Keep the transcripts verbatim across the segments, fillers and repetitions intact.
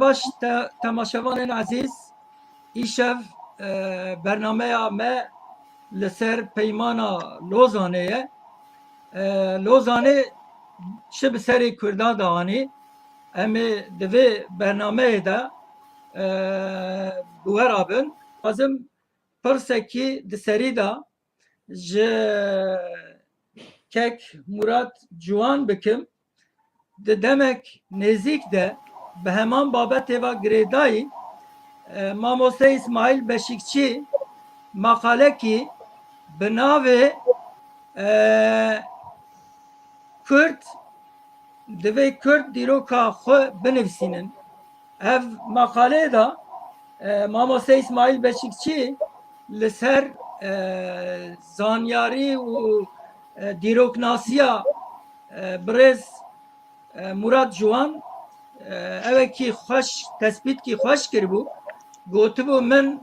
Baş te-, temaşevanên ezîz, îşev, e, bernameya me li ser peymana Lozanê ye. E, Lozanê çi bi serê Kurdan de anî, em ê di vê bernameyê de, e, bi we re bin. Dixwazim pirsekî di serî de ji kek Murat Ciwan bikim. Di demek nêzîk de bi heman babetê ve girêdayî, e, mamoste Îsmaîl Beşîkçî maqalekî bi navê, e, Kurd, divê Kurd dîroka xwe binivîsînin. Ev maqaleyê de, e, mamoste Îsmaîl Beşîkçî li ser, e, zanyarî û, e, dîroknasiya, e, birêz, e, Murat Ciwan, e, evekî xweş, tespîtkî xweş kiribû. Gotibû min,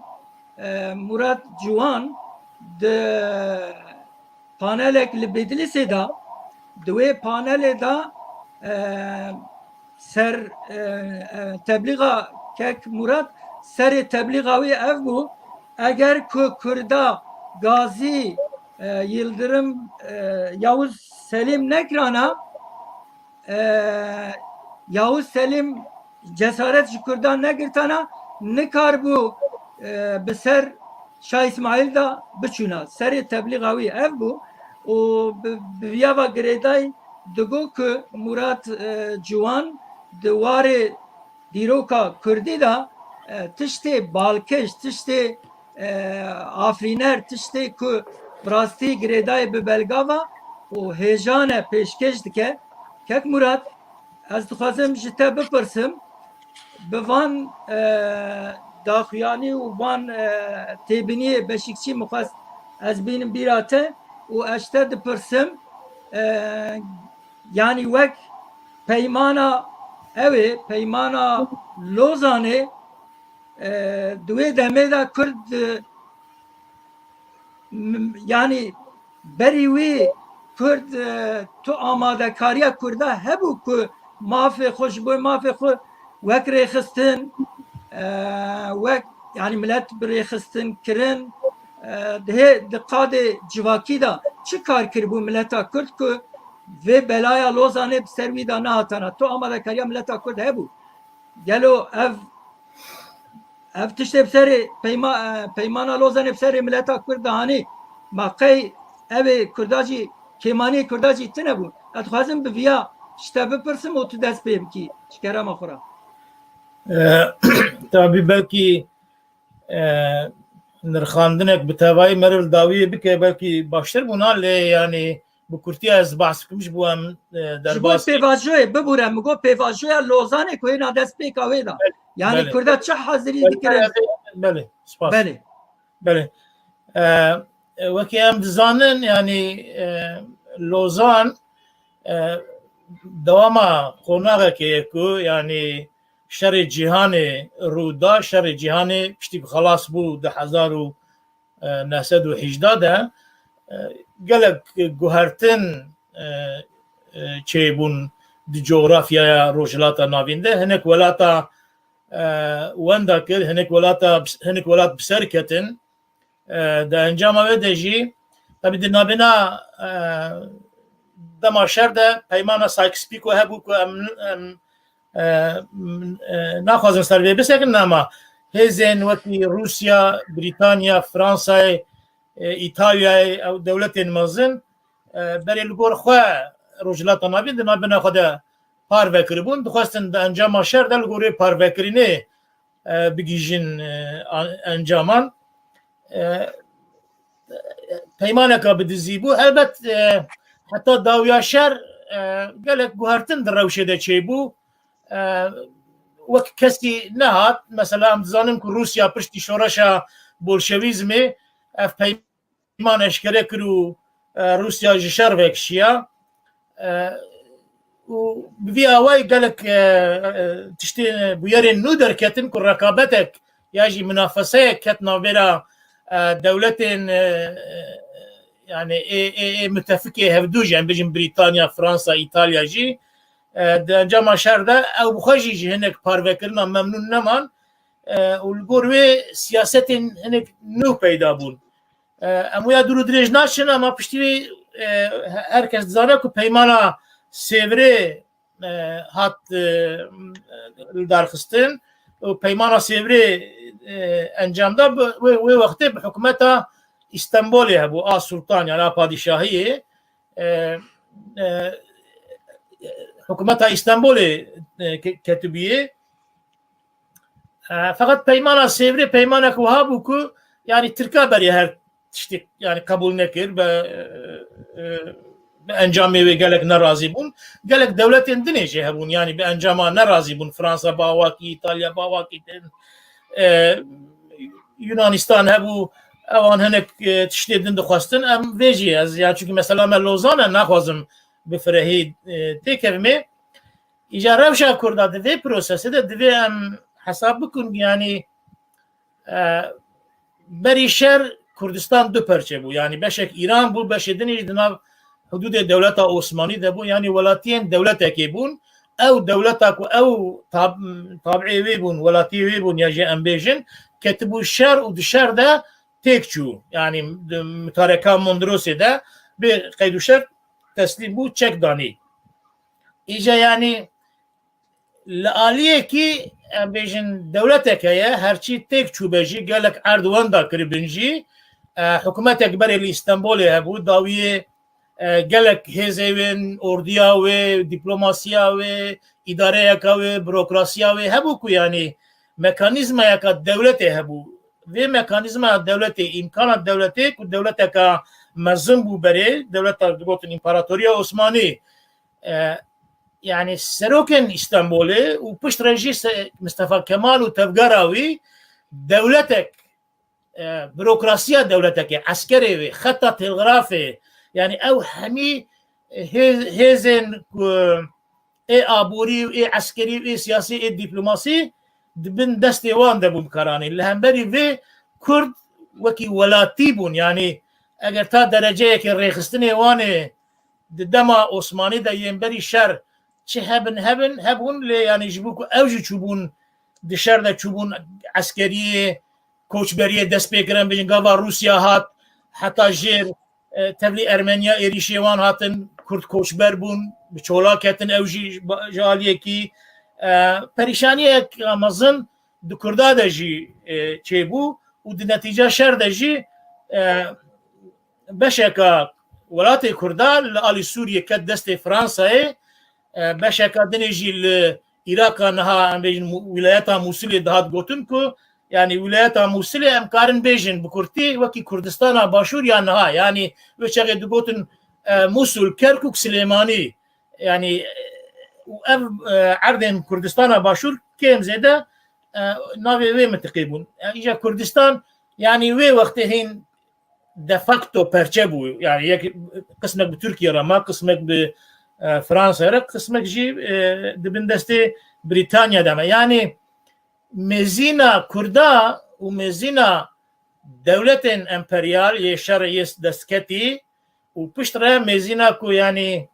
e, Murat Ciwan di panelek li Bedlîsê de, di wê panelê de, e, ser, e, e, teblîxa kek Murat, serê teblîxa wî ev bû, eger ku Kurda Gazî, e, Yildirim, e, Yavuz Selîm nekirana, e, Yavuz Selîm cesaret ji Kurdan negirtana, nikaribû, e, bi ser Şah Îsmaîl de biçûna. Serê teblîxa wî ev bû û bi, bi viya ve girêdayî digo ku Murat, e, Ciwan di warê dîroka Kurdî de, e, tiştê balkêş, tiştê, e, afirîner, tiştê ku bi rastî girêdayî bi belgava û hêjane pêşkêş dike. Kek Murat, ez dixwazim ji te bipirsim, bi van, e, daxuyanî û van, e, têbiniyê Beşîkçî min xwest ez bînim bîra te û ez ji te dipirsim, e, yanî wek peymana ew ê, peymana Lozanê, e, di wê demê de Kurd, e, m-, yanî berî wî Kurd, e, tu amadekariya Kurda hebû ku mafê xwe, ji bo mafê xwe wek rêxistin, e, wek, yanî milet bi rêxistin kirin, e, di hê, di qadê civakî de çi kar kiribû mileta Kurd ku vê belaya Lozanê bi ser wî de nehatana? Tu amadekariya mileta Kurd hebû? Gelo ev, ev tiştê bi serê peyma-, e, peymana Lozanê bi serê mileta Kurd de hanî, ma qey ev ê Kurda jî, kêmaniyê Kurda jî tune bû? Ez dixwazim bi viya ji te bipirsim û tu dest pê bikî, ji kerema xwe re. E, tabî belkî, e, nirxandinek bi tevayî meriv li dawiyê bike, belkî baştir bûna, lê yanî bi kurtiya ez behs bikim ji bo em, e, Ji bo derbas pêvajoyê, bibûre, min got pêvajoya Lozanê ku hêna destpêka wê de. Belê, yanî belê. Kurda çi hazirî Belê, dikirin? Belê, belê, spas. Belê. Belê. E, e, wekî em dizanin, yanî, e, Lozan, e, dewama qonaxekê ye ku, yanî şerê cîhanê rû da, şerê cîhanê piştî ku xelas bû di hezar û neh sed û hejdeh de, e, gelek guhertin, e, e, çêbûn di cografyaya Rojhilata Navîn de. Hinek welata, e, wenda kir, hinek welata, hinek welat bi ser ketin. E, di encama wê de jî, tabî di navbêna, e, dema şer de peymana Sykes-Picot hebû ku em, em, e, m-, e, naxwazin ser vê bisekin, ama hêzên wekî Rûsya, Brîtanya, Fransayê, e, Îtalyayê, ew dewletên mezin, e, berê li gor xwe Rojhilata Navîn di navbêna xwe de parve kiribûn, dixwestin di encama şer de li gorî parvekirinê, e, bigihîjin, e, an-, encaman. E, peymaneka bi dizî bû. Helbet, e, heta dawiya şer, e, gelek guhertin di rewşê de çêbû. E, wek kesî nehat. Mesela, em dizanin ku Rûsya piştî şoreşa bolşevîzmê ev peyman eşkere kir û, e, Rûsya ji şer vekişiya. E, û bi vî awayî gelek, e, e, tiştê, bûyerên nû derketin ku rekabetek ya jî minafeseyek ket navbêra, e, dewletên, e, e, yanî ê, ê, ê mutefikê hevdû jî, em bijin Brîtanya, Fransa, Îtalya jî, E, di encama şer de ew bi xwe jî ji hinek parvekirina memnûn neman, e, û li gor wê siyasetên hinek nû peyda bûn. E, em wê ya dûr û dirêj naçin, ama piştî wê, e, he-, her kes dizane ku peymana Sêvrê, e, hat, e, li darxistin û peymana Sêvrê, e, encam da bi, wê, wê wextê bi hikûmeta Îstenbolê hebû, a sultan, yani a padîşahiyê, e, e, hikûmeta Îstenbolê, e, ke-, ketibûyê. E, feqet peymana Sêvrê peymanek wiha bû ku, yani Tirka berê her tiştek, yani qebûl nekir, be, e, e, bi encamê wê gelek nerazî bûn. Gelek dewletên dinê jî hebûn, yani bi encama nerazî bûn. Fransa bi awakî, Îtalya bi awakî din, e, Yunanistan hebû, ewan hinek, e, tiştê din dixwestin. Em vê jî ez, yani çünkü mesela me Lozan e, naxwazim bi firehî, e, têkevimê. Îja rewşa Kurda di vê prosesê de divê em hesab bikin, yani, e, berî şer Kurdistan du perçe bû. Yani beşek Îran bû, beşê din jî di nav hudûdê dewleta Osmanî de bû. Yani welatiyên dewletekê bûn. Ew dewleta ku ew tab-, tabiê wê bûn, welatiyê wê bûn ya jî em bêjin, ketibû şer û di şer de têk çû. Yani di mutareka Mondrosê de bê qeyd û şert teslîm bû, çek danî. Îja yani li aliyekî, em bêjin, dewletek heye, herçî têk çûbe jî, gelek erd wenda kiribin jî, e, hikûmetek berê li Îstenbolê hebû, dawiyê, e, gelek hêzê wê, ordiya wê, diplomasiya wê, îdareyeka wê, burokrasiya wê hebû ku, yanî, mekanîzmayeka dewletê hebû. Vê mekanîzmaya dewletê, îmkana dewletê ku dewleteka mezin bû berê, dewleta digotin Împaratoriya Osmanî, e, yanî serokên Îstenbolê û pişt re jî se-, Mistefa Kemal û tevgera wî dewletek, e, burokrasiya dewletekê, eskerê wê, xeta telgrafê, yanî ew hemî hê-, hêzên ku ê aborî û ê eskerî û ê siyasî, ê dîplomasî di bin destê wan de bû bikaranîn. Li hemberî vê Kurd wekî welatî bûn, yanî eger ta dereceyekê rêxistinê wan ê di dema Osmanî de yên berî şer çi hebin hebin, hebûn, lê yanî ji bo ku ew jî çûbûn, di şer de çûbûn eskeriyê, koçberiyê dest pê kirin, bêjin gava Rûsya hat, heta jêr, e, tevlî Ermeniya êrîşê wan hatin, Kurd koçber bûn, bi çola ketin, ew jî ba-, ji aliyekî, e, perîşaniyek mezin di Kurda de jî, e, çêbû û di netîca şer de jî, e, beşeka welatê Kurda li alî Sûriyê ket destê Fransayê, e, beşeka dinê jî li Îraqa niha, em bêjin, Mu-, wîlayeta Mûsilê dihat gotin ku, yanî wîlayeta Mûsilê em karin bêjin bi kurtî wekî Kurdistana Başûr ya niha, yanî wê çaxê digotin, e, Mûsul, Kerkûk, Silêmanî, yanî, e, û ev, e, erdên Kurdistana Başûr kêm zêde, e, navê wê mintiqê bûn. E, îja Kurdistan, yanî wê wextê hîn de facto perçe bû. Yani yek qismek bi Tirkiye re ma, qismek bi, e, Fransa re, qismek jî, e, di bin destê Brîtanya de me. Yani mêzîna Kurda û mêzîna dewletên emperyal yê şer yê destketî û pişt re mêzîna ku yani,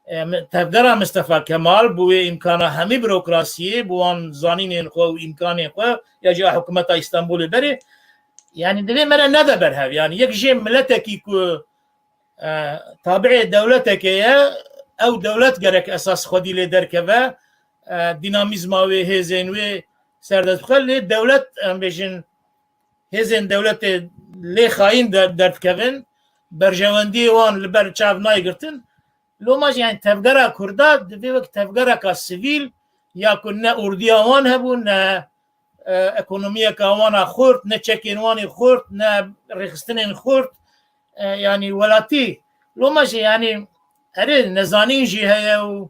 e, me-, tevgera Mistefa Kemal bi wê îmkana hemî burokrasiyê, bi wan zanînên xwe û îmkanên xwe ya jî a hikûmeta Îstanbulê berê, yani divê me re nede ber hev. Yani yek jê miletekî ku, e, tabiê dewletekê ye, ew dewlet gerek esas xwedî lê derkeve, e, dînamîzma wê, hêzên wê serdest bixwe, lê dewlet, em bêjin, hêzên dewletê lê xayîn der-, derdikevin, berjewendiyê wan li ber çav nayê girtin. Loma jî, yani, tevgera Kurda divê wek tevgereka sivîl, ya ku ne ordiya wan hebû, ne, e, ekonomiyeka wan a xurt, ne çekên wan ê xurt, ne rêxistinên xurt, e, yani, welatî. Loma jî, yani, erê, nezanîn jî heye û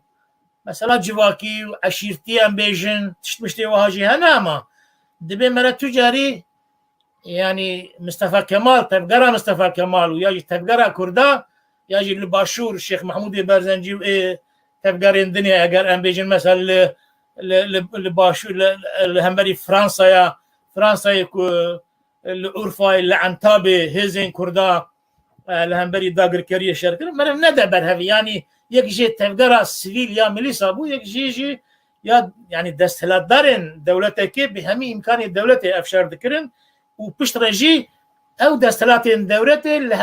mesela civakî û eşîrtî em bêjin, tiştmiştê wiha jî hene, ama dibê me re tu carî, yani Mistefa Kemal, tevgera Mistefa Kemal û ya jî tevgera Kurda, ya jî li Başûr, Şêx Mehmûdê Berzencî û ê tevgerên dinê, eger em bêjin mesela li, li, li, li Başûr, li, li hemberî Fransaya, Fransayê ku li Urfayê, li Entabê hêzên Kurda, e, li hemberî dagirkeriyê şer kirin, meriv nede ber hev. Yanî yek jê tevgera sivîl ya milîsa bû, yek jê jî ya, yanî desthilatdarên dewletekê bi hemî îmkanê dewletê ev şer dikirin û piştre jî ew desthilatên dewletê li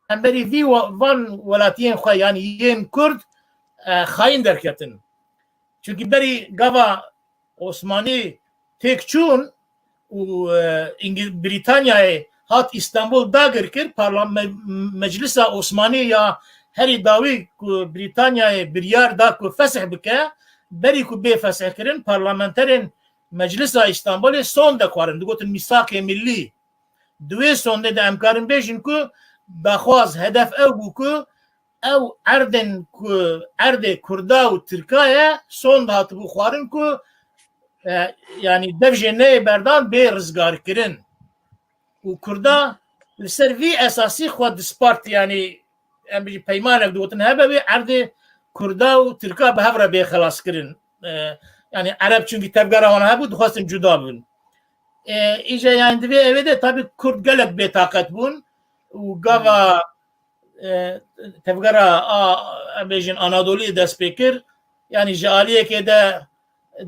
hemberî vî we-, van welatiyên xwe, yanî yên Kurd, e, xayîn derketin. Çunkî berî gava Osmanî têk çûn û, e, Îngil-, Brîtanyayê hat Îstanbul dagir kir, parlam-, me-, Meclisa Osmanî ya herî dawî ku Brîtanyayê biryar da ku fesih bike, berî ku bê fesihkirin, parlamenterên Meclisa Îstanbulê sonde xwarin, digotin mîsakê millî. Di wê sondê de em karin bêjin ku daxwaz, hedef ew bû ku ew erdên ku erdê Kurda û Tirka ye, sond hatibû xwarin ku, e, yanî dev jê neyê berdan bê rizgarkirin. Û Kurda li ser vî esasî xwe dispart, yanî em bijî peymanek digotin hebe wê erdê Kurda û Tirka bi hev re bê xelaskirin. E, yanî Ereb çunkî tevgera wan hebû, dixwestin cuda bibin. E, îja yanî divê evê de tabî Kurd gelek bêtaqet bûn û gava, e, tevgera a, em bêjin Anadoliyê dest pê kir. Yanî ji aliyekê de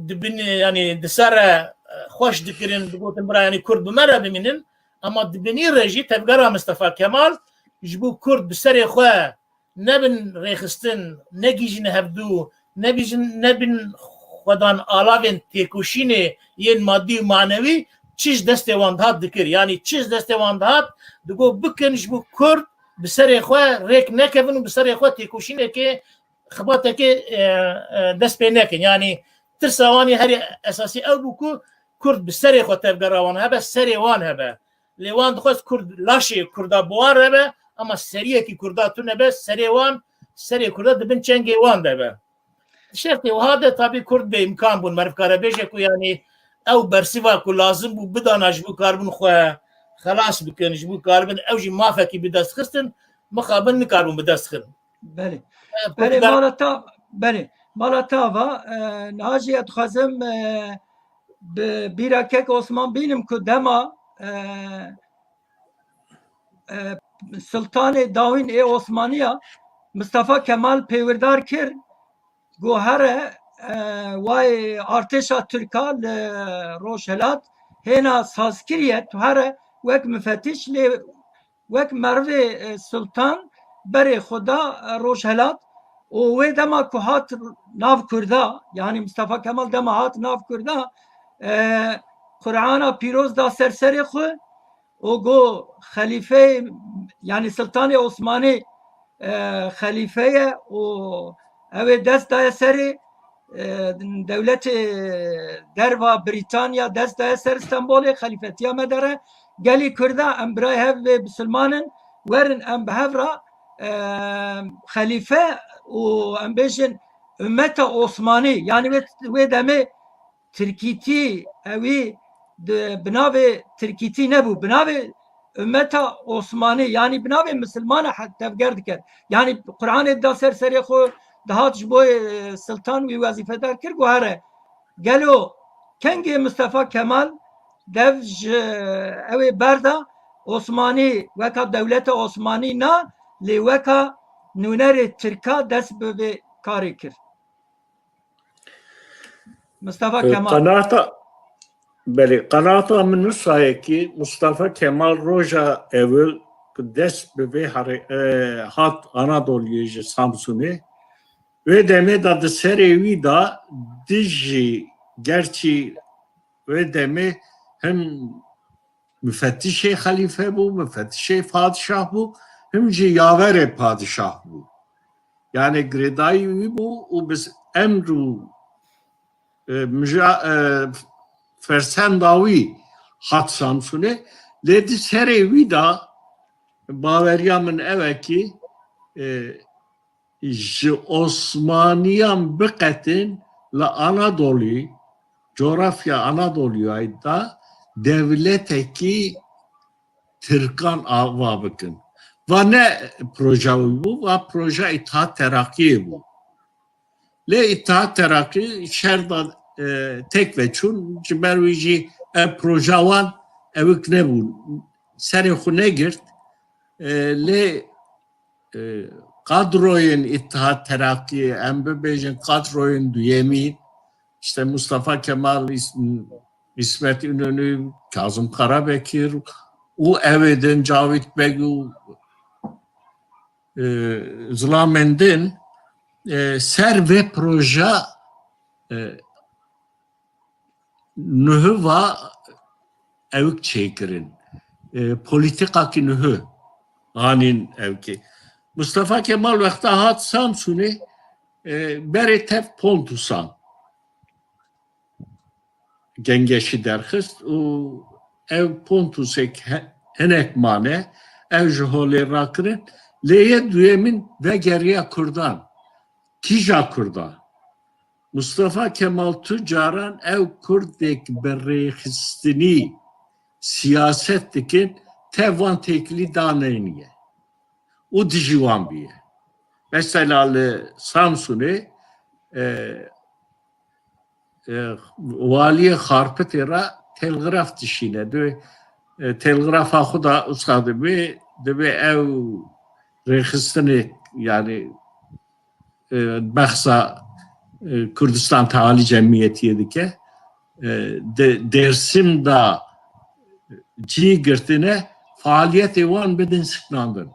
dibin, yanî di ser re, e, xweş dikirin, digotin bira yanî Kurd bi me re bimînin. Ama di binî re jî tevgera Mistefa Kemal ji bo Kurd bi serê xwe nebin rêxistin, negihîjin hevdû, nebîjin, nebin xwedan alavên têkoşînê yên madî û manewî, çi ji destê wan dihat dikir. Yanî çi ji destê wan dihat, digot bikin ji bo Kurd bi serê xwe rêk nekevin û bi serê xwe têkoşînekê, xibatekê, e, e, dest pê nekin. Yanî tirsa wan ê herî esasî ew bû ku Kurd bi serê xwe tevgera wan hebe, serê wan hebe. Lê wan dixwest Kurd, laşê Kurda bi wan re be, ama seriyekî Kurda tune be, serê wan, serê Kurda di bin çengê wan de be. Di şertê wiha de tabî Kurd bêîmkan bûn. Meriv kare bêje ku yanî ew bersiva ku lazim bû bidana ji bo karibûn xwe xelas bikin, ji bo karibin ew jî mafekî bi dest xistin, mixabin nikaribûn bi dest xin. Belê. E, Belê, politikar- mala ta, belê. Mala ta va, e, niha jî ez dixwazim, e, bi bîra kek Osman bînim ku dema, e, e, Sultanê dawîn ê Osmaniya Mistefa Kemal pêwirdar kir, got here, e, way artêşa Tirka li Rojhelat hêna sazkiriye, tu here wek mifetiş lê wek merivê, e, Sultan berê xwe da, e, Rojhelat û wê dema ku hat nav Kurda, yanî Mistefa Kemal dema hat nav Kurda, e, Qur'ana pîroz da ser serê xwe û got xelîfeyê, yanî Sultanê Osmanî, e, xelîfe ye û ew ê dest daye serê, e, dewletê derva Brîtanya dest daye ser Stenbolê, xelîfetiya me dere. Gelî Kurda em birayê hev bê bisilman in, werin em bi hev re, e, xelîfe û em bêjin ummeta Osmanî, yanî wê, wê demê Tirkîtî, ewî di, bi navê Tirkîtî nebû, bi navê ummeta Osmanî, yanî bi navê misilmana he-, tevger dikir. Yanî Qur'anê da ser serê xwe, dihat ji bo, e, Sultan wî wezîfedar kir, got here. Gelo kengê Mistefa Kemal dev ji ew ê berda Osmanî, weka dewleta Osmanî na, lê weka nûnerê Tirka dest bi vê karê kir. Mistefa E, Kemal. Qenaata, belê, qenaata min wisa ye ki Mustafa Kemal roja ewil ku dest bi vê here-, e, hat Anadoliyê ji Samsunê, wê demê de di serê wî de dijî, gerçî wê demê him mifetişê xelîfe bû, mifetişê padişah bû, him jî yaverê padişah bû. Yani girêdayî wî bû û bi emr û, e, mija-, e, fersenda wî hat Samsunê. Lê di serê wî de baweriya min ew e ki, e, ji Osmaniyan biqetin li Anadolî, coğrafya Anadoliyayê de dewletekî Tirkan ava bikin. Va ne proja wî bû, va proja Îttihat Terakiyê bû. Lê Îttihat Terakî şer da, e, tek ve çûn, ji ber wî jî ev proja wan ewik nebûn. Serê xwe negirt. E, lê, e, kadroyên Îttihat Terakiyê, em bibêjin kadroyên duyemîn, işte Mustafa Kemal, İs-, İsmet İnönü, Kazım Karabekir û ewê din Cavit Beg û, e, zilamên din, e, ser vê proja, e, nuhu va ewk çêkirin. E, polîtîkakî nuhu anîn ewkê. Mustafa Kemal wexta hat Samsunê, e, berê tev Pontusan gengeşî derxist û ev Pontusek he-, hinek mane, ew ji holê rakirin. Lê yê duyemîn vegeriya Kurdan, kîja Kurdan. Mustafa Kemal tu caran ew Kurdek bi rêxistinî siyaset dikin, tev van têkilî daneyniye û dijî wan bûye. Mesela li Samsunê, e, e, waliyê Xarpitê re telgraf dişîne. Dê, e, telgrafa xwe da usa dibe, dibe ew rêxistinê, yani, e, behsa, e, Kurdistan Tealî Cemiyetiyê dike. E, de, Dêrsim da cî girtine, faaliyetê wan bidin siknandin.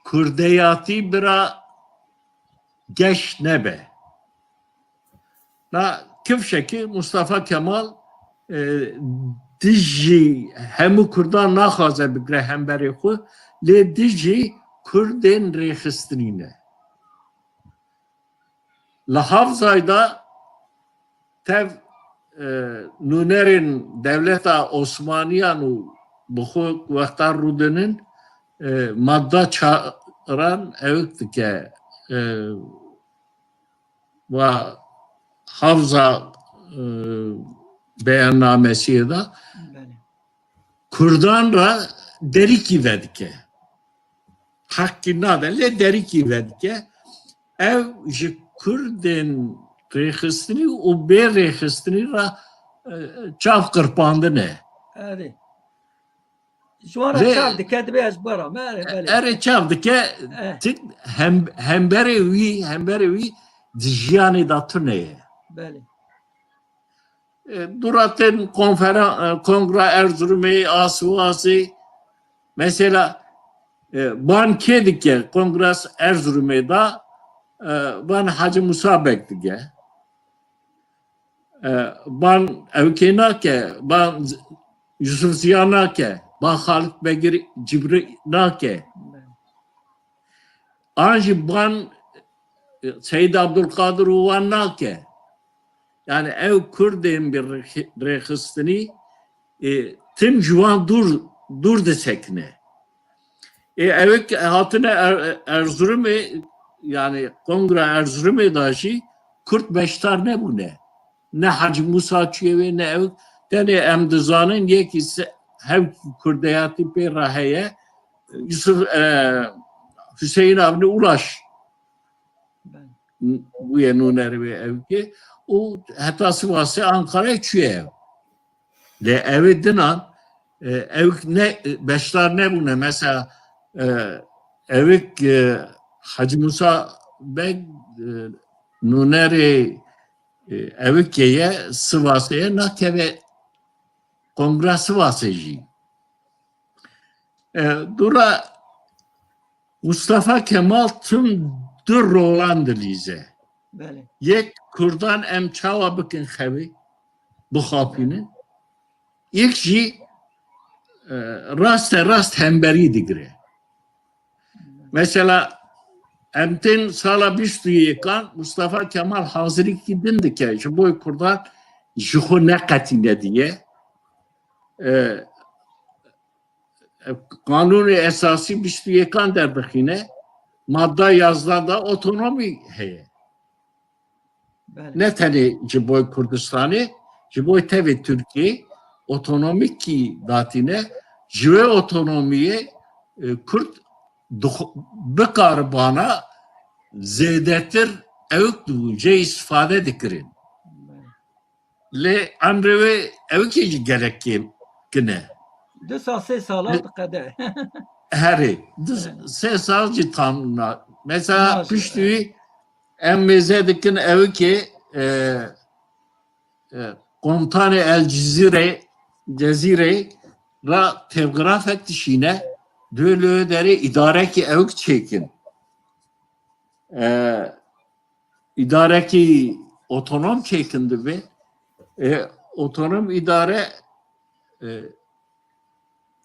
Kurdeyatî bira geş nebe. Na kifşekî Mustafa Kemal, e, dijî hemû Kurdan naxwaze bigre hemberê xwe, lê dijî Kurdên rêxistinî ne. Li Havzayda tev, e, nûnerên dewleta Osmaniyan û bi xwe wexta rûdinin, e, madda çaran ewk dike, e, va Havza, e, beyannamesiyê de Belê. Kurdan re derîkî vedike. Heqî nade, lê derîkî vedike. Ev ji Kurdên rêxistinî û bê rêxistinî re, e, çav qirpandine. Erê. Ji wan re Lê çav dike, dibê ez bera me, erê, belê. Erê çav dike, Eh. ti hem, hemberê wî, hemberê wî di jiyanê de tune ye. Belê. E, dûratin konfera-, e, Kongra Erzurumê, a Sivasê, mesela, e, ban kê dike Kongra Erzurumê da, e, ban Hacı Musa Beg dike. E, ban ewkê nake, ban Z-, Yusuf Ziya nake, ban Xalid Begir Cibrî nake. An jî ban, e, Seyîd Abdulkadir û wan nake. Yani ew Kurdên bi rêx-, rêxistinî, e, tim ji wan dûr, dûr disekine. Ê, ew ê hatine Er-, Erzurumê, yani Kongra Erzurumê da jî Kurd beşdar nebûne. Ne Hacı Musa çûye wê, ne ew. Tenê em dizanin yekî se-, hevkî Kurdeyatî pê re heye. Yusuf, e, Hüseyin Avni Ulaş bûye nûnerê wê ewkê û heta Sivasê Ankarayê çûye ew. Lê ew ê dinan, e, ewk ne, beşdar nebûne. Mesela, e, ewk, e, Hacı Musa Beg, e, nûnerê, e, ewkê ye, Sivasê ye, nakeve Kongra Sivasê jî. E, dûra Mustafa Kemal tim du rolan dilîze. Belê. Yek Kurdan em çawa bikin xewê, bixapînin. Yek jî, e, raste rast hemberî digire. Mesela em tên sala bîst û yekan Mustafa Kemal hazirîkî din dike. Ji bo Kurdan ji xwe neqetîne diye. E, Qanûnê Esasî bîst û yekan derdixîne, madda yazdan da otonomî heye. Belê. Ne tenê ji bo Kurdistanê, ji bo tevê Tirkiyê otonomîkî datîne, ji wê otonomiyê, e, Kurd dix-, bikaribana zêdetir ewk dibûn, jê îstifade dikirin. Belê. Lê emrê wê ewkê jî gelek kêm kin e. Du sal, sê sala Lê diqede. Herê. Di sê sal jî tam na. Mesela piştî wî em mêze dikin ewikê, e, e, komutanê El Cizîrê, Cezîrê ra telgrafek dişîne, dê li wê derê îdarekî ewik çêkin. E, îdarekî otonom çêkin dibe. E, otonom îdare, e,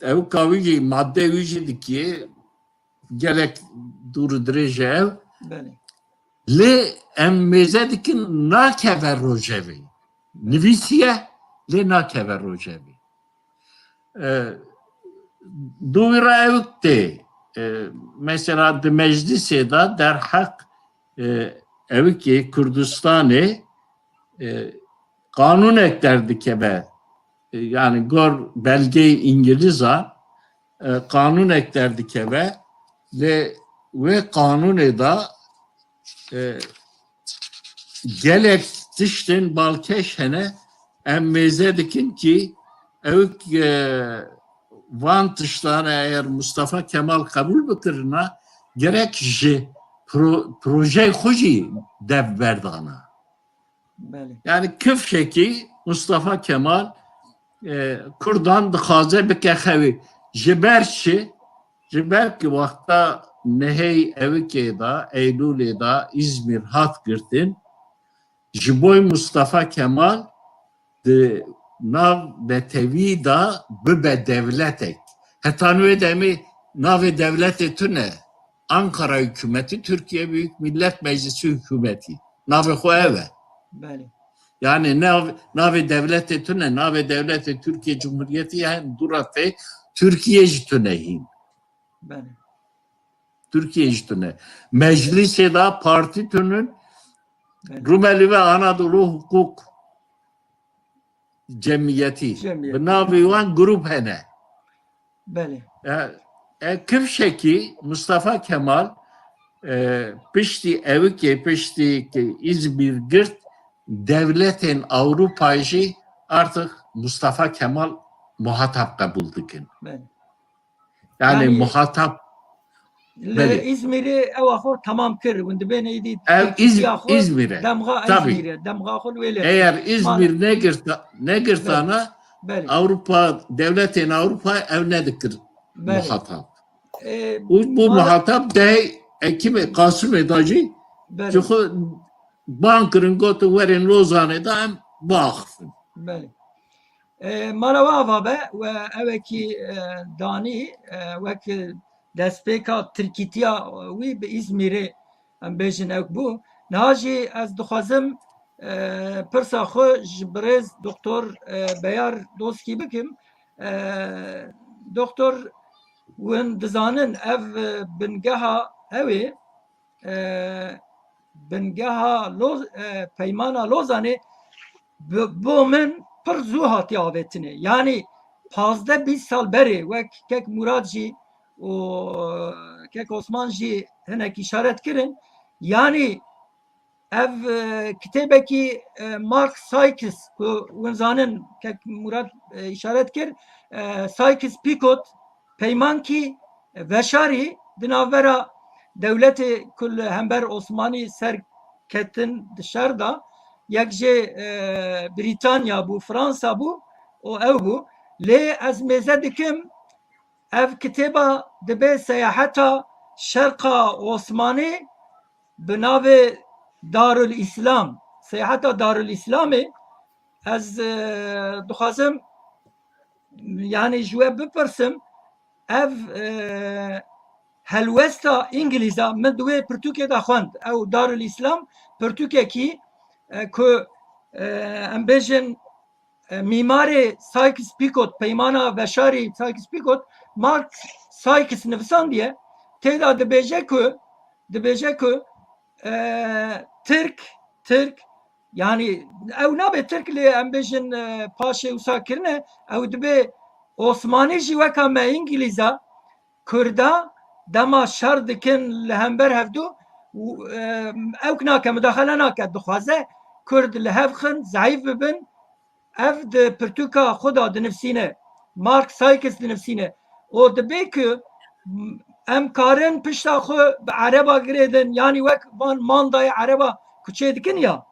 ewika wî jî, madde wî jî dikiye, gelek dûr û dirêj e ew. Belê. Lê em mêze dikin nakeve rojevê. Nivîsiye, lê nakeve rojevê. E, dû wî re ewik tê. E, mesela di meclisê de derheq, e, ewikê Kurdistanê, e, qanûnek derdikeve. E, yani gor belgeyê Îngilîzan, e, qanûnek derdikeve. Lê wê qanûnê de, e, gelek tiştên balkêş hene, em mêze dikin kî ewik, e, van tiştane eger Mustafa Kemal qebûl bikirina, gerek ji pro-, projeyê xwe jî dev berdana. Belê. Yani kifşekî Mustafa Kemal, e, Kurdan dixwaze bike xewê. Ji ber çi? Ji ber ki wexta nehê ewikê de, Eylûlê de Îzmîr hat girtin, ji bo Mustafa Kemal di nav netewî de bibe dewletek. Heta wê demê navê dewletê tune. Ankara hükümeti, Türkiye Büyük Millet Meclisi hükümeti. Navê xwe ev e. Belê. Yani nav-, navê dewletê tune, navê dewletê Türkiye Cumhuriyeti, yani durate Türkiye jî tune hîn. Belê. Türkiye jî tune. Meclisê de partî tunun, Belê. Rumeli ve Anadolu Hukuk Cemiyeti. Cemiyeti. Bi navê wan grup hene. Belê. E, e, kifşekî Mustafa Kemal, e, piştî ewikê, piştî ki Îzmîr girt, dewletên Ewropa jî artık Mustafa Kemal muhatap qebûl dikin. Belê. Yani, yani muhatap li Belê. Îzmîrê ew xwe tamam kir. Hûn dibên êdî Ev Îz-, Tirkiya xwe Îzmîr e. Demxa Tabii. Îzmîr e. Demxa xwe li wê lê. Eğer Îzmir negirta-, negirtana Belê. Avrupa, devletên Avrupa ev nedikir Belê. Muhatap. E, Bu, bu mala- muhatap dehê Ekimê, Kasımê da jî Belê. Ji xwe ban kirin, gotin werin Lozanê da em biaxifin. Belê. E, mala we ava be we ewekî, e, danî, e, wek destpêka tirkîtiya wî bi Îzmîrê em bêjin ewk bû. Niha jî ez dixwazim, e, pirsa xwe ji birêz doktor, e, Beyar Doskî bikim. E, doktor, hûn dizanin ev, e, bingeha ew ê, e, bingeha Loz-, e, Peymana Lozanê bi-, bo min pir zû hatiye avêtinê. Yanî pazdeh bîst sal berê wek kek Murad jî û kek Osman jî hinek îşaret kirin. Yanî ev, e, kitêbekî, e, Mark Sykes ku hûn zanin kek Murad, e, îşaret kir, e, Sykes Picot peymankî veşarî di navbera dewletê ku li hember Osmanî ser ketin di şer de, yek jê, e, Brîtanya bû, Fransa bû û ew bû. Lê ez mêze dikim, ev kitêba dibe seyaheta şerqa Osmanî bi navê Darul Îslam. Seyaheta Darul Îslamê ez, e, dixwazim, yani ji we bipirsim, ev, e, helwesta Îngilîza min di wê pirtûkê de xwend. Ew Darul Îslam pirtûkekî, e, ku, e, em bêjin, e, mîmarê Sykes-Picot, peymana veşarî Sykes-Picot, Mark Sykes nivisandiye, tê de dibêje ku, dibêje ku, e, Tirk, Tirk, yani ew nabe Tirk lê em bêjin, e, paşê wisa kirine, ew dibe Osmanî jî weka me Îngilîza, Kurda dema şer dikin li hember hevdu, û, e, ewk nake, mudaxele nake, dixwaze Kurd li hev xin, zeîf bibin, ev di pirtûka xwe de dinivsîne, Mark Sykes dinivsîne. Û dibê ku Em karin pişta xwe bi ereba girêdin, yanî wek van mandayê ereba kuçê dikin ya.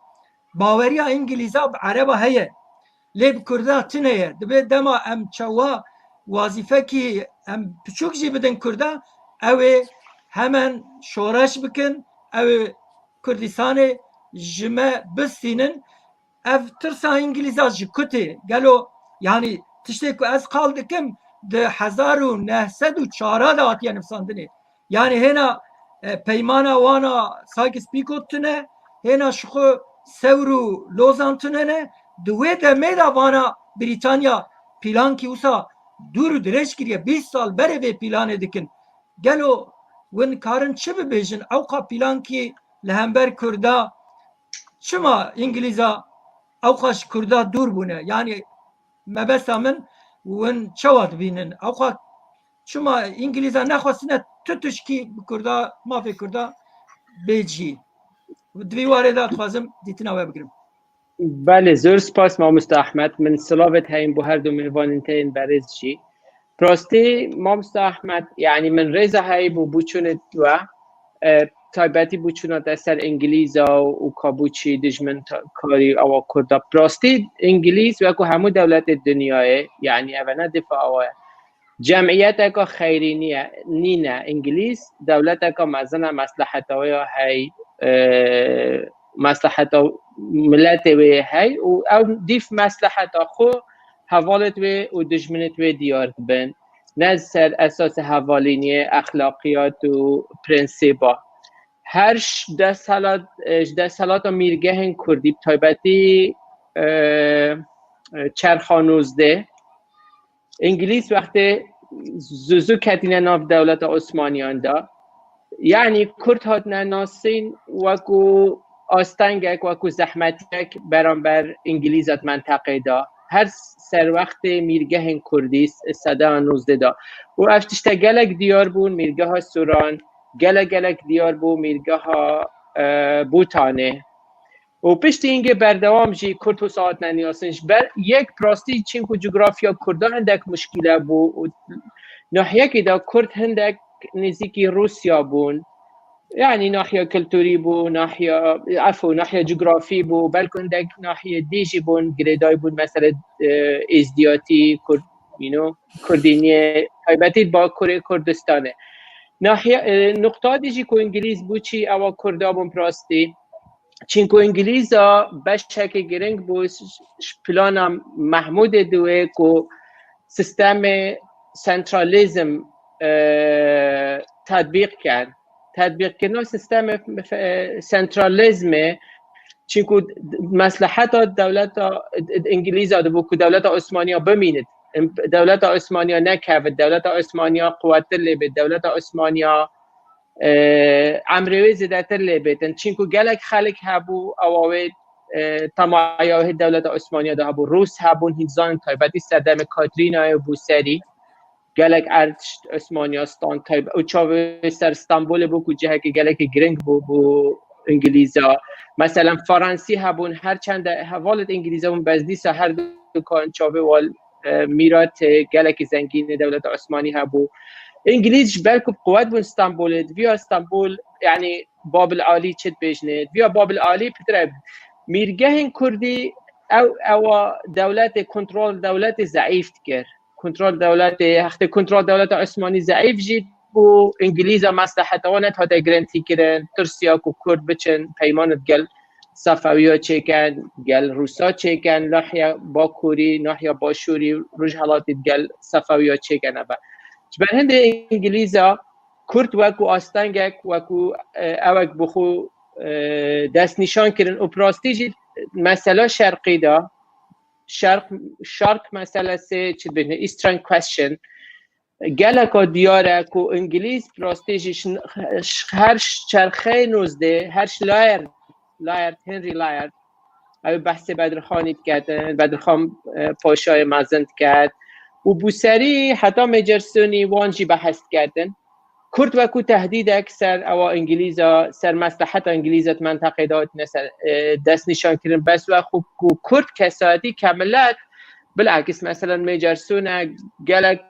Baweriya Îngilîza bi ereba heye. Lê bi Kurda tune ye. Dibe dema em çawa wazîfekî em piçûk jî bidin Kurda, ew ê hemen şoreş bikin, ew ê Kurdistanê ji me bistînin. Ev tirsa Îngilîza ji ku tê? Gelo, yanî tiştê ku ez qal dikim, di hezar û neh sed û çar de hatiye nivîsandinê. Yanî hêna, e, peymana wana Sykes-Picot tune, hêna ji xwe Sewr û Lozan tune ne. Di wê demê de vana Brîtanya pîlankî wisa dûr û dirêj kiriye. Bîst sal berê vê pîlanê dikin. Gelo win karin çi bibêjin? Ewqa pîlankî li hember Kurda, çima Îngilîza ewqa ji Kurda dûr bûne? Yanî mebesta min, win çawa dibînin? Ewqa çima Îngilîza nexwestine tu tişkî bi Kurda, mafê Kurda bê cî? Di vî warê de dixwazim dîtina we bigirim. Belê, zor spas mamoste Ahmed. Min silavêt heyîn bo her du mêvanên te yên berêz jî. Bi rastî mamoste Ahmed, yanî min rêza heyî bo bûçûnê we, e, taybetî bûçûna te ser Îngilîza û, û ka bûçî dijmin ta-, karî awa Kurda. Bi rastî Îngilîz wekû hemû dewletê dinyayê, yanî eve ne difa awa ye. Cemiyeteka xeyrî niye, nîne. Îngilîz dewleteka mezin e, mesleheta wê ya hey, e, mesleheta miletê wê hey û ew dîf mesleheta xwe hevalêt wê û dijminêt wê diyar dibin. Ne ser esasê hevalîniyê, exlaqiyat û prensîba. Her ş-, desthilat, e, ji desthilata mîrgehên Kurdî, bi taybetî, e, e, çerxa nozdeh, Îngilîz wextê zû zû ketîne nav dewleta Osmaniyan de. Yanî Kurd hatine nasîn wekû astengek, wekû zehmetiyek beramber Îngilîzat menteqê de. Her serwextê mîrgehên Kurdî s-, sedeya nozdeh de. Û ev tişte gelek diyar bûn, mîrgeha Sûran, gelek gelek diyar bû, mîrgeha, e, Bûtanê. Û piştî hingê berdewam jî Kurd wisa hatine niyasin. Ji ber yek bi rastî çînku cografya Kurda hindek muşkîle bû û nahiyekî de Kurd hindek nêzîkî Rûsya bûn. Yanî nahiya kulturî bû, nahiya, efû, nahiya cografî bû, belku hindek nahiyê dî jî bûn, girêdayî bûn, mesele, e, êzdiyatî, Kurd, you know, Kurdîniyê, taybetî Bakurê Kurdistanê. Nahiya, e, nuqta dî jî ku Îngilîz bû çî, ewa Kurda bûn bi rastî. Çînku Îngilîza beşekê giring bû, ş-, ş-, plana Mehmûdê diwê ku sistemê sentralîzm, e, tetbîq ken. Tetbîqkirina sistemê, e, sentralîzmê, çînku mesleheta dewleta Îngilîza dibû ku dewleta Osmaniya bimînit. Dewleta Osmaniya nekevit, dewleta Osmaniya quwettir lê bêt, dewleta Osmaniya e, emrê wê zêdetir lê bêtin. Çînku gelek xelk hebû, ewa wê, e, temaya wê dewleta Osmaniya de hebû. Rûs hebûn, hîn zanin taybetî serdemê Katrînayê bû serî. Gelek erd Osmaniya stan tayb-, û çavê ser Stenbolê bû ku cihekî gelekî giring bû, bû Îngilîza. Meselen Fransî hebûn, her çende hevalêt Îngilîza bûn, bes dîsa her du kan çavê wal e, mîratê gelekî zengîn ê dewleta Osmanî hebû. Îngilîz ji ber ku bi quwet bûn Stenbolê, diviya Stenbol, yanî Babil Alî çi dibêjinê, diviya Babil Alî pitir e. Mîrgehên Kurdî ew, ewa dewletê, kontrol dewletê zeîf dikir. Kontrol dewletê, hextê kontrol dewleta Osmanî zeîf jî bû, Îngilîza mesleheta wan nedihate girintîkirin, tirsiya ku Kurd biçin peymanê digel Sefewiya çêken, gel Rûsa çêken, nahiya Bakurî, nahiya Başûrî, Rojhelatî gel Sefewiya çêken eve. Ji ber hindê Îngilîza Kurd wekû astengek, wekû, e, ewek bi xwe, e, destnîşan kirin û bi rastî jî mesela şerqî de, şerq, şark meselesi, çi dibêjin, Eastern Question, geleka diyar e ku Îngilîz bi rastî jî şin-, ş-, her ş-, çerxeyê nozdeh, her ş-, Layard, Layard, Henry Layard, ew behsê Bedirxanî diketin, Bedirxan, e, Paşayê mezin diket û bûserî heta Major Sonî wan jî behs diketin. Kurd wekû tehdîdek ser ewa Îngilîza, ser mesleheta Îngilîza di menteqê de hatine ser, e, destnîşan kirin. Bes wek ku Kurd kesayetî kemilet, bilakis, meselen, Major Sone gelek,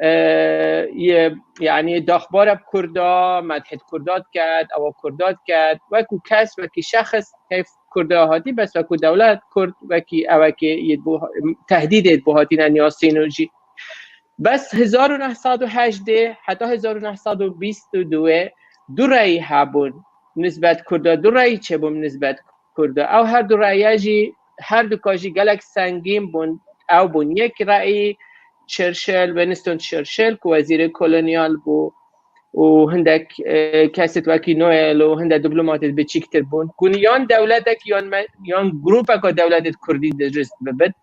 e, ye, yanî daxbara bi Kurda, medhê di Kurda diket, ewa Kurda diket, wekû kes, wekî şexs keyf Kurda hatî, bes wekû dewlet Kurd, wekî ewekê yê bo, tehdîdê bo hatîne niyasîn û jî. Bes hezar û neh sed û hejdê heta hezar û neh sed û bîst û du du reyî hebûn nisbet Kurda, du reyî çêbûn nisbet Kurda. Ew her du reye jî, her duka jî gelek sengîn bûn. Ew bûn yek reyî Churchill, Winston Churchill ku wezîrê kolonyal bû û hindek, e, kesêt wekî Noel û hindek diplomatêt biçîktir bûn. Ku yan dewletek yan me, yan grûpeka dewletêt Kurdî dirist bibit.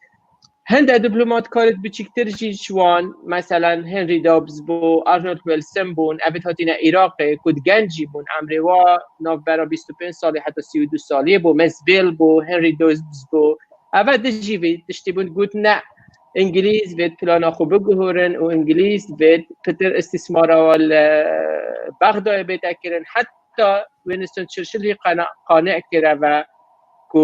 Hindek diplomatkarêt biçîktir jî ji wan, meselen Henry Dobbs bû, Arnold Wilson bûn, evêt hatîne Iraqê, ku di genc jî bûn, emrê wa navbera bîst û pênc salî heta sî û du salî bû, Mansfield bû, Henry Dobbs bû. Eve dijî vê tiştî bûn, got ne, Îngilîz vêt plana xwe biguhorin û Îngilîz vêt pitir îstîsmara li Bexdayê bête kirin. Heta Winston Churchill jî qane-, qane kir eve ku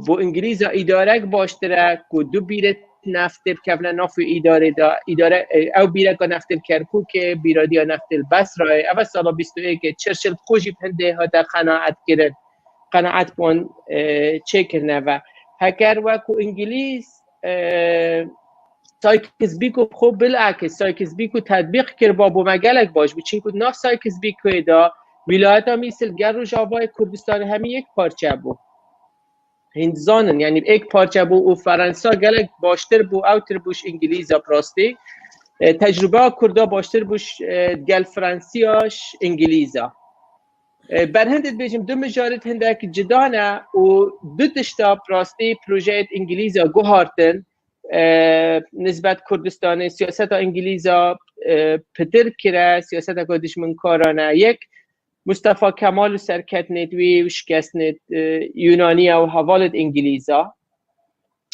bo Îngilîza îdarek baştir e ku du bîrê neftê bikevine navê îdarê de. Îdare, e, ew bîreka neftê li Kerkûkê, bîradiya neftê li Besrayê. Eve sala bîst û yekê Churchill bi xwe jî bi hindê hate qenaet kirin. Qenaet bi wan, e, çêkirine ve. Heger wekû Îngilîz, e, Sykes-Picot bi xwe bilakis, Sykes-Picot tetbîq kiriba, bo me gelek baş bû. Çinku di nav Sykes-Picotê de wîlayeta Mîsir gel Rojavayê Kurdistanê hemî yek parçe bû. Hîn dizanin, yanî êk parçe bû û Ferensa gelek baştir bû, ewtir bû ji Îngilîza bi rastî. E, tecrûbeya Kurda baştir bû ji, e, gel Fransiya ji Îngilîza. E, berhindê dibêjim du mijarê hindek cida ne û du tişta bi rastî projeyêt Îngilîza guhartin, e, nisbet Kurdistanê, siyaseta Îngilîza, e, pitir kire, siyaseteka dijminkarane. Yek, Mustafa Kemal û serketinêt wî û şikestinêt, e, Yunaniya û hevalêt Îngilîza.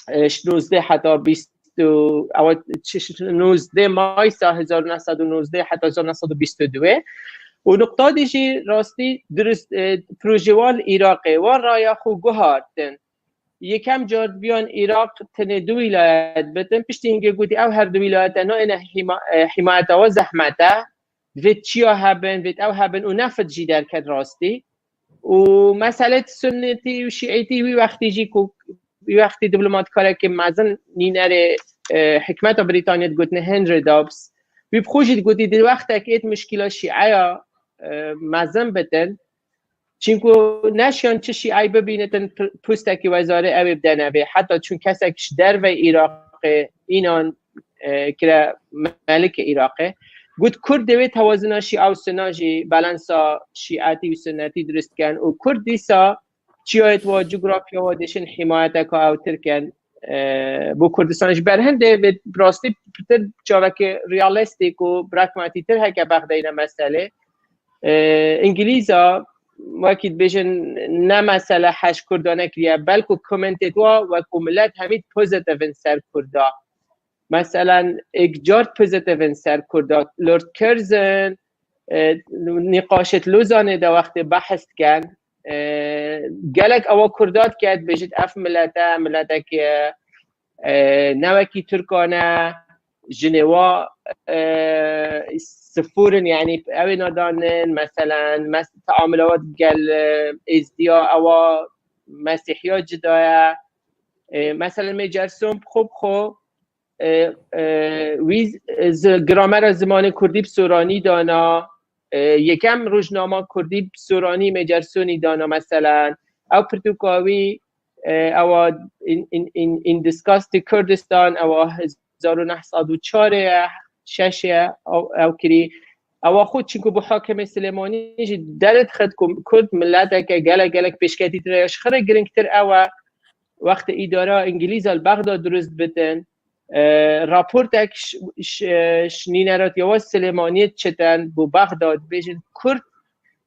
E, ji nozdeh heta bîst û, ewa, çi, ji nozdeh Maysa hezar û neh sed û nozdeh heta hezar û neh sed û bîst û du. Û nuqta dî jî rastî dirist, e, projê wan li Iraqê, wan raya xwe guhartin. Yekem car dibiyan Iraq tenê du wîlayet bitin. Piştî hingê gotî ew her du wîlayete nayêne hîma-, e, hîmayeta we zehmet e. Divêt çiya hebin, divêt ew hebin û neft jî derket rastî. Û meselê sunnetî û şîetî wî wextî jî ku wî wextî diplomatkarekî mezin nînerê, e, hikmeta Brîtaniyê digotine Henry Dobbs. Wî bi xwe jî digotî di wextekê êt muşkîla şîeya, e, mezin bitin. Çinku neşiyan çi şîey bibînitin p-, pustekî wezarê ew ê bidene vê. Heta çûn kesek ji dervey Iraqê înan, e, kire melikê Iraqê. Got Kurd divê tewazina şîa û sunna jî, balansa şîetî û sunnetî dirust ken û Kurd dîsa çiyayêt wa, cografya wa dêşin hîmayeteka ewtir ken, e, bo Kurdistan. Ji ber hindê vê bi rastî pitir çavekê realistîk û pragmatîktir heke bexdeyne meselê. E, Îngilîza, wekî dibêjin, ne mesele heş Kurda nekiriye, belku komentêt wa wekû milet hemî pozitivin ser Kurda. Meselen, êk car pozitivin ser Kurda. Lord Curzon, e, nîqaşêt Lozanê de wextê behs diken, e, gelek ewa Kurda dike, dibêjit ev milete, mileteke, e, ne wekî Tirkan e, jinê wa, e, sifûr in, yanî ew ê nadanin, meselen, mes-, teamula wa digel, e, êzdiya, ewa mesîhiya cida ye. E, meselen, Mêcerson bi xwe bi xwe, e, e, wî z-, zi-, gramera zimanê kurdî bi soranî dana, e, yekem rojnama kurdî bi soranî Mêcersonî dana, meselen. Ew pirtûka wî, e, ewa in, in, in, In Disgusting Kurdistan, ewa hezar û neh sed û çar ye, şeş ye, ew, ew kirî. Ewa xwe çinku bo hakimê Silêmanî jî derê dixit ku Kurd mileteke gelek, gelek pêşketîtir e. Ji xwe re giringtir ew e, wextê îdara Îngilîza li Bexda dirust bitin, e, raportek ş-, ş-, e, ji nîneratiya wa Silêmaniyê çiten bo Bexda, dibêjin Kurd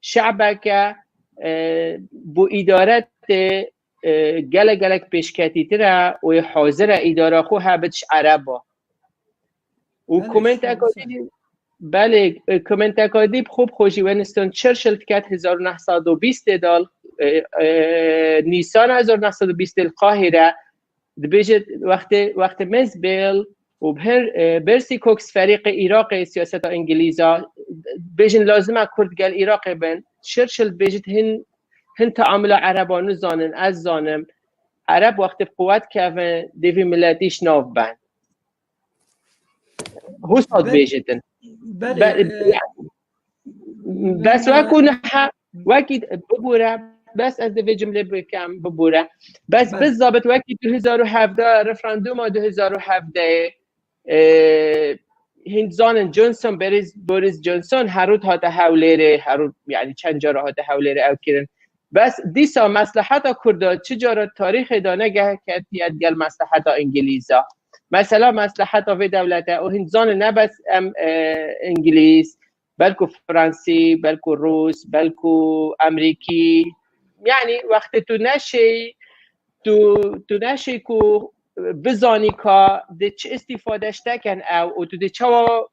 şebeke, e, bo îdare tê, e, gelek gelek pêşketîtir e û ê hazir e îdara xwe hebit ji Ereba. Û Belê, komenteka sağ ol. Dî, belê, e, komenteka dî bi xwe bi xwe jî Winston Churchill diket hezar û neh sed û bîst de, e, e, Nîsana hezar û neh sed û bîst li Qahîre, dibêje wextê, wextê Mansfield û bi hin, e, bersî koks ferîqê Iraqê siyaseta Îngilîza, bêjin lazim e Kurd gel Iraqê bin, Churchill dibêjit hin, hin teamula Ereba nizanin, ez zanim. Ereb wextê bi quwet kevin, dê vî miletî ji nav ben. Husa dibêjitin. Belê, Be-, e, Bes wekî niha, wekî bibûre, bes ez divê cimlê bikem, bibûre. Bes Belê. Bizabit wekî du hezar û hevdeh, referanduma du hezar û hevdeh, e, hîn zanin Johnson, Boris, Boris Johnson, herût hate Hewlêrê, herût, yani çend cara hate Hewlêrê ew kirin. Bes dîsa mesleheta Kurda çi cara tarîxê de negeh ketiye gel mesleheta Îngilîza. Mesela mesleheta vê dewlete, û hîn zanin ne bes em, e, Îngilîz, belku Fransî, belku Rûs, belku Emerîkî. Yani wextê tu neşêy, tu, tu neşêy ku bizanî ka di çi îstîfade ji te ken ew û tu dê çawa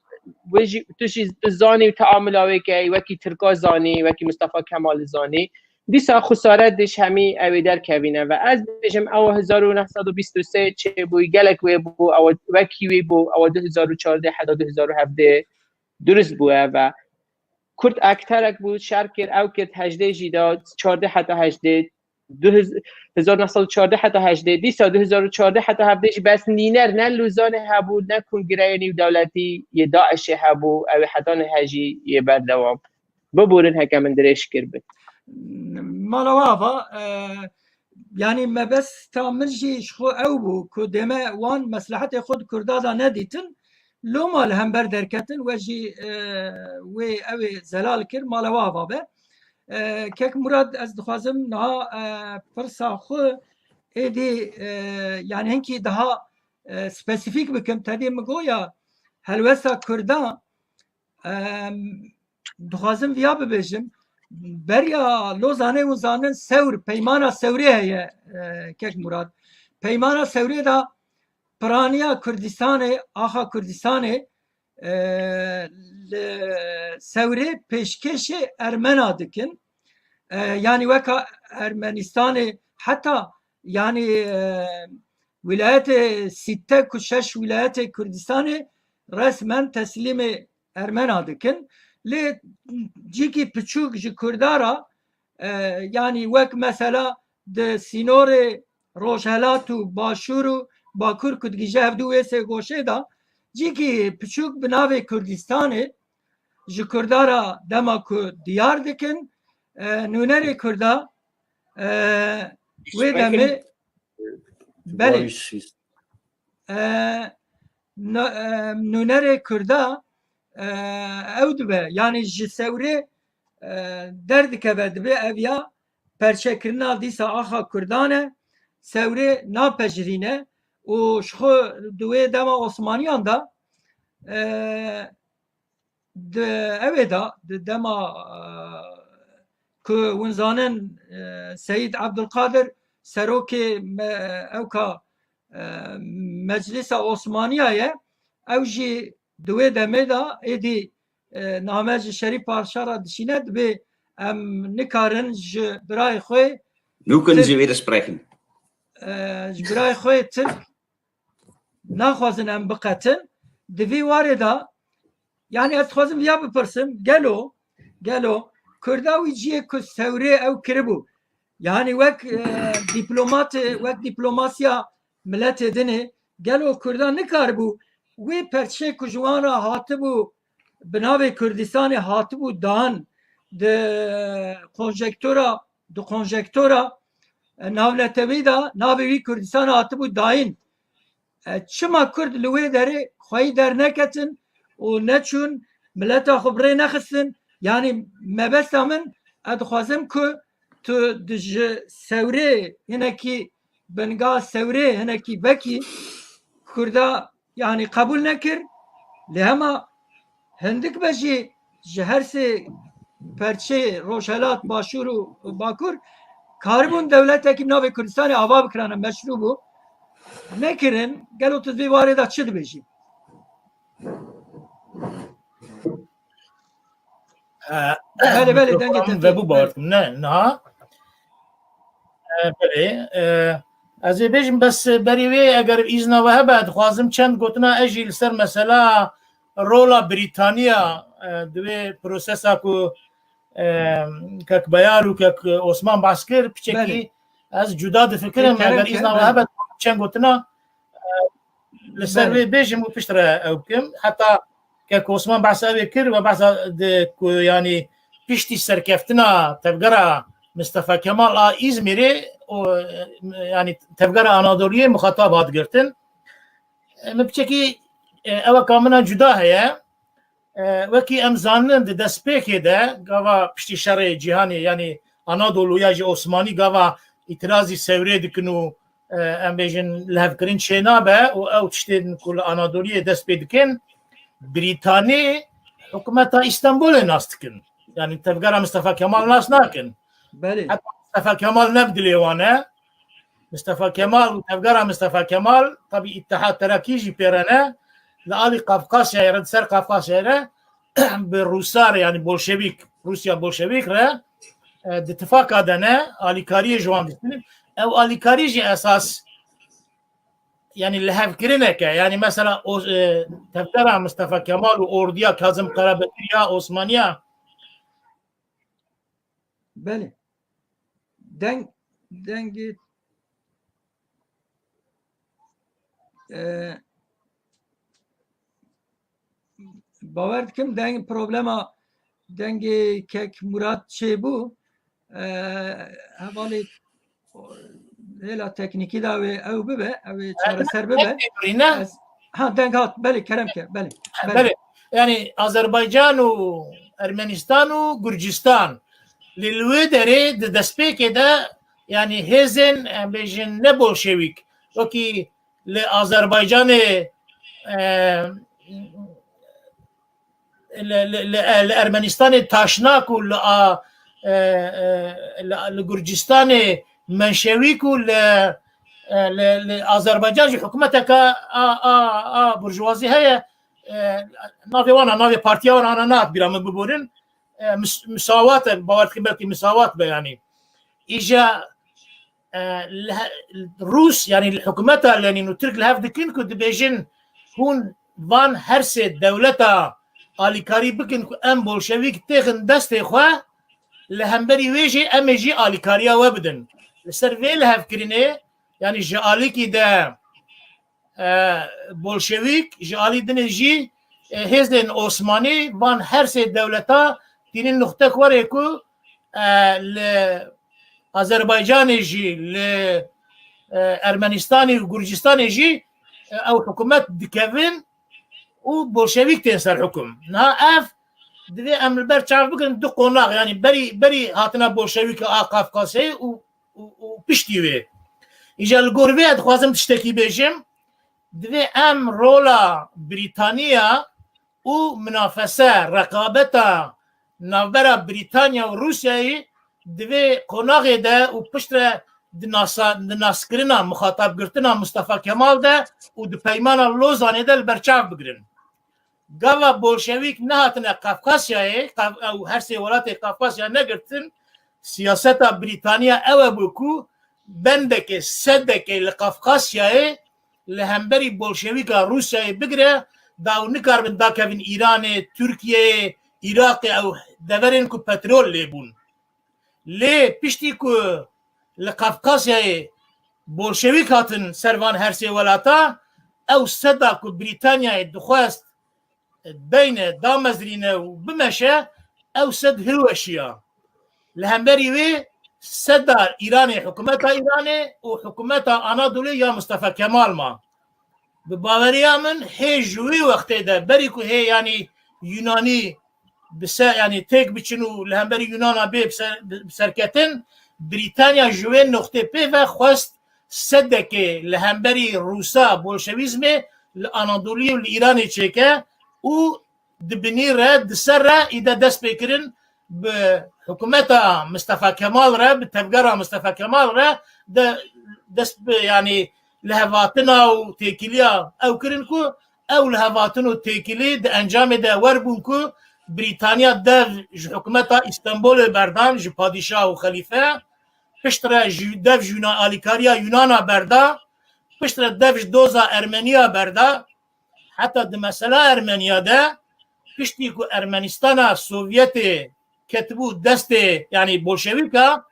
wê jî, tu jî tu zanî û teamula wê key, wekî Tirka zanî, wekî Mustafa Kemal zanî. Dîsa xusare diş hemî ew ê derkevîne ve. Ez dibêjim ew hezar û neh sed û bîst û sê çêbûyî gelek wê bû, ew wekî wê bû, ew du hezar û çardeh heta du hezar û hevdeh durist bûye ve Kurd ekterek bû, şer kir, ew kir, hejdê jî da, çardeh heta hejdê, du hezar neh sed û çardeh heta hejdê, dîsa du hezar û çardeh heta hevdê jî bes nîner ne Lûzanê hebû, ne kongreyê nîwdewletî yê DAIŞê hebû, ew ê heta nihe jî yê berdewam. Biborin heke min dirêj kir bin. Mala we ava, e, yani mebesta min jî ji xwe ew bû ku dême wan meslehetê xwe di Kurda de nedîtin, loma li hember derketin, we jî, e, wê ew ê zelal kir, mala we ava be. E, Kek Murad, ez dixwazim niha, e, pirsa xwe êdî, e, yani hinkî daha, e, spesîfîk bikim. Tedê min goya helwesta Kurda, em, dixwazim viya bibêjim. Beriya Lozanê hûn zanin Sewr, peymana Sewrê heye, e, Kek Murad. Peymana Sewrê de piraniya Kurdistanê, axa Kurdistanê, e, li Sewrê pêşkêşê Ermena dikin. E, yani weka Ermenistanê, heta yani, e, wîlayetê sîtte ku şeş wîlayetê Kurdistanê resmen teslîmê Ermena dikin. Lê cîkî piçûk ji Kurda ra, e, yanî wek mesela di sînorê Rojhelat û Başûr û Bakur ku digihîje hevdû wê sê goşê de, cîkî piçûk bi navê Kurdistanê ji Kurda ra dema ku diyar dikin, e, nûnerê Kurda, e, wê demê, belê. E, na-, e, nûnerê Kurda, e, ew dibe, yanî ji Sewrê, e, derdikeve, dibe ev ya perçekirina dîsa axa Kurdan e, Sewrê napejirîne û ji xwe di wê dema Osmaniyan de, e, di ew ê de, di dema, e, ku hûn zanin, e, Seyîd Ebdulkadir serokê me-, ewka, e, Meclisa Osmaniya ye, ew jî di wê demê de êdî, e, name ji Şerîf Paşa re dişîne, dibê em nikarin ji birayê xwe Nuken Tirk, Sie widersprechen. E, ji birayê xwe Tirk naxwazin em biqetin. Di vî warê de, yani ez dixwazim viya bipirsim, gelo, gelo Kurda wî cihê ku Sewrê ew kiribû, yani wek, e, dîplomatê, wek dîplomasiya miletê dinê, gelo Kurda nikaribû wê perçê ku ji wan re hatibû, bi navê Kurdistanê hatibû dan, di konjektora, di konjektora, e, navnetewî de navê wî Kurdistan hatibû dayîn. E, çima Kurd li wê derê xweyî derneketin û neçûn, mileta xwe bi rê nexistin? Yanî mebesta min, ez dixwazim ku tu di ji Sewrê hinekî, binga Sewrê hinekî vekî Kurda, yanî qebûl nekir, lê hema hindik be jî ji her sê perçeyê Rojhelat, Başûr û Bakur karibûn dewletekî bi navê Kurdistanê ava bikirane, meşrû bû. Nekirin, gelo tu di vê warê de çi dibêjî? E, belê, belê, dengê te tê. Vebû, belê. Bawer dikim. Ne, niha. E, belê, e, Ez ê bêjim, bes berî wê, eger îzna we hebe, dixwazim çend gotina ez jî li ser mesela rola Brîtaniya, e, di wê prosesa ku, e, kek Beyar û kek Osman behs kir, piçekî Belê. ez cuda difikirim, Kerem eger ke, îzna we belê. hebe, çend gotina, e, li ser Belê. wê bêjim û piştre ew bikim. Heta kek Osman behsa wê kir, we behsa di ku, yanî, piştî serkeftina tevgera Mistefa Kemal a Îzmîrê, o, yanî, tevgera Anadoluyê muxatab hat girtin. E, min piçekî, e, eweka min a cuda heye. E, wekî em zanin, di destpêkê de, gava piştî şerê cîhanê, yanî Anadolu ya jî Osmanî, gava îtirazî sewrê dikin û, e, em bêjin, lihevkirin çênabe û ew tiştên ku li Anadoliyê dest pê dikin, Brîtanî hikûmeta Îstenbolê nas dikin. Yanî tevgera Mistefa Kemal nas nakin. Belê. Heta Mistefa Kemal ne bi dilê wan e. Mistefa Kemal û tevgera Mistefa Kemal, tabî Îttihat Terakî jî pê re ne, li alî Qafqasyayê re, di ser Qafqasyayê re bi Rûsa re, yanî Bolşevîk, Rûsya Bolşevîk re, e, di tifaka de ne, alîkariyê ji wan distînin. Ew alîkarî jî esas, yanî lihevkirineke, yanî mesela o, e, tevgera Mistefa Kemal û ordiya Kazim Karabekir ya Osmaniya. Belê. Deng, dengê, e, bawer dikim deng problema dengê kek Murat çêbû. E, hevalê hêla teknîkî de wê ew bibe, ew ê çareser bibe. Deng tê birî, ne? Ez, ha, deng hat, belê, kerem ke, belê, belê. Belê. Yanî Azerbaycan û Ermenistan û Gurcistan li, li wê derê di destpêkê de, yanî hêzên, em bêjin, ne bolşewîk, wekî li Azerbaycanê, e, li, li, li, li Ermenistanê taşnak û li a, e, e, li, li Gurcistanê menşewîk û li, e, li, li Azerbaycan jî hikûmeteke a, a, a burjuvazî heye, e, navê wan a, navê partiya wan a, ana nehat bîra min, biborin, e, mis-, misawat e, bawer dikim belkî misawat be, yanî. Îja, e, li he-, Rûs, yanî li hikûmeta Lenîn û Tirk li hev dikin ku dibêjin, hûn van her sê dewleta alîkarî bikin ku em bolşevîk têxin destê xwe, li hemberî wê jî em ê jî alîkariya we bidin. Li ser vê lihevkirinê, yanî ji alîkî de, e, bolşevîk, ji alî dinê jî, e, hêzên Osmanî van her sê dewleta tînin nuxtek werê ku, e, li Azerbaycanê jî, li, e, Ermenistanê û Gurcistanê jî, e, ew hikûmet dikevin û bolşevîk tên ser hikûm. Niha ev divê em li ber çav bigirin du qonax, yanî berî, berî hatina bolşevîka a Qafqasê û, û, û piştî wê. Îja li gor vê ez dixwazim tiştekî bêjim. Divê em rola Brîtaniya û minafese, reqabeta navbera Brîtanya û Rûsyayê di vê qonaxê de û piştre di nasa-, di naskirina, mixatabgirtina Mustafa Kemal de û di peymana Lozanê de li ber çav bigirin. Gava bolşevîk nehatine Qafkasyayê, Qaf-, ew her sê welatê Qafkasya negirtin, siyaseta Brîtaniya ew e bû ku bendekê, sedekê li Qafkasyayê li hemberî bolşevîka Rûsyayê bigire, da ew nikaribin dakevin Îranê, Tirkiyeyê, Iraqê, ew deverên ku petrol lê bûn. Lê piştî ku li Qafkasyayê bolşevîk hatin ser van her sê welata, ew seda ku Brîtanyayê dixwest beyne, damezrîne û bimeşe, ew sed hilweşiya. Li hemberî wê seda Îranê, hikûmeta Îranê û hikûmeta Anadolê ya Mustafa Kemal ma. Bi baweriya min hê ji wê wextê de, berî ku hê, yanî, Yunanî bi ser, yanî têk biçin û li hemberî Yunana bê bi ser, bi, bi serketin, Brîtanya ji wê noqtê pê ve xwest sedekê li hemberî Rûsa, bolşevîzmê li Anadoliyê û li Îranê çêke û di binî re, di ser re îde dest pê kirin bi hikûmeta Mistefa Kemal re, bi tevgera Mistefa Kemal re de dest bi, yanî, lihevatina û têkiliya ew kirin ku ew lihevatin û têkilî di encamê de wer bûn ku Brîtanya dev ji hikûmeta Îstenbolê berdan, ji padîşah û xelîfe, piştre ji dev ji Yunan, alîkariya Yunana berda, piştre dev ji doza Ermeniya berda. Heta di mesela Ermeniya de, piştî ku Ermenistana Sovyetê ketibû destê, yanî bolşewîka,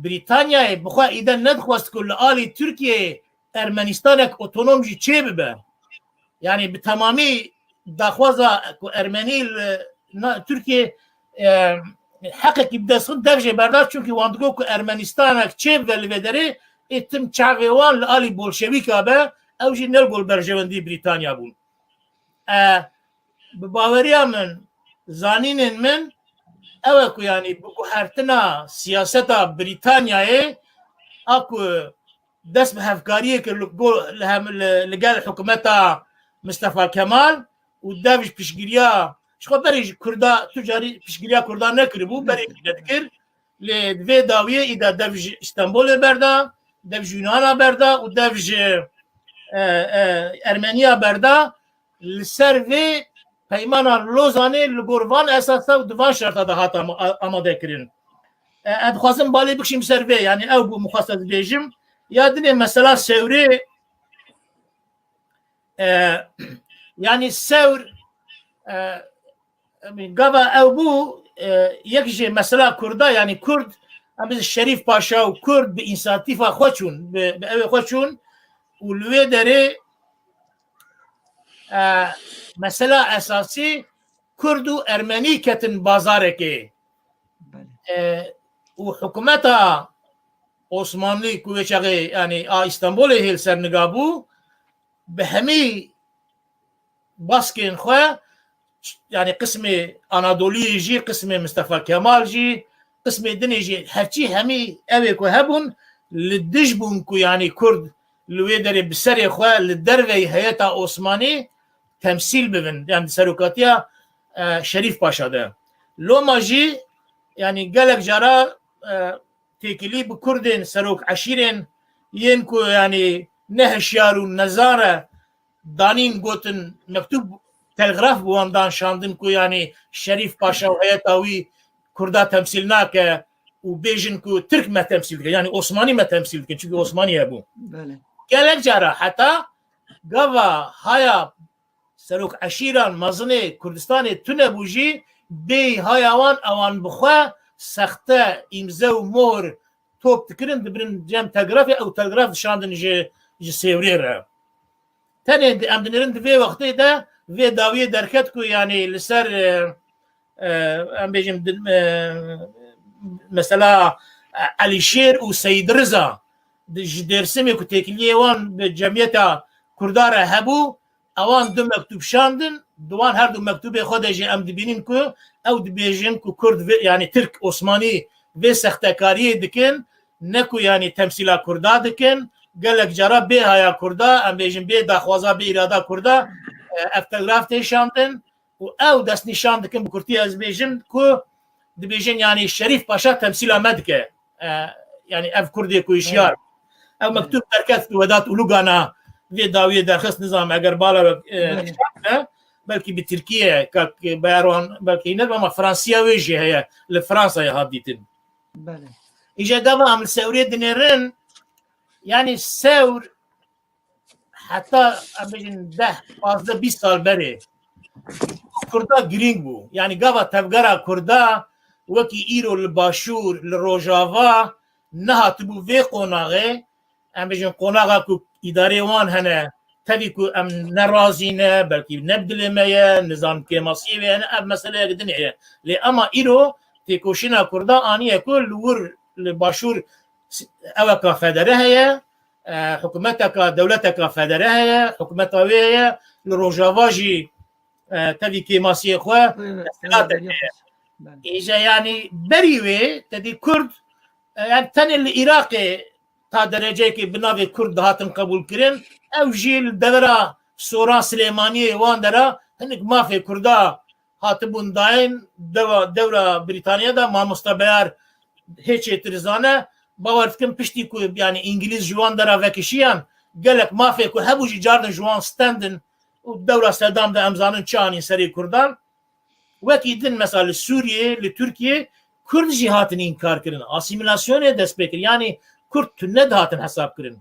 Brîtanyayê bi xwe îde nedixwest ku li alî Tirkiyeyê Ermenistanek otonom jî çêbibe. Yanî bi temamî daxwaza ku Ermenî li na-, Tirkiyê, e, heqekî bi dest xin dev jê berda, çunkî wan digot ku Ermenistanek çêbibe li vê derê, ê tim çavê wan li alî bolşewîka be, ew jî ne li gor berjewendî Brîtanya bûn. E, bi baweriya min, zanînên min, ew e ku yanî bi guhertina siyaseta Brîtanyayê a ku dest bi hevkariyê kir li go-, li hem-, li, li gel hikûmeta Mistefa Kemal û dev ji piştgiriya, ji xwe berê ji Kurda, tu carî piştgiriya Kurda nekiribû, berê jî nedikir. Lê di vê dawiyê îda dev ji Stenbolê berda, dev ji Yunana berda û dev ji, e, e, Ermeniya berda. Li ser vê Peymana Lozanê li gor van esasa û di van şerta de hat ama-, a-, amade kirin. E, ez dixwazim balê bikişîm ser vê, yanî ew bû min xwest ez bêjim. Ya dinê mesela Sewrê, e, yanî Sewr, e, gava ew bû, e, yek ji mesela Kurda, yanî Kurd, em bêjin Şerîf Paşa û Kurd bi însiyatîfa xwe çûn, bi, bi ewê xwe çûn û li wê derê, e, mesela esasî Kurd û Ermenî ketin bazarekê. Belê. E, û hikûmeta Osmanlî ku wê çaxê, yanî a Îstanbulê hêl ser niga bû, bi hemî baskên xwe, yanî qismê Anadoliyê jî, qismê Mistefa Kemal jî, qismê dinê jî, herçî hemî ewê ku hebûn, li dij bûn ku yanî Kurd li wê derê bi serê xwe li derveyî heyeta Osmanî temsîl bibin, yanî di serokatiya, e, Şerîf Paşa de. Loma jî, yanî gelek cara, e, têkilî bi Kurdên serok eşîrên yên ku yanî ne hişyar û nezar e, danîn gotin, mektûb, telgraf bi wan dan şandin ku yanî Şerîf Paşa û heyeta wî Kurda temsîl nake û bêjin ku Tirk me temsîl dikin, yanî Osmanî me temsîl dikin, çunkî Osmanî hebû. Belê. Gelek cara heta gava haya serok eşîran mezinê Kurdistanê tune bû jî, bêyî haya wan ewan bi xwe sexte, îmze û mohr top dikirin, dibirin cem telgrafê, ew telgraf dişandin ji, ji Sêwrê re. Tenê di, em dinêrin di vê wextê de vê dawiyê derket ku, yanî li ser, e, e, em bêjin, di, e, mesela, e, Elîşêr û Seyîd Riza di, ji Dêrsimê ku têkiliyê wan bi cemiyeta Kurda re hebû, ewan du mektûb şandin, di wan her du mektûbê xwe de jî em dibînin ku ew dibêjin ku Kurd vê, yanî Tirk, Osmanî vê sextekariyê dikin, ne ku yanî temsîla Kurda dikin, gelek cara bê haya Kurda, em bêjin bê daxwaza, bê îrada Kurda, e, ev telgraf tê şandin û ew destnîşan dikin, bi kurtî ez bêjim ku dibêjin yanî Şerîf Paşa temsîla me dike. E, yanî ev Kurdê ku hişyar. Ev mektûb derket ku Vedat Ulugana vê dawiyê derxist, nizanim eger bala we, e, Belê. Kişand be, belkî bi Tirkiyê, kak Bayarwan belkî ne, ama Fransiya wê jî heye, li Fransayê hat dîtin. Belê. Îje gava em li Sewrê dinêrin, yanî Sewr heta, em bêjin, deh, pazdeh, bîst sal berê Kurda girîng bû. Yanî gava tevgera Kurda wekî îro li Başûr, li Rojava nehatibû vê qonaxê, em bêjin, qonaxa ku îdarê wan hene, tevî ku em ne razî ne, belkî ne bi dilê me ye, nizam kêmasiyê wê hene, ev meseleyek din heye. Lê ema îro têkoşîna Kurda aniye ku li wir, li Başûr s-, eweka federe heye, e, hikûmeteka, dewleteka federe heye, hikûmeta wê heye, li Rojava jî, e, tevî kêmasiyê xwe, Evet, desthilatek evet, heye. Belê. Îje, yanî berî wê tedî Kurd, e, yanî tenê li Iraqê ta dereceyekê bi navê Kurd dihatin qebûl kirin, ew jî li devera Soran Silêmaniyê wan dera hinek mafê Kurda hatibûn dayîn, dewa, dewra Brîtanya de mamosta Beyar hê çêtir zane, bawer dikim piştî ku, yanî, Îngilîz ji wan dera vekişiyan, gelek mafê ku hebû jî cardin ji wan stendin û dewra Sedam de em zanin çi anîn serê Kurdan. Wekî din, mesela li Sûriyê, li Tirkiyê Kurd jî hatin înkar kirin. Asîmîlasyonê dest pê kir. Yanî Kurd tune dihatin hesab kirin.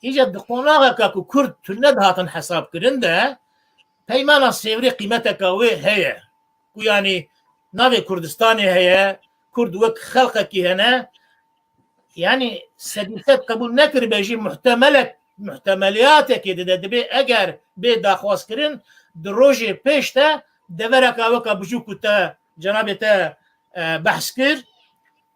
Îca di qonaxeka ku Kurd tune dihatin hesab kirin de peymana Sêwrê qîmeteka wê heye. Ku yanî navê Kurdistanê heye, Kurd wek xelqekî hene. Yanî sedî sed qebûl nekiribe jî muhtemelek, muhtemilatekê dide. Dibê eger bê daxwazkirin, di rojê pêş de devereka weka bijû ku te cenabê te, e, behs kir,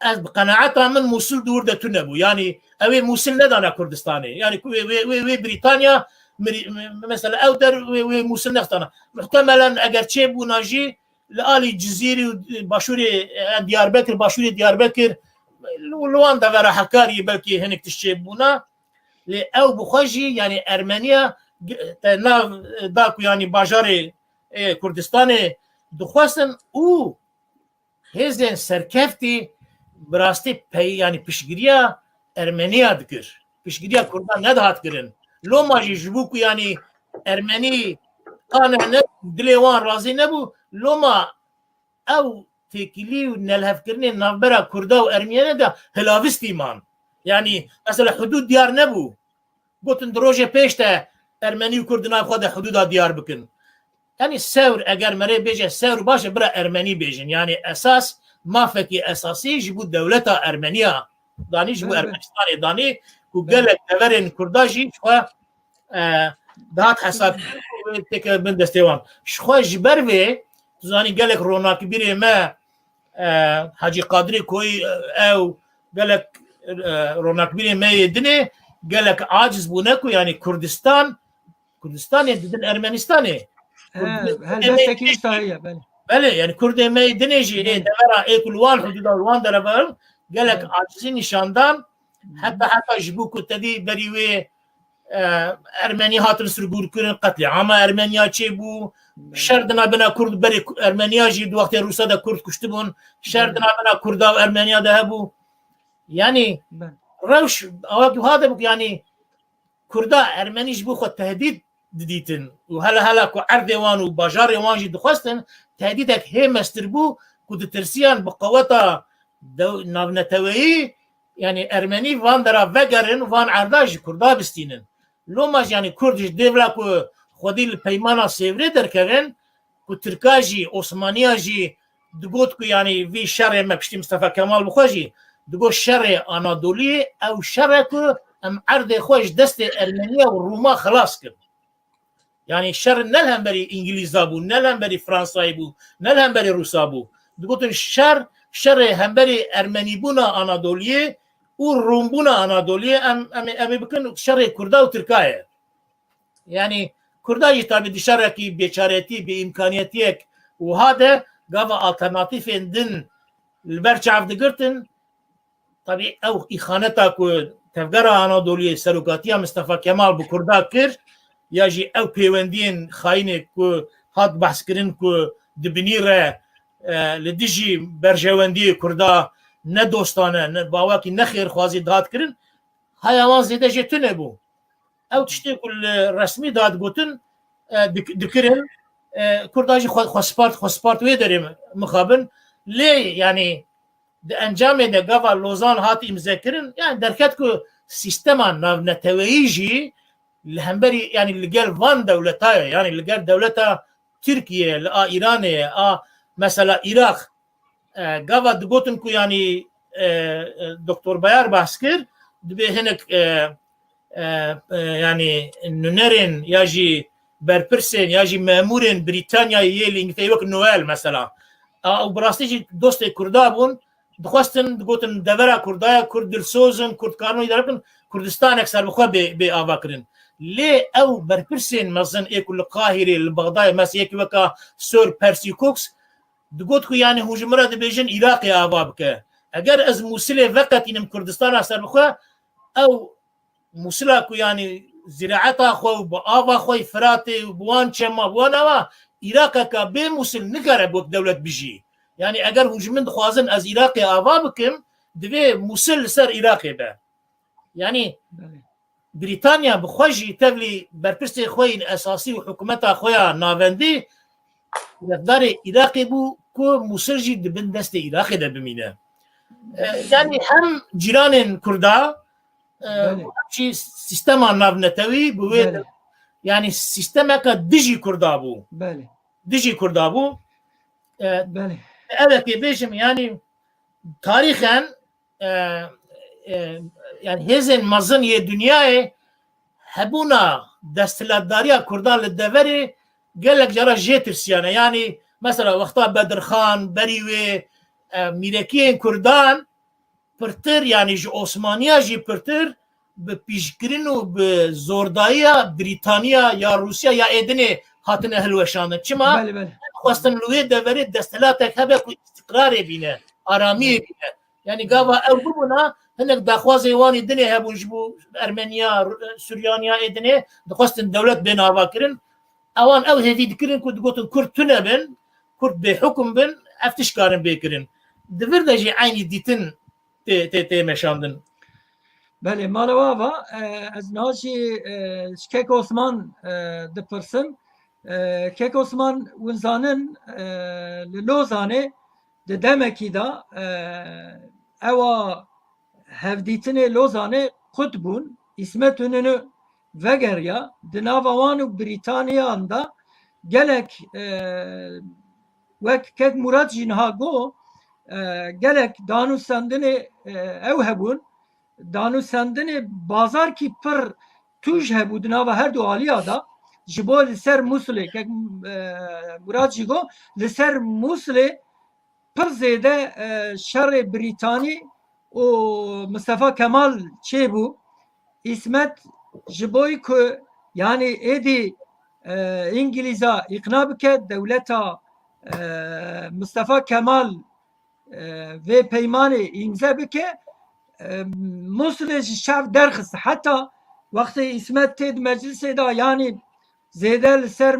ez bi qenaeta min Mûsil di wir de tune bû. Yanî ew ê Mûsil nedana Kurdistanê. Yanî ku wê, wê, wê, wê Brîtanya, mirî-, me-, mesela ew der wê, wê Mûsil nextana. Muhtemelen eger çêbûna jî li alî Cizîrî û başûrê, e, Diyarbekir, başûrê Diyarbekir, li, li wan devera Hekarî belkî hinek tişt çêbûna. Lê ew bi xwe jî, yanî Ermeniya, te nav, e, da ku yanî bajarê, e, Kurdistanê dixwestin û hêzên serkeftî bi rastî pey-, yanî piştgiriya Ermeniya dikir. Piştgiriya Kurdan nedihat kirin. Loma jî ji bo ku yanî Ermenî qane ne, dilê wan razî nebû, loma ew têkilî û nelhevkirinê navbera Kurda û Ermeniya de hilavistî man. Yanî mesela hudûd diyar nebû. Gotin di rojê pêş de Ermenî û Kurd di nav xwe de hudûda diyar bikin. Yanî Sewr, eger merê bêje Sewr, baş e, bira Ermenî bêjin. Yanî esas mafekî esasî ji bo dewleta Ermeniya danî, ji bo Ermenistanê danî, ku gelek deverên Kurda jî ji xwe, e, dihat hesab têke bin destê wan. Ji xwe ji ber vê, tu zanî gelek ronakbîrê me, e, Hacî Qadirê Koyî, e, ew gelek, e, ronakbîrê me yê dinê gelek aciz bûne ku yanî Kurdistan, Kurdistanê didin Ermenistanê. He, helbestekî wisa heye, belê. Belê, yanî Kurdê me yê dinê jî ê devera ê ku li wan hudûda li wan dereva gelek acizî nîşan dan. Heta, heta ji bo ku te dî berî wê, e, Ermenî hatin sirgûrkirin, qetlîama Ermeniya çêbû, şer dina bina Kurd berê Ku-, Ermeniya jî di wextê Rûsa de Kurd kuştibûn, şer dina bina Kurda û Ermeniya de hebû. Yanî rewş awakî wiha de bû ku yanî Kurda Ermenî ji bo xwe tehdîd didîtin û hela hela ku erdê wan û bajarê wan jî dixwestin, tehdîdek hê mestir bû ku ditirsiyan bi qeweta dew-, navneteweyî, yanî Ermenî van dera vegerin, van erda ji Kurda bistînin. Loma jî yanî Kurd ji dêvla ku xwedî li peymana Sêvrê derkevin, ku Tirka jî, Osmaniya jî digot ku yanî vî şerê me piştî Mistefa Kemal bi xwe jî digot şerê Anadoliyê, ew şer e ku em erdê xwe ji destê Ermeniya û Rûma xilas kin. Yanî şer ne li hemberî Îngilîza bû, ne li hemberî Fransayê bû, ne li hemberî Rûsa bû. Digotin şer, şerê hemberî Ermenîbûna Anadoliyê û Rûmbûna Anadoliyê em, em, em ê bikin şerê Kurda û Tirka ye. Yanî Kurda jî tabî di şerekî bêçaretî, bêîmkaniyetiyek wiha de gava alternatîfên din li ber çav digirtin. Tabî ew îxaneta ku Tevgera Anadoliyê serokatiya Mistefa Kemal bi Kurda kir, ya jî ew pêwendiyên xayînê ku hat behskirin ku di binî re, e, li dijî berjewendiyê Kurda ne dostane, ne bawakî ne xêrxwazî dihat kirin, haya wan zêde jê tune bû. Ew tiştê ku li resmî dadigotin, e, dik-, dikirin, e, Kurda jî xwe, xwe spart, xwe spart wê derê mixabin. Lê, yanî, di encamê de gava Lozan hat îmzekirin, yanî derket ku sîstema navneteweyî jî li hemberî, yanî li gel van dewleta ye, yanî li gel dewleta Tirkiye, li a Îranê ye, a mesela Iraq, e, gava digotin ku yanî, e, e, Doktor Bayar behs kir, dibê hinek, e, e, e, yanî nûnerên ya jî berpirsên ya jî memûrên Brîtanyayê yê li Îngiltereyê wek Noel mesela. A, û bi rastî jî dostê Kurda bûn, dixwestin, digotin devera Kurda ye, Kurd dilsoz in, Kurd karin îdare bikin, Kurdistanek serbixwe bê, bê ava kirin. Lê ew berpirsên mezin ê ku li Qahirê, li Bexdayê, mesela yekî weka Sir Percy Cox, digot ku yanî hûn ji min re dibêjin Iraqê ava bike. Eger ez Mûsilê veqetînim Kurdistana serbixwe, ew Mûsila ku yanî zîraeta xwe û bi ava xwe yê Firatê û bi wan çema, bi wan ava, Iraqeka bê Mûsil nikare wek dewlet bijî. Yanî eger hûn ji min dixwazin ez Iraqê ava bikim, divê Mûsil li ser Iraqê be. Yanî Brîtanya bi xwe jî tevlî berpirsê xwe yên esasî û hikûmeta xwe ya navendî, refdarê Iraqê bû, ku Mûsil jî di bin destê Iraqê de bimîne. E, yanî hem cîranên Kurda, e, Belê. hem jî sîstema navnetewî bi wê Belê. de, yanî sîstemeke dijî Kurda bû. Belê. Dijî Kurda bû. E, Belê. Ev ê bêjim, yanî tarîxen, e, e, yanî hêzên mezin yê dinyayê hebûna desthilatdariya Kurdan li deverê gelek cara jê tirsiyane. Yanî mesela wexta Bedirxan, berî wê, e, mîrekiyên Kurdan pirtir, yanî ji Osmaniya jî pirtir bi pîşkirin û bi zordayiya Brîtaniya ya Rûsya ya êdinê hatine hilweşandin. Çima? Belê, belê. Xwestin li wê deverê desthilatek hebe ku îstiqrarê bîne, aramiyê Belê. bîne. Yanî gava ew bibûna, hinek daxwazê wan ê dinê hebûn ji bo Ermeniya, Ru-, Suryaniya ê dinê, dixwestin dewlet bê nava kirin. Ewan ew hêvî dikirin ku digotin Kurd tune bin, Kurd bêhukum bin, ev tişt karin bê kirin. Di vir de jî eynî dîtin tê, tê, tê meşandin. Belê, mala we ava, e, ez niha jî, e, ji Kek Osman, e, dipirsim. E, Kek Osman, hûn zanin, e, li Lozanê di demekî de, e, ewa hevdîtinê Lozanê qut bûn, Îsmet Înûnû vegeriya, di nava wan û Brîtaniyan de gelek, e, wek Kek Murat jî niha got, e, gelek danûstendinê, e, ew hebûn, danûstendinê bazarkî pir tûj hebû di nava her du aliya de, ji bo li ser Mûsilê, Kek, e, Murat jî got, li ser Mûsilê pir zêde, e, şerê Brîtanî û Mistefa Kemal çêbû. Îsmet ji bo ku, yanî êdî, e, Îngilîza îqna bike, dewleta, e, Mistefa Kemal, e, vê peymanê îmze bike, e, Mûsilê ji şev derxist. Heta wextê Îsmet tê di meclisê de, yanî zêde li ser,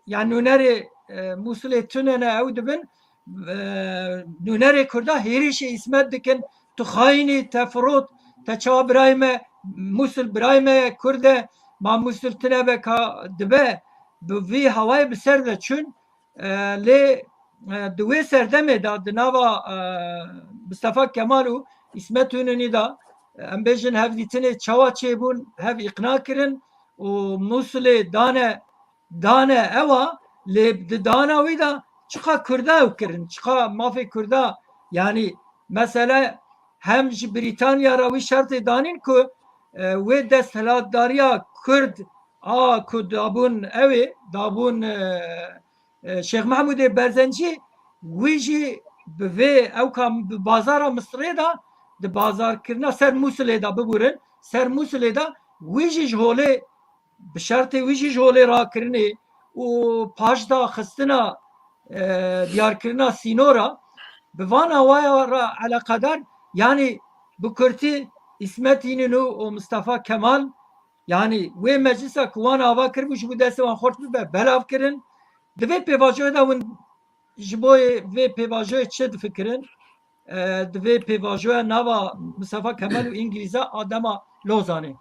yanî nûnerê, e, Mûsilê tune ne ew dibin, e, nûnerê Kurda hêrişê Îsmet dikin, tu xayînî, te firot, te çawa birayê me, Mûsil birayê me ye, Kurd e, ma Mûsil tune be ka dibe, bi vî hawayê bi ser de çûn, e, lê, e, di wê serdemê de di nava, e, Mistefa Kemal û Îsmet Înûnî de, e, em bêjin hevdîtinê çawa çêbûn, hev îqna kirin û Mûsilê dane, dane ewa, lê di dana wî de çiqa Kurda ew kirin, çiqa mafê Kurda, yanî mesele hem ji Brîtanya re wî şertê danîn ku, e, wê desthilatdariya Kurd a ku dabûn ew ê, dabûn, e, e, Şêx Mehmûdê Berzencî, wî jî bi vê ewka bi bazara Misirê de, di bazarkirina ser Mûsilê de, biburin, ser Mûsilê de wî jî ji holê, bi şertê wî jî ji holê rakirinê û paşda xistina, e, diyarkirina sînora, bi van awaya re eleqedar, yanî bi kurtî Îsmet Înûnû û Mistefa Kemal, yanî wê meclisa ku wan ava kiribû ji bo destê wan xurt bibe, belav kirin. Di vê pêvajoyê de hûn ji bo vê pêvajoyê çi difikirin? E, di vê pêvajoya nava Mistefa Kemal û Îngilîza a dema Lozanê.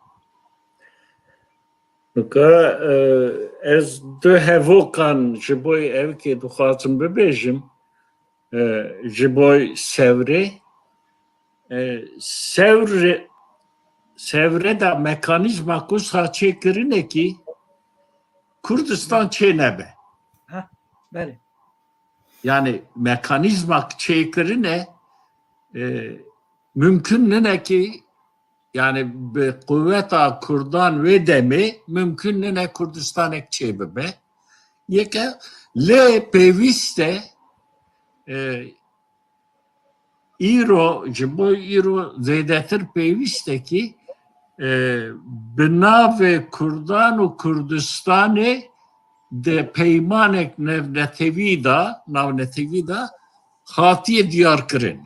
Nika, e, ez du hevokan ji bo evkê dixwazim bibêjim. E, ji bo Sewrê, e, Sewrê, Sewrê de mekanîzma ku sa çêkirinekî Kurdistan çê nebe. Ha, belê. Yani mekanîzma çêkirine, e, mümkün nine ki, yani bi quweta Kurdan wê demê mümkün nine Kurdistanek çê bibe. Yeke lê pêwîst e, e, îro, ji bo îro zêdetir pêwîst e ki, e, bi navê Kurdan û Kurdistanê di peymanek navnetewî de, navnetewî de hatiye diyarkirin.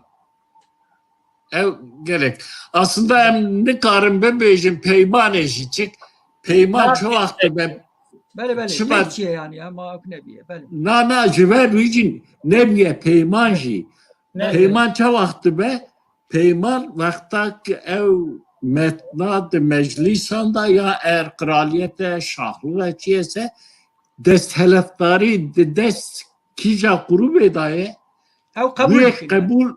Ew gerek. Aslında em nikarin bibêjin peymanê jî çik. Peyman çi wext be? Belê, belê. Çi Pek var? Çiye yani ya, ma ew nebiye, belê. Na, na, ji ber wî jî nebiye peyman jî. Ne? Peyman çi wext be? Peyman wexta ki ew metna di meclîsan de ya er kraliyete, şahlû ve çiyese, desthilatdarî di dest kîja grûbê de ye, Ew qebûl dikin. Qebûl,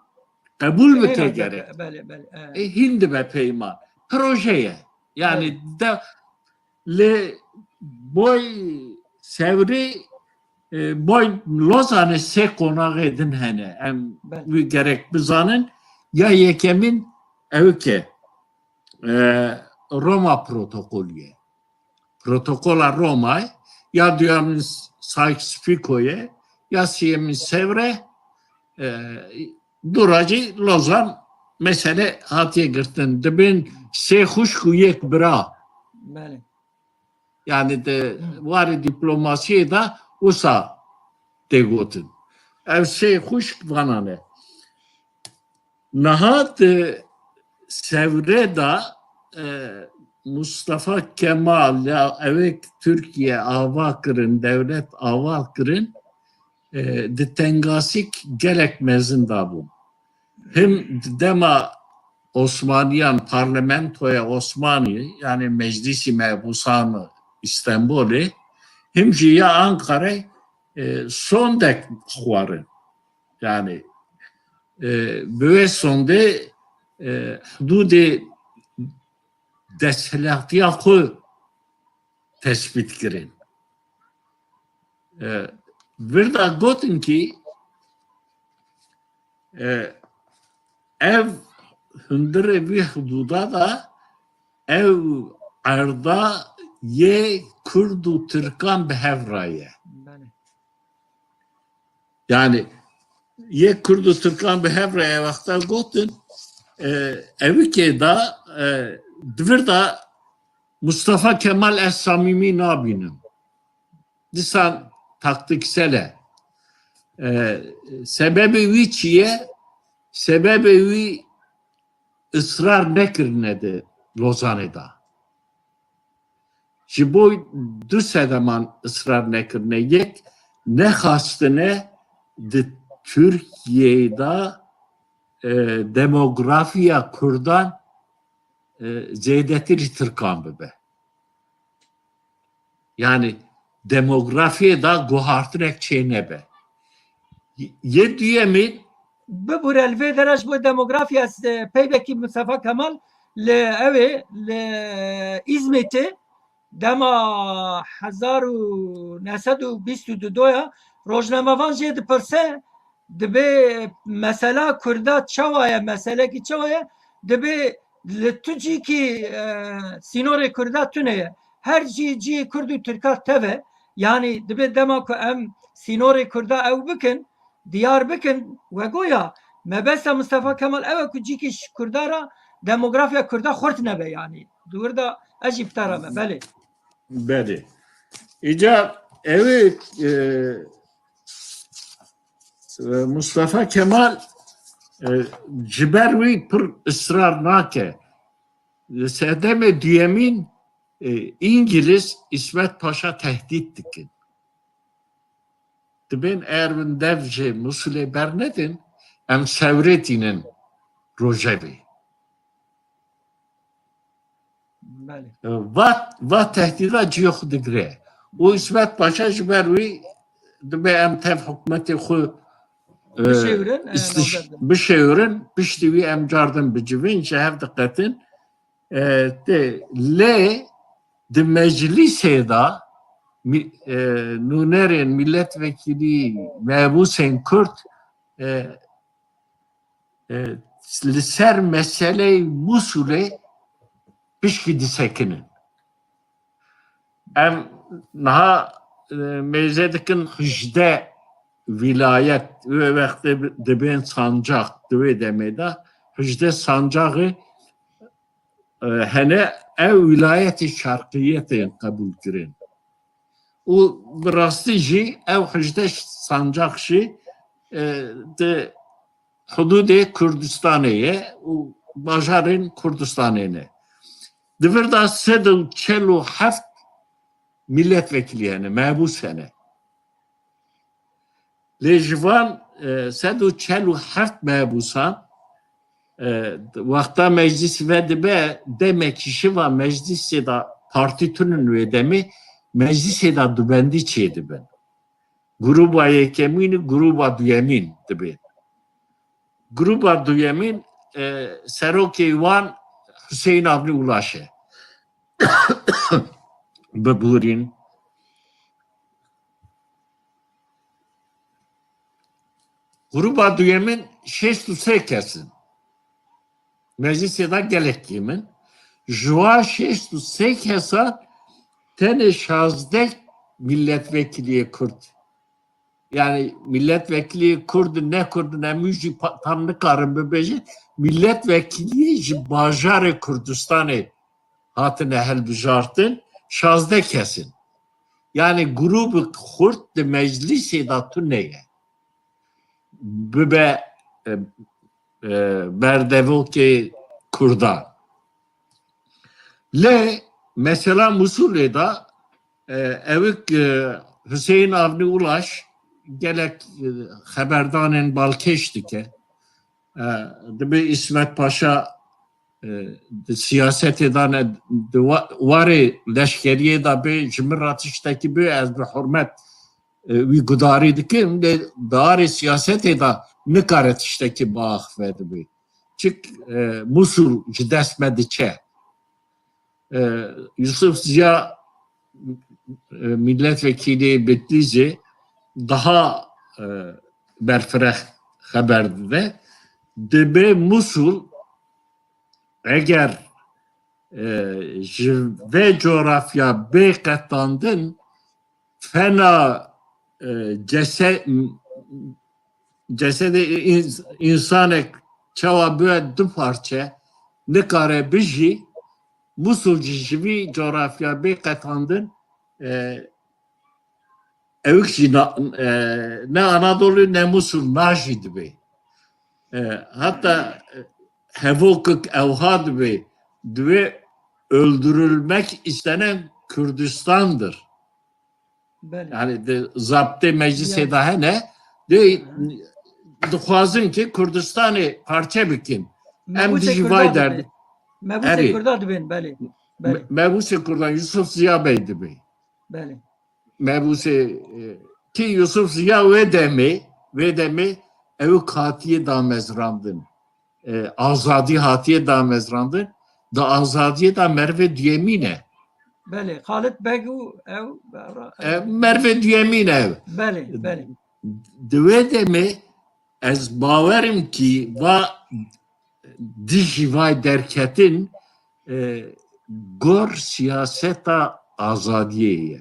qebûl bike gerek. Belê, belê. E, hîn dibe peyman. Proje ye. Yani de li boy Sewrê, e, boy Lozanê sê qonaxê din hene. Em wî gerek bizanin. Ya yekemîn ew ke e, Roma protokolü ye. Protokola Roma'yê, ya duyemîn Sykes-Picot'ê, ya sêyemîn Sewre, e, dûra jî Lozan mesele hatiye girtin. Dibên sê xwişk û yek bira. Belê. Yani de warê diplomasiyê de wisa tê gotin. Ev sê xwişk vanan e. Niha di Sewrê de, e, Mustafa Kemal ya ewek Tirkiye ava kirin, dewlet ava kirin, e, di tengasîk gelek mezin de bû. Him di dema Osmaniyan, parlamentoya Osmanî, yani Meclisî Mehbûsan Îstenbolê, him jî ya Ankarayê, e, sondek xwarin. Yani, e, bi wê sondê, e, hududê desthilatiya xwe tespît kirin. E, vir de gotin kî, e, ev hundirê vî hududa de ew erda yê Kurd û Tirkan bi hev re ye. Belê. Yani yê Kurd û Tirkan bi hev re ye wexta gotin, e, evikê de, e, di vir de Mustafa Kemal ez samîmî nabînim. Disan taktiksel e. E, sebebê wî çi ye? Sebebê wî israr nekirine di Lozanê de. Ji bo du sedeman israr nekirine. Yek, nexwastine di Tirkiyeyê de, e, demografiya Kurdan, e, zêdetir ji Tirkan bibe. Yani demografiyê de guhartinek çê nebe. Yê duyemîn. Bibûre li vê dera ji bo demografya, e, peyvekî Mustafa Kemal li ew ê, li Îzmîtê dema hezar û neh sed û bîst û du ya rojnamevan jê dipirse, dibê mesela Kurda çawa ye, meselekî çawa ye, dibê li tu cîkî, e, sînorê Kurda tune ye. Her cî cî Kurd û Tirka tev e. Yanî dibê dema ku em sînorê Kurda ew bikin, diyar bikin, we goya mebesta Mustafa Kemal ew e ku cîkî ji Kurda re demografya Kurda xurt nebe yanî. Di wir de ez jî bi te re me, belê. Belê. Îca ew ê, e, e, Mustafa Kemal, e, ji ber wî pir israr nake. Li sedemê duyemîn, e, Îngiliz Îsmet Paşa tehdît dikin. Dibên eger min dev ji Musulê bernedin, em Sewrê tînin Rojevê. Belê. Va, va tehdîda cihê xwe digire. Û Îsmet Paşa ji ber wî dibê em tev hikûmetê xwe, e, bişêwirin, e, istiş-, navber bidin. Bişêwirin, piştî wî em cardin bicivîn, ji hev diqetin. E, tê, lê di meclîsê de mî-, e, nûnerên milletvekilî, mebûsên Kurd, e, e, li ser meseleyê Mûsulê pişkî disekinin. Em niha, e, mêze dikin hejdeh wîlayet, wê wextê dibên sancax, di wê demê de hejdeh sancaxê, e, hene, ew wîlayetê şerqiyê tên qebûl kirin. Û bi rastî jî ew hejdeh sancax jî, e, di hududê Kurdistanê ye û bajarên Kurdistanê ne. Di vir de sed û çel û heft milletvekilî hene, mebûs hene. Lê ji van, e, sed û çel û heft mebûsan, e, wexta meclis vedibe, demekî şiva meclisê de partî tunin wê demê, meclisê de dubendî çêdibin. Grûba yekemîn û grûba duyemîn dibê. Gruba duyemîn, e, serokê wan Hüseyin Avni Ulaş e. Bibûrîn. Gruba duyemîn şêst û sê kes in. Meclisê de gelek kêm in. Ji wan şêst û sê kesan tenê şazdeh milletvekiliyê Kurd. Yani milletvekiliyê Kurd in, ne Kurd in, em wî jî pa-, tam nikarin bibêjin. Milletvekiliyê ji bajarê Kurdistanê hatine hilbijartin, şazdeh kes in. Yani grûbik xurt di meclisê de tune ye. Bibe, e, e, berdevokê Kurdan. Lê mesela Musulê de, e, ewik, e, Hüseyin Avni Ulaş gelek, e, xeberdanên balkêş dike. E, dibe İsmet Paşa, e, di siyasetê de ne, di wa-, warê leşkeriyê de bê, ji min re tiştekî bê, ez bi hurmet, e, wî gudarî dikim, lê di arê siyasetê de nikare tiştekî biaxive dibe. Çik, e, Musul ji dest me diçe. E, Yusuf Ziya, e, milletvekilî Bitlîzê daha, e, berfireh xeber dide. Dibe Musul eger, e, ji vê coğrafya bê qetandin, fena, e, cese-, cesedê ins-, insanek çawa bibe du parçe, nikare bijî, Musul jî ji vî coğrafya bê qetandin, e, ewik jî na-, e, ne Anadolu ne Musul najî dibe. E, hatta, e, hevokik ewha dibe, dibe öldürülmek istenen Kürdistan'dır. Belê. Yani di zabtê meclisê de hene, de dixwazin ki Kurdistanê parçe bikin. Em dijî vay derdin. Mebûsê Kurda dibên, belê. Belê. Me-, mebûsê Kurdan Yusuf Ziya Bey dibe. Belê. Mebûsê, e, ki Yusuf Ziya wê demê, wê demê ew hatiye damezrandin. E, azadî hatiye damezrandin. Di azadiyê de mervê duyemîn e. Belê, Xalid Beg û ew, e, mervê duyemîn e ew. Belê, belê. Di wê demê ez bawerim ki va dijî vay derketin, e, gor siyaseta azadiyê ye.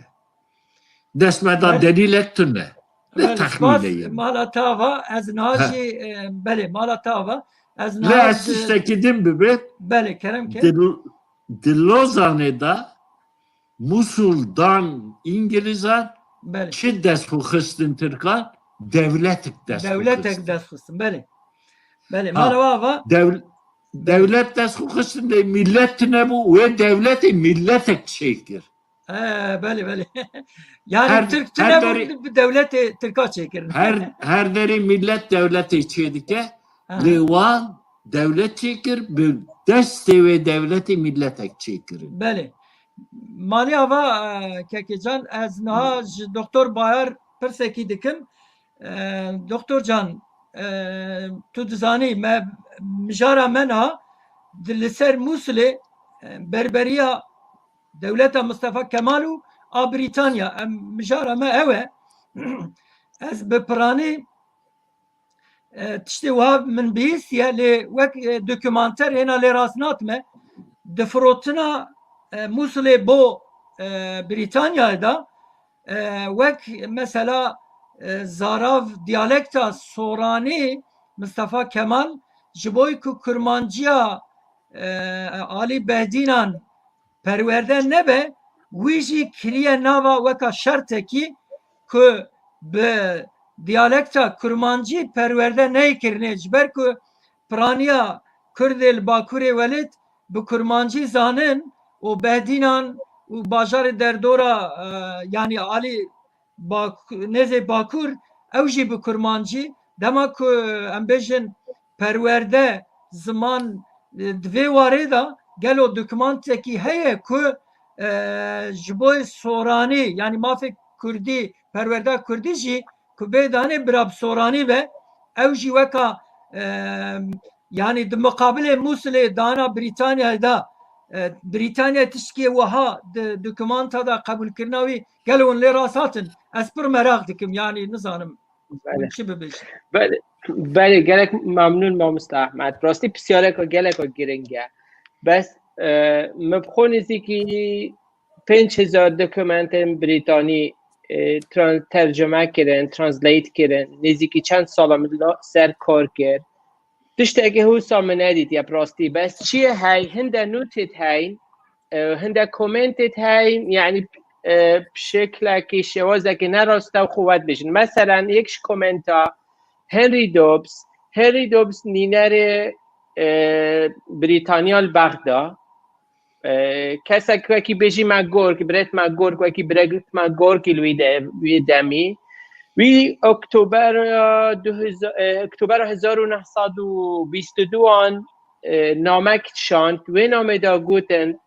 Dest me da delîlek tune. Ne texmîne ye. Mala te ava, ez niha jî, e, belê, mala te ava, ez niha... Lê ez tiştekî din bibe. Belê, kerem ke. Di, di Lozanê de Musul dan Îngilîzan, belê, çi dest xwe xistin Tirkan? Dewletik dest xwe xistin. Dewletek dest xistin, belê. Belê, mala we ava. Dew-, dewlet dest xwe xistin lê millet nebû, wê dewletê milletek çêkir. He, belê, belê. Yani her, Tirk tune bu, derê, bi dewletê Tirka çêkirin. Her, her derê millet dewletê çêdike. Aha. Lê wan dewlet çêkir, bi destê wê dewletê milletek çêkirin. Belê. Malê ava, e, Kekecan, ez niha ji Doktor Bayar pirsekî dikim. E, Doktor Can, e, tu dizanî me, mijara me niha di li ser Mûsilê, e, berberiya dewleta Mustafa Kemal û a Brîtanya. Em, mijara me ew e. Ez bi piranî, e, tiştê wiha min bihîstiye, lê wek, e, dokumanter hêna lê rast natime. Di firotina, e, Mûsilê bo, e, Brîtanyayê de, e, wek mesela, e, zarav diyalekta soranî Mistefa Kemal ji bo ku kurmanciya, e, alî Behdînan perwerde nebe, wî jî kiriye nava weka şertekî ku bi diyalekta kurmancî perwerde neyê kirinê, ji ber ku piraniya Kurdê li Bakurê Welêt bi kurmancî zanin û Behdînan û bajarê derdora, e, yanî alî Bak-, nêzê Bakur, ew jî bi kurmancî. Dema ku, em bêjin, perwerde, ziman, e, di vê warê de gelo dokumantekî heye ku, e, ji bo soranî, yanî mafê kurdî, perwerda kurdî jî ku bê danê bira bi soranî be, ew jî weka, E, yanî di muqabilê Mûsilê dana Brîtanyayê de, e, Brîtanya tiştê wiha di dokûmanta de qebûlkirina wî gelo hûn lê rast hatin? Ez pir meraq dikim, yanî nizanim hûn çi bibêjin. Belê, belê, gelek memnûn mamoste Ehmed. Rastî pisyareka geleka giring e. Bes, e, min bi xwe nêzîkî pênc hezar dokumentên Brîtanî, e, tran-, tercime kirin, translate kirin. Nêzîkî çend sala min la-, ser kar kir. Tiştekî hûsa min nedîtiye bi rastî. Bes çi ye hey, hinde nûtêt hey, e, hinde komentêt hey, yanî, e, bi şeklekî, şêwazekî ne rast e û xwe wet bêjin. Meselen, yek ji komenta Henry Dobbs, Henry Dobbs nînerê, e, Brîtanya li Bexda, e, kesek wekî bêjî McGurk, Brett McGurk, wekî Brett McGurk li wî de-, wî demî. Wî Oktobera du hezar, e, Oktobera hezar û neh sed û bîst û duan, e, namek şand. Wê namê de gotin,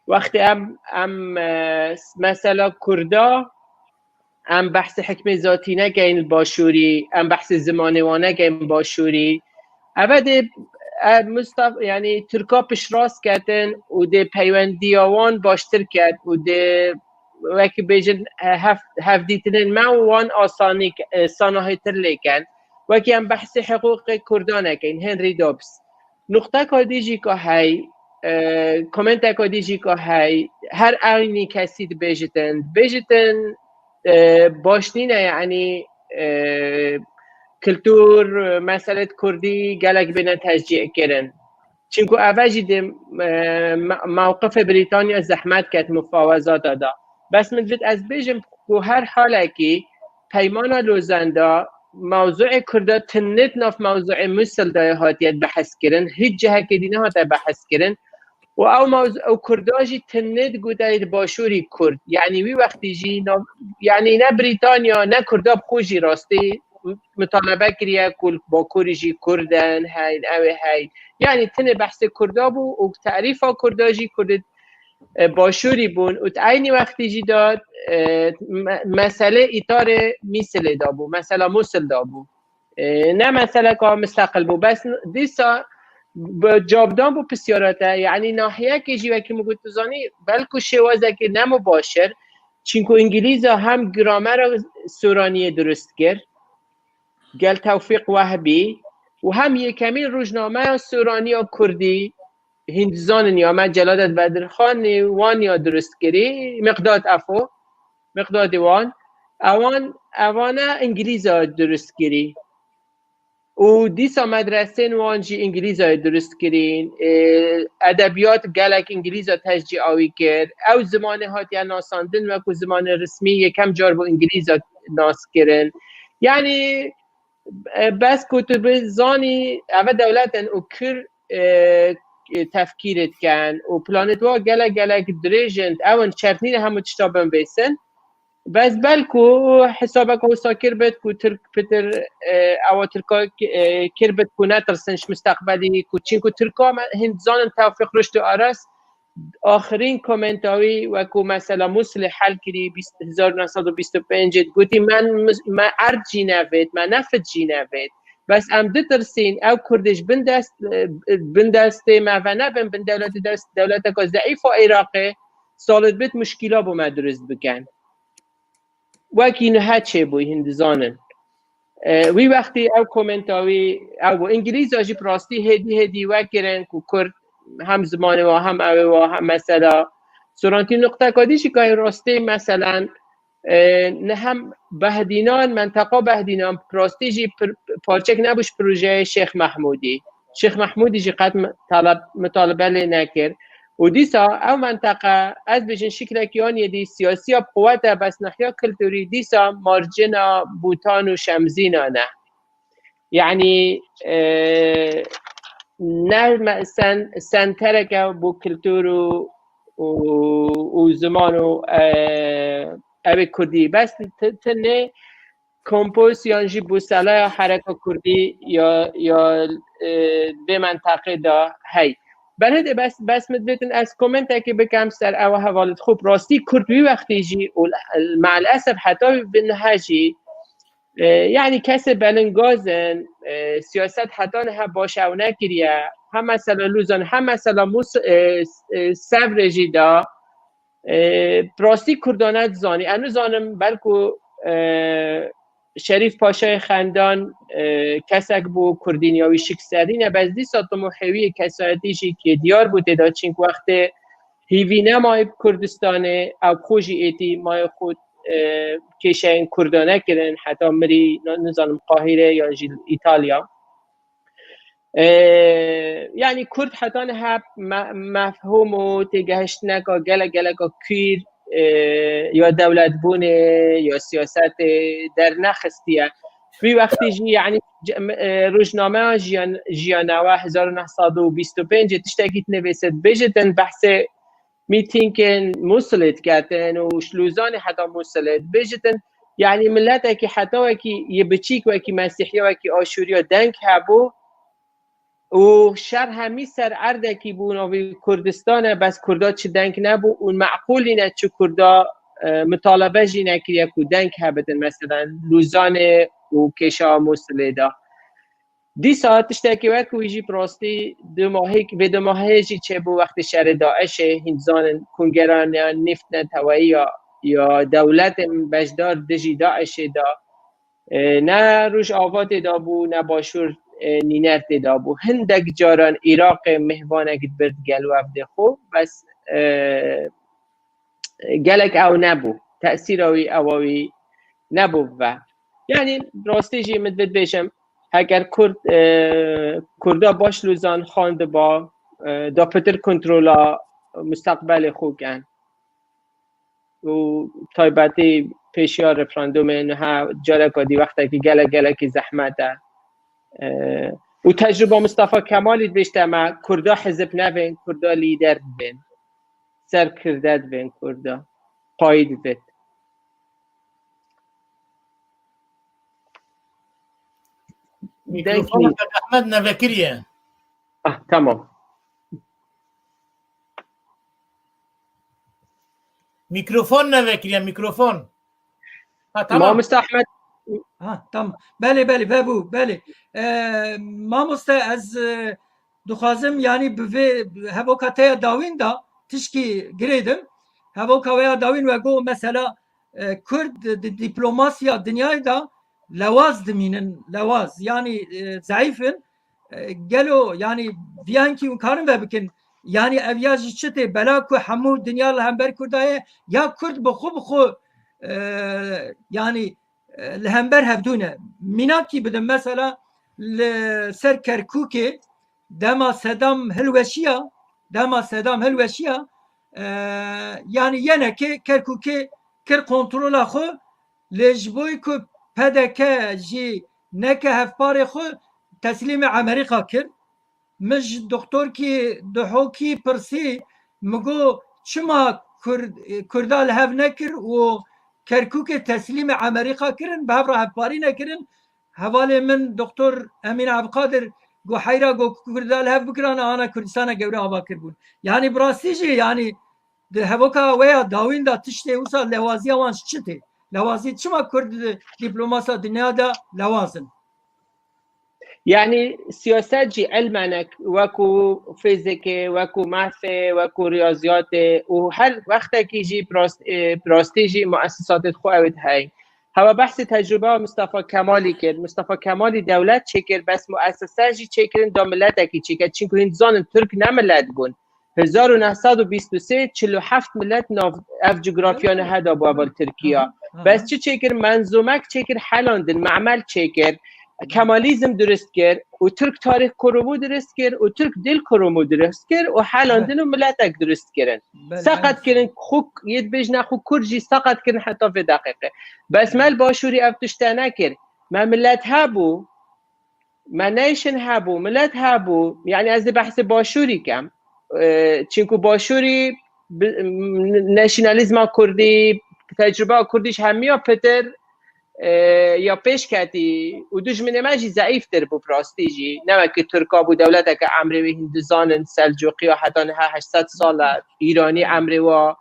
wextê em, em, e, mesela Kurda, em behsê hikmê zatî nekeyin li başûrî, em behsê zimanê wan nekeyin başûrî. Eve dê, e, Mustaf-, yanî Tirka piştrast ketin û dê peywendiya wan baştir ket û dê, wekî bêjin, e, hev-, hevdîtinên me û wan asanî ke-, e, sanahîtir lê ken. Wekî em behsê hiqûqê Kurdan nekeyin, Henry Dobbs. Nuqteka dî jî ka hey, e, komenteka dî jî ka hey, her eynî kesî dibêjitin. Dibêjitin, e, baş nîne, yanî, e, kultur, meselê kurdî gelek bêne tecî kirin. Çimku eve jî di, e, me-, mewqifê Brîtanya zehmet ket mufawezata da. Bes min divêt ez bêjim ku her halekî peymana Lozen da mewzuê Kurda tinê di nav mewzuê Musil de hatiye behs kirin, hiç cihekê dî nehate behs kirin. Û ew mewzu-, ew Kurda jî tinê di gotayê di başûrî Kurd. Yanî wî wextî jî nav-, yanî ne Brîtanya, ne Kurda bi xwe jî rastî mutalebe kiriye ku li Bakurî jî Kurd in, heyn, ew ê heyn. Yanî tinê behsê Kurda bû û terîfa Kurda jî Kurdê, e, başûrî bûn û di eynî wextî jî de, e, me-, meselê îtarê Mîsilê de bû, mesela Musil de bû. E, ne meseleka misteqil bû. Bes dîsa bi cavdan bû pisyara te, yanî nahiyekê jî wekî min got, tu zanî, belku şêwazekî ne mubaşir, çimku Îngilîza hem gramera Soraniyê dirust kir, gel Tewfîq Wehbî, û hem yekemîn rojnameya Soraniya Kurdî, hîn dizanin ya me Celadet Bedirxanê wan ya dirust kirî, Miqdad Efo, Miqdadê wan, ewan, evane Îngilîza dirust kirî. Û dîsa medresên wan jî Îngilîzayê dirust kirîn. Ê, edebiyat gelek Îngilîza tecî awî kir. Ew zimanê hatiye nasandin wekû zimanê resmî, yekem car bû Îngilîza nas kirin. Yanî, e, bes ku tu bizanî, eve dewlet in û kir, e, tefkîrê dikin û planêt wa gelek, gelek dirêj in, ew in çertnîne hemû tişta binvêsin. Bes belku hesabek wisa kir bit ku Tirk pitir, e, ewa Tirka, e, kir bit ku netirsin ji mustaqbelî, ku çinku Tirka me, hîn dizanin Tewfîq Ruşt û Aras axirîn komenta wî wekû mesela Musilê hel kirî bîst, hezar neh sed û bîst û pêncê gotî, me, me erd jî nevêt, me neft jî nevêt. Bes em ditirsîn, ew Kurdê ji bin dest, e, bin destê me venebin, bin dewletê dest, dewleteka zeîfa Iraqê, salê dibêt muşkîla bo me dirust bikin. Wekî niha çêbûyî, hîn dizanin. E, wî wextî ew komenta wî ew bû. Îngilîza jî bi rastî hêdî hêdî wekirin ku Kurd hem zimanê wa, hem ew ê wa, hem mesela Sorantî nuqteka dî jî kayê rastî, meselen, e, ne hem Behdînan, menteqa Behdînan bi rastî jî pir-, parçek nebû ji projeyê Şêx Mehmûdî. Şêx Mehmûdî jî qet mi-, taleb-, mitalibe lê nekir. Û dîsa ew menteqe, ez bêjin şiklekî an yedî siyasiya bi quwet e, bes nahiya kulturî dîsa marcina Bûtan û Şemzînan e. Yanî, e, ne me-, sen-, sentereke bo kultur û, û, û ziman û, e, ew ê kurdî. Bes ti-, tinê kompoz yan jî bûseleya hereka kurdî ya, ya, e, vê menteqê de hey. Belê de bes, bes min divêtin ez komentekê bikem ser ew hevalê xwe. Bi rastî Kurd wî wextî jî û me'el esef heta bi niha jî, e, yanî kesê belingaz in, e, siyaset heta niha baş ew nekiriye. Hem mesela Luzan, hem mesela Mus-, e, e, Sevrê jî da, e, bi rastî Kurda nedizanî. Ez nizanim belku, e, Şerîf Paşayê Xendan, e, kesek bû Kurdîn ya wî şik serî ne, bes dîsa tim û hêwiyê kesayetî jî kê diyar bû tê de, çînk wextê hîvî nemayî bi Kurdistanê, ew bi xwe jî êtî mayê xwe, e, kêşeyên Kurda nekirin, heta mirî, na-, nizanim Qahîre yan jî Îtalya. E, yanî Kurd heta niha me-, mefhûm û têgehiştineka gelek geleka kûr, e, ya dewletbûnê, ya siyasetê dernexistiye. Wî wextî jî, yanî, c-, m-, e, rojnameya Jiyan-, Jiyanewe hezar û neh sed û bîst û pêncê tiştekî dinivîse, dibêje din behsê mîtîngên Mûsilê diketin û ji Lûzanê heta Mûsilê dibêjitin, yanî miletekî heta wekî yê biçîk, wekî Mesîhiya, wekî Aşûriya deng hebû û şer hemî ser erdekî bû navî Kurdistan e, bes Kurda çi deng nebû û meqûl nîne çi Kurda, e, mitalebe jî nekiriye ku deng hebitin, mesela Lûzanê û kêşa Mûsilê de. Dîsa tiştekî wek wî jî bi rastî du mahî, vê du mahê jî çêbû wextê şerê DAIŞê, hîn dizanin kongeran ya nîft neteweyî ya, ya dewletên beşdar dijî DAIŞê de, e, ne Rojava tê de bû, ne Başûr, e, Nîner tê de bû. Hindek caran Iraqê mêhvanek dibir digel wefdê xwe, bes, e, gelek ew nebû. Tesîra wî ewa wî nebû ve. Yanî rastî jî min divê bêjim, heger Kurd, e, Kurda baş Lûzan xandiba, e, da pitir kontrola mustaqbelê xwe ken. Û taybetî pêşiya referandumê niha careka dî wextekî gelek gelekî zehmet e. E, û tecrûba Mustafa Kemalî dibêjte me, Kurda hizib nebên, Kurda lîder dibên. Serkirde dibên Kurda. Qayî dibêt. Mikrofona Kak Ahmed nevekiriye. Ah, tamam. Mikrofon nevekiriye, mikrofon. Ha, tamam. Mamoste Ahmed. Ha, tamam. Belê, belê, vebû, belê. E, mamoste, ez, e, dixwazim, yanî bi vê hevoka te ya dawîn de tişkî girêdim. Hevoka we ya dawîn we got, mesela, e, Kurd di diplomasiya dinyayê de lewaz dimînin, lewaz. Yanî, e, zeîf in. E, gelo, yanî, viya hinkî hûn karin vebikin. Yanî ev ya jî çi tê? Bela ku hemû dinya li hember Kurda ye, ya Kurd bi xwe bi xwe, e, yanî, e, li hember hevdû ne. Mînakî bidim, mesela li ser Kerkûkê dema Sedam hilweşiya, dema Sedam hilweşiya, e, yanî yenekê Kerkûkê kir kontrola xwe, lê ji bo ku P D K jî neke hevparê xwe teslîmê Amerîka kir. Min ji doktorkî Duhokî pirsî, min got, çima Kurd, Kurda li hev nekir û Kerkûkê teslîmê Amerîka kirin, bi hev re hevparî nekirin? Hevalê min Doktor Emîn Evqadir got, heyra got, Kurda li hev bikirana, ana Kurdistana gewre ava kirbûn. Yanî bi rastî jî, yanî di hevoka we ya dawîn de tiştê wisa lewaziya wan ji çi tê? Lewazî çima Kurd di diplomasa dinya de lewaz in? Yanî siyaset jî ilmenek, wekû fîzikê, wekû mehfê, wekû riyaziyatê û her wextekî jî bi rast-, e, bi rastî jî muesisatê xwe ew ê heyî. Hewa behsê tecrûbeya Mustafa Kemalî kir. Mustafa Kemalî dewlet çêkir, bes muesise jî çêkirin da miletekî çêkir. Çinku hîn dizanin Tirk ne milet bûn. Hezar û neh sed û bîst û sê çil û heft milet nav ev cografya niha de bû heval Tirkiya. Bes çi çêkir? Menzûmek çêkir, helandin, memel çêkir. Kemalîzm dirust kir û Tirk tarîx kurumû dirust kir û Tirk dil kurumû dirust kir û helandin û miletek dirust kirin. Seqet kirin, xwe yê dibêjine xwe Kurd jî seqet kirin heta vê deqîqê. Bes me li Başûrî ev tişte nekir. Me milet hebû, me nation hebû, milet hebû. Yanî ez dê behsê Başûrî kem. E, çinku Başûrî bi-, m-, nasyonalîzma Kurdî, tecrûbeya Kurdî ji hemiya pitir, e, ya pêş ketî û dijminê me jî zeîftir bû bi rastî jî. Ne wekî Tirka bû, dewleteke emrê wê hîn dizanin, Selcuqiya heta niha heşt sed sal e, Îranî emrê wa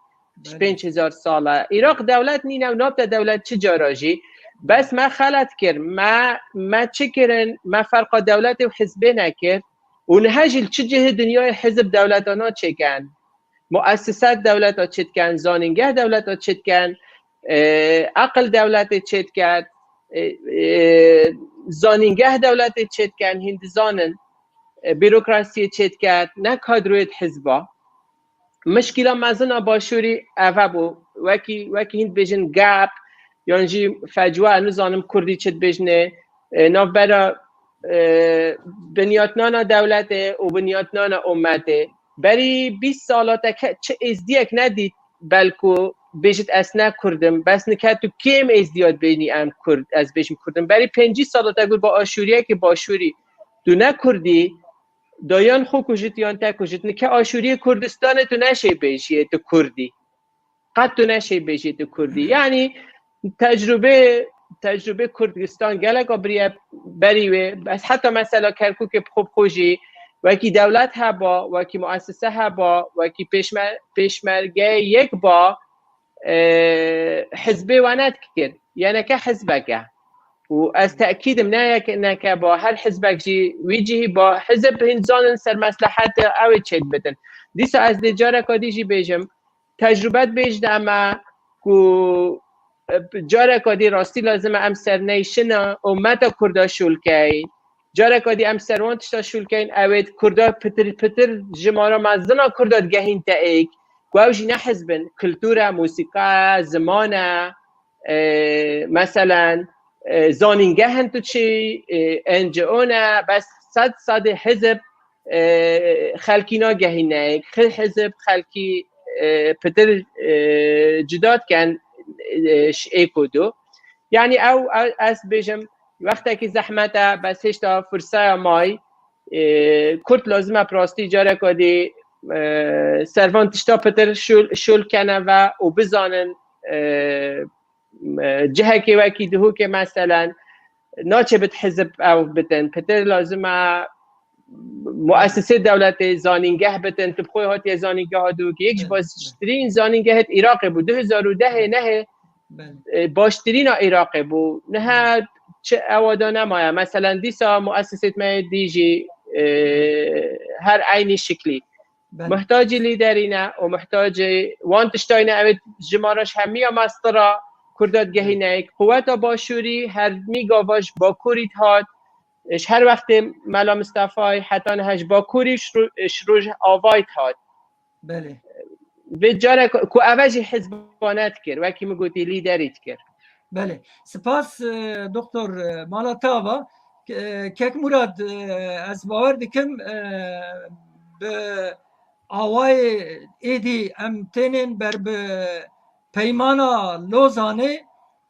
ji pênc hezar sal e. Iraq dewlet nîne û nabte dewlet çi cara jî. Bes me xelet kir. Me, me çi kirin? Me ferqa dewletê û hizbê nekir. Û niha jî li çi cihê dinyayê hizb dewletana çêken? Muessiset dewleta çêtken, zanîngeh dewleta çêtken, e, aqil dewletê çêtket, e, e, zanîngeh dewletê çêtken, hîn dizanin, e, bîrokrasiyê çêtket, ne kadroyê hizba. Mişkîla mezin a Başûrî eve bû. Wekî, wekî hîn dibêjin gap, yan jî fecwa, nizanim kurdî çi dibêjinê, e, navbera, e, binyatnana dewletê û binyatnana ummetê. Berî bîst sala te ke-, çi êzdiyek nedît, belku bêjit ez ne kurd im, bes nike tu kêm êzdiya dibêjnî em kurd, ez bêjim kurd im. Berî pêncî sala te got ba Aşûriyekî Başûrî, tu ne kurdî, da yan xwe kujit yan te kujit. Nike Aşûriyê Kurdistanê tu neşê bêjiyê tu kurdî. Qet tu neşê bêjiyê tu kurdî. Yanî tecrûbê, tecrûbê Kurdistan gelek a biriye berî wê. Bes heta mesela Kerkûkê bi xwe bi xwe jî wekî dewlet heba, wekî muessise heba, wekî pêşme-, pêşmergeyê yek ba, e, hizbê we nedikir. Yeneke hizbek e. Û ez tekîdim, ne yek, neke ba, her hizbek jî wî cihî ba, hizb hin zanin ser meslehete ew ê çêdibidin. Dîsa ez dê careka dî jî bêjim, tecrûbe dibêjde me ku, e, careka dî rastî lazim e em ser neyşina û me te Kurda şûl keyn. Careka dî em ser wan tişta şûl keyn, ew ê Kurda pitir pitir jimara mezina Kurda digehîn te êk, ku ew jî ne hizb in, kultur e, musîka ye, ziman e, e, meselen, e, zanîngeh in tu çi, e, N G O ne, bes sed sedê hizb, e, xelkî nagehîne, xi-, hizb xelkî, e, pitir, e, cuda diken, e, ş-, êk û du. Yanî ew, ew, ez bêjim, wextekî zehmet e, bes hêşta firseya may, e, Kurd lazim e bi rastî careka dî, e, ser van tişta pitir şûl, şûl kene ve û bizanin, e, e, cihekê wekî Dihokê meselen, naçe bit hizb ew bitin. Pitir lazim e muessisê dewletê zanîngeh bitin. Tu bi xwe hatiye zanîngeha Dihokê. Yek ji Evet, evet. baştirîn zanîngehê Iraqê bû. Du hezar û dehê nehê, Belê. e, baştirîna Iraqê bû. Niha çi ewa da nemaye. Meselen dîsa muessisêt me dî jî, e, her eynî şiklî. Belê. Muhtacî lîderî ne û muhtacî wan tiştayî ne. Ew ê jimara ji hemiya mestira Kurda digehîne. Quweta Başûrî her mî gava ji Bakurî dihat. Ji her wextê Mela Mistefayî heta niha ji Bakurî ji ro-, ji Rojavayî dihat. Belê. Vê care ku, ku eve jî hizba nedikir, wekî min gotî lîderî dikir. Belê. Spas, e, Doktor, e, mala te ava. Ke-, Kek Murad, e, ez bawer dikim, e, bi awayê êdî em tênên ber bi Peymana Lozanê.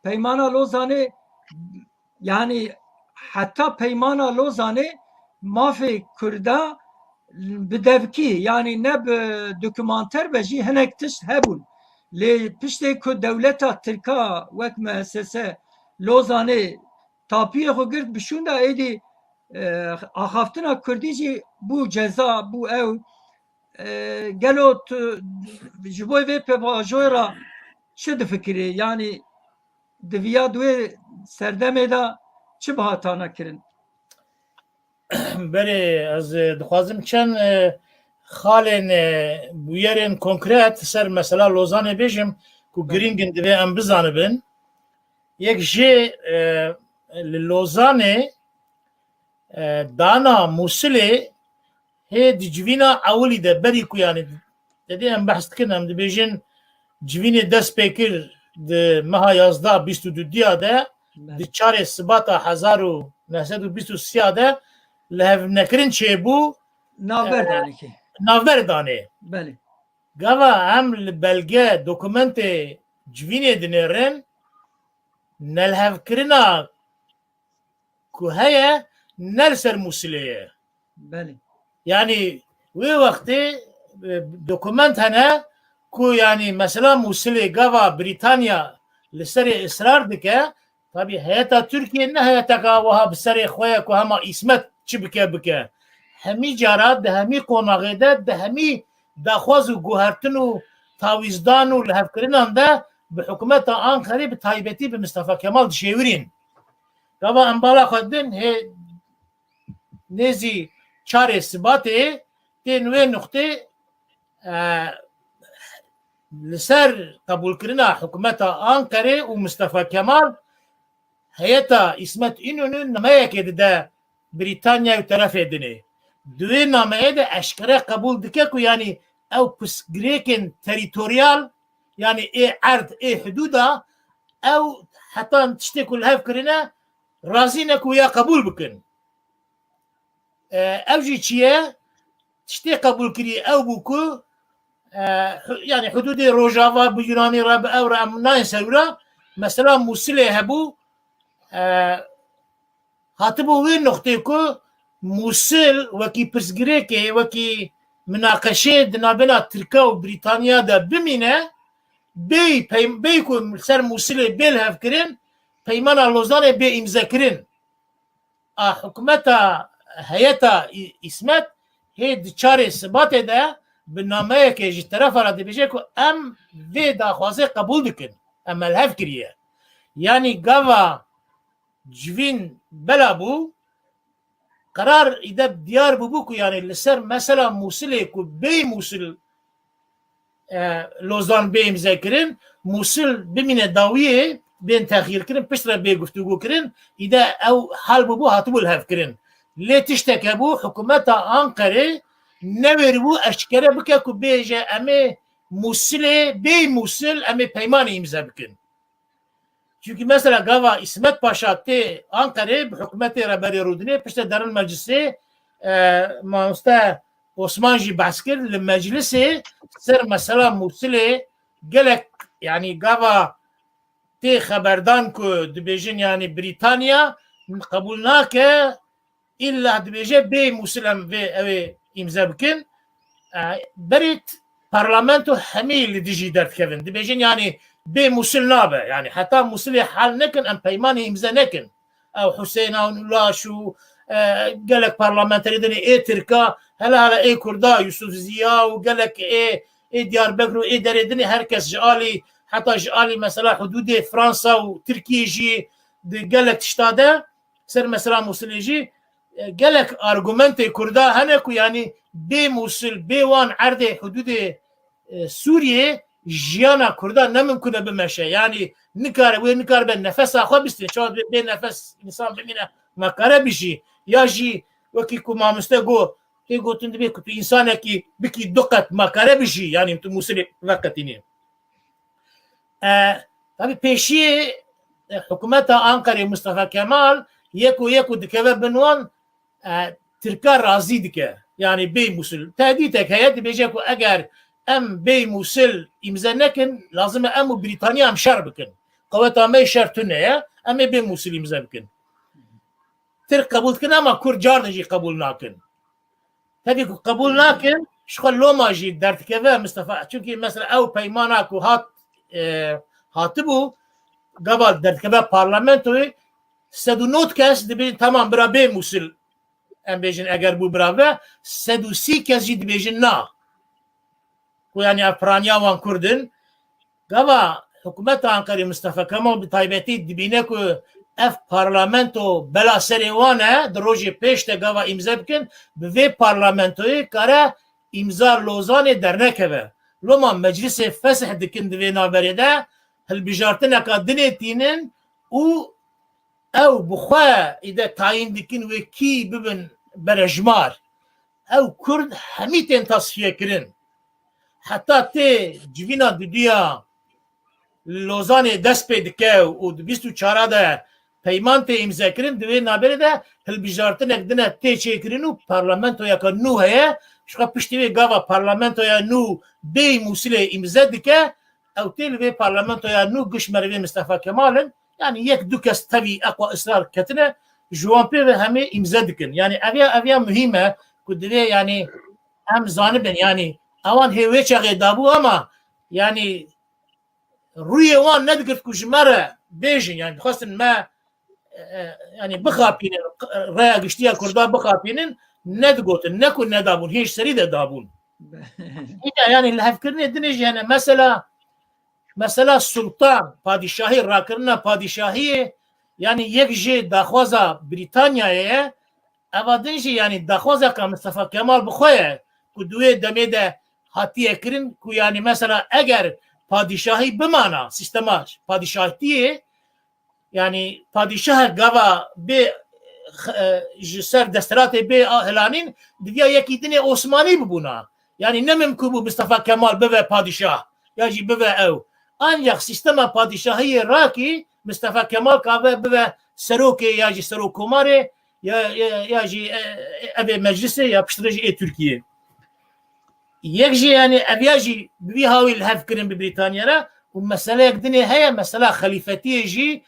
Peymana Lozanê, yanî heta Peymana Lozanê mafê Kurda bi devkî, yanî ne bi dokumanter be jî hinek tişt hebûn. Lê piştê ku dewleta Tirka wek muessese Lozanê tapiyê xwe girt bi şûnda êdî, e, axaftina Kurdî jî bû ceza, bû ew. E, gelo tu ji bo vê pêvajoyê re çi difikirî? Yanî di viya di wê serdemê de çi bihatana kirin? Berê ez, e, dixwazim çend, e, xalên, e, bûyerên konkret ser mesela Lozanê bêjim ku Belê. girîng in divê em bizanibin. Yek jê, e, li Lozanê, e, dana Mûsilê hê di civîna ewilî de berî ku yanî te dê em behs dikin, em dibêjin civînê dest pê kir di meha yazdeh bîst û dudiya de, Belê. di çarê Sibata hezar û neh sed û bîst û sê de lihevnekirin çêbû, Navber e, danê kê. navber danê. Belê. Gava em li belge, dokumentê civînê dinêrin, nelihevkirina ku heye ne li ser Mûsilê ye. Belê. Yanî wê wextê, e, dokument hene ku yanî mesela Mûsilê gava Brîtanya li serê israr dike, tabî heyeta Tirkiye ne heyeteka wiha bi serê xwe ye ku hema îsmet çi bike bike. Hemî cara di hemî qonaxê de, di hemî daxwaz û guhertin û tawîzdan û lihevkirinan de bi hikûmeta Anqerê, bi taybetî bi Mistefa Kemal dişêwirîn. Gava em bala xwe din hê nêzî çarê Sibatê tên wê nuqtê, e, li ser qebûlkirina hikûmeta Anqerê û Mistefa Kemal heyeta Îsmet Înonû nameyekê dide Brîtanya û terefê dinê. Di wê nameyê de eşkere qebûl dike ku yanî ew pirsgirêkên terîtoryal, yanî ê erd, ê hidûda, ew heta tiştê ku li hev kirine razî ne ku ya qebûl bikin. E, ev jî çi ye? Tiştê qebûlkirî ew bû ku, e, hu-, yanî hudûdê Rojava bi Yunanî re, bi ew re, em nayên ser wira. Mesela Mûsilê hebû, e, hatibû wê noqtê ku Mûsil wekî pirsgirêkê, wekî minaqeşê di navbêna Tirka û Brîtanya de bimîne, bêy peym-, bêy ku ser Mûsilê bê lihevkirin, Peymana Lozanê bê îmzekirin. A hikûmeta heyeta Î-, Îsmet hê di çarê Sibatê de bi nameyekê ji terefa re dibêje ku em vê daxwazê qebûl dikin. Em me li hev kiriye. Yanî gava civîn bela bû, qerar îde diyar bûbû ku yanî li ser mesela Mûsilê ku bêy Mûsil e, Lozan bê îmze kirin, Mûsil bimîne dawiyê, bên texyîr kirin, piştre bê guftûgû kirin, îde ew hal bûbû, hatibû li hev kirin. Lê tiştek hebû, hikûmeta Anqerê newêribû eşkere bike ku bêje, em ê Mûsilê, bêy Mûsil, em ê peymanê îmze bikin. Çunkî mesela gava Îsmet Paşa tê Anqerê bi hikûmetê Reberê Rûdinê piştre derin meclisê, e, mamoste Osman jî behs kir, li meclisê ser mesela Mûsilê gelek, yanî gava tê xeberdan ku dibêjin, yanî Brîtanya qebûl nake, îlla dibêje bê Mûsil em vê, ew ê îmze bikin. E, berî t-, parlamento hemî li dijî derdikevin. Dibêjin, yanî bê Mûsil nabe. Yanî heta Mûsilê hal nekin, em peymanê îmze nekin. Ew Huseyna û Ulaş û, e, gelek parlamenterê dinê ê Tirka, hele hele ê Kurda, Yusuf Ziya û gelek ê, ê Diyarbekir û ê derê dinê, her kes ji alî, heta ji alî mesela hudûdê Fransa û Tirkiyê jî di gelek tişta de, ser mesela Mûsilê jî, e, gelek argumentê Kurda hene ku yanî bê Mûsil, bê wan erdê hudûdê, e, Sûriyê jiyana Kurda ne mimkun e bimeşe. Yanî nikare, wê nikaribe nefesa xwe bistîne. Çawa dibê bê nefes însan bimîne, makare bijî. Ya jî wekî ku mamoste got, tê gotin dibê ku tu însanekî bikî du qet makare bijî. Yanî tu Mûsilê veqetînî. E, tabî pêşiyê, e, hikûmeta Anqerê Mustafa Kemal yek û yek û dikeve bin wan, e, Tirka razî dike. Yanî bê Mûsil. Tehdîtek heye, dibêje ku eger em bê Mûsil îmze nekin, lazim e em û Brîtanya em şer bikin. Qeweta me şer tune ye, em ê bê Mûsil îmze bikin. Tirk qebûl dikin ama Kurd carna jî qebûl nakin. Tevî ku qebûl nakin, ji xwe loma jî derdikeve Mistefa. Çunkî mesela ew peymana ku hat, e, hatibû, gava derdikeve parlamentoyê, sed û nod kes dibêjin, tamam, bira bê Mûsil, em bêjin, eger bû bira ve, sed û sî kes jî dibêjin na. Ku yanî ev piraniya wan Kurd in. Gava hikûmeta Anqerê Mistefa Kemal bi taybetî dibîne ku ev parlamento bela serê wan e, di rojê pêş de gava îmze bikin, bi vê parlamentoyê kare îmza Lozanê dernekeve. Loma meclisê fesih dikin di vê navberê de, hilbijartineka dinê tînin û ew bi xwe îde tayîn dikin wê kî bibin berejmar. Ew Kurd hemî tên tasfiye kirin. Heta tê civîna duduya li Lozanê dest pê dike û di bîst û çar de peyman tê îmze kirin, di wê navberê de hilbijartinek din e tê çêkirin û parlamentoyeka nû heye. Ji xwe piştî wê gava parlamentoya nû bêyî Mûsilê îmze dike, ew tê li vê parlamentoya nû giş merivê Mistefa Kemal in. Yanî yek du kes tevî eqwa israr ketine, ji wan pê ve hemê îmze dikin. Yanî ev ya, ev ya muhîm e ku divê, yanî em zanibin, yanî ewan hê wê çaxê dabû, ama yanî rûyê wan nedigirt ku ji me re bêjin, yanî dixwestin me, e, e, yanî bixapînin, rêya giştî ya Kurda bixapînin, nedigotin, ne ku nedabûn, hê ji serî de dabûn. Îca, yanî lihevkirinê dinê jî hene. Mesela mesela sultan, padîşahî, rakirina padîşahiyê, yanî yek jê daxwaza Brîtanyayê ye, eva din jî yanî daxwazeka Mistefa Kemal bi xwe ye ku di wê demê de hatiye kirin ku yanî mesela eger padîşahî bimana, sîstema padîşahtiyê, yanî padîşahek gava bê, e, ji ser desthilatê bê a hilanîn, diviya yekî dinê Osmanî bibûna. Yanî ne mimkun bû Mistefa Kemal bive padîşah ya jî bive ew. Ancak sîstema padîşahiyê rakî Mistefa Kemal kave bive serokê ya jî serokkomarê ya, ya, ya jî, e, e, evê meclisê ya piştre jî ê Tirkiyê. Yek jî, yanî, ev ya jî bi vî hawî li hev kirin bi Brîtanya re û meseleyek dinê heye, mesela xelîfetiyê jî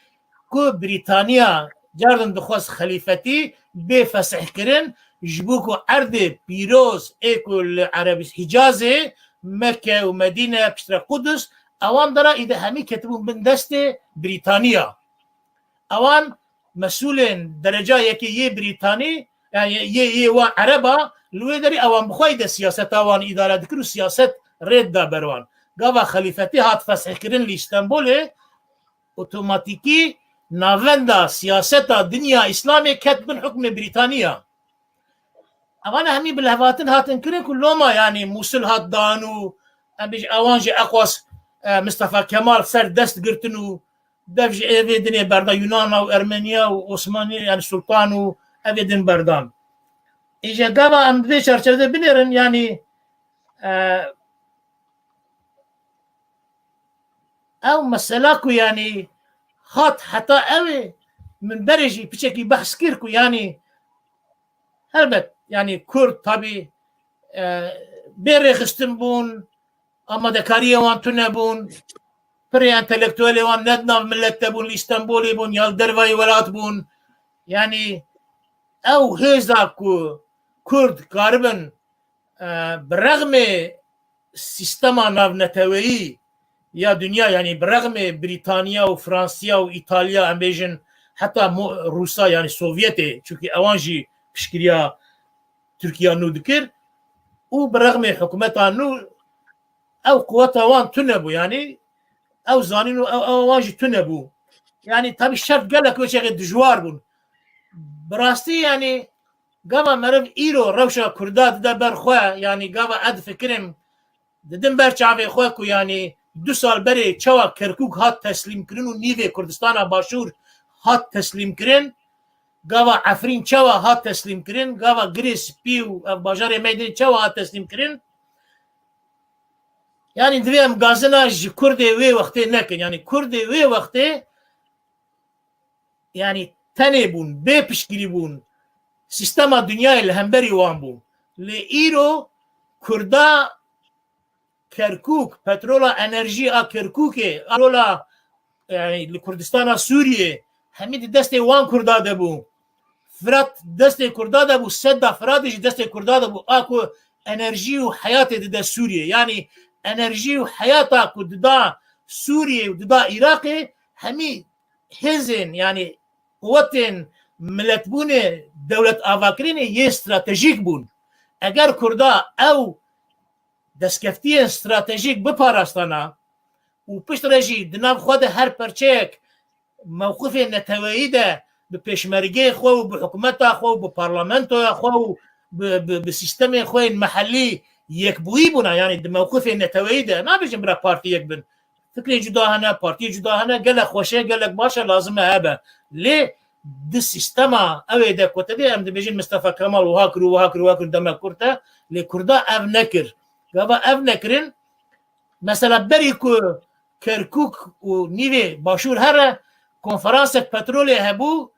ku Brîtanya cardin dixwest xelîfetî bê fesih kirin, ji bo ku erdê pîroz ê ku li Erebîs-, Hicazê, Mekke û Medîne, piştre Qudus, ewan dera îde hemî ketibûn bin destê Brîtanya. Ewan mesûlên dereca yekê yê Brîtanî, yanî yê, yê wan Ereba, li wê derî ewan bi xwe de siyaseta wan îdare dikir û siyaset rê dida ber wan. Gava xelîfetî hat fesihkirin li Îstenbolê, otomatîkî navenda siyaseta dinya Îslamê ket bin hukmê Brîtaniya. Evana hemî bi lehvatin hatin kirin ku loma, yanî, Mûsil hat dan û em bêjin ewan jî eqwas, e, Mistefa Kemal ser dest girtin û dev ji ê vê dinê berda Yunana û Ermeniya û Osmanî, yanî Sultan û evê din berdan. Îje gava em di vê çerçevede binêrin, yanî, e, ew mesela ku, yanî, hat heta ew ê, min berê jî piçekî behs kir ku, yanî, helbet, yanî, Kurd tabî, e, bê rêxistin bûn, amadekariyê wan tune bûn, pirê entelektuelê wan ne di nav millet de bûn, li Îstenbolê bûn ya li dervayî welat bûn. Yanî ew hêza ku Kurd karibin, e, bi rexmê sîstema navneteweyî ya dinya, yanî bi rexmê Brîtanya û Fransiya û Îtalya, em bêjin heta Mo-, Rûsa, yanî Sovyetê, çunkî ewan jî piştgiriya Tirkiya nû dikir û bi rexmê hikûmeta nû ew quweta wan tune bû, yanî ew zanîn û ew, ew wan jî tune bû. Yanî tabî şert gelek wê çaxê dijwar bûn. Bi rastî, yanî gava meriv îro rewşa Kurda dide ber xwe, yanî gava ez difikirim, didim ber çavê xwe ku, yanî, du sal berê çawa Kerkûk hat teslîmkirin û nîvê Kurdistana Başûr hat teslîmkirin, gava Efrîn çawa hat teslîmkirin, gava Girê Spî û ev bajarê me din çawa hat teslîmkirin. Yanî divê em gazina ji Kurdê wê wextê nekin. Yanî Kurdê wê wextê, yanî, tenê bûn, bê piştgirî bûn. Sîstema dinyayê li hemberî wan bû. Lê îro Kurda Kerkûk, petrola enerjî a Kerkûkê, petrola, yanî, li Kurdistana Sûriyê, hemî di destê wan Kurda de bû. Firat destê Kurda de bû, Sedda Firatê jî destê Kurda de bû. A ku enerjî û heyatê dide Sûriyê. Yanî enerjî û heyata ku dida Sûriyê û dida Iraqê, hemî hêzên, yanî quwetên miletbûnê, dewlet avakirinê yê stratejîk bûn. Eger Kurda ew destkeftiyên stratejîk biparastana û piştre jî di nav xwe de her perçeyek mewqifê neteweyî de bi pêşmergeyê xwe û bi hikûmeta xwe û bi parlamentoya xwe û bi, bi, bi sîstemên xwe yên mehellî yekbûyî bûna, yanî di mewqifê neteweyî de, nabêjin bira partî yek bin. Fikrê cuda hene, partiyê cuda hene, gelek xweş e, gelek baş e, lazim e hebe. Lê di sîstema ew ê de ku te dê, em dibêjin Mistefa Kemal wiha kir û wiha kir, wiha kir, demek kurt e, lê Kurda ev nekir. Gava ev nekirin, mesela berî ku Kerkûk û nîvê Başûr here, konferansek petrolê hebû,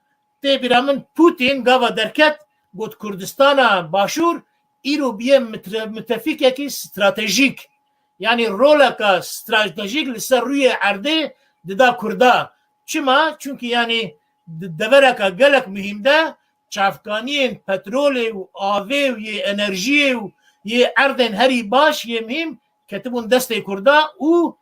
tê bîra min Putin gava derket, got Kurdistana Başûr îro bûye mitre-, mitefîkekî stratejîk. Yanî roleka stratejîk li ser rûyê erdê dida Kurda. Çima? Çunkî, yanî, di devereka gelek muhîm de çavkaniyên petrolê û avê û yê enerjiyê û yê erdên herî baş yê muhîm ketibûn destê Kurda û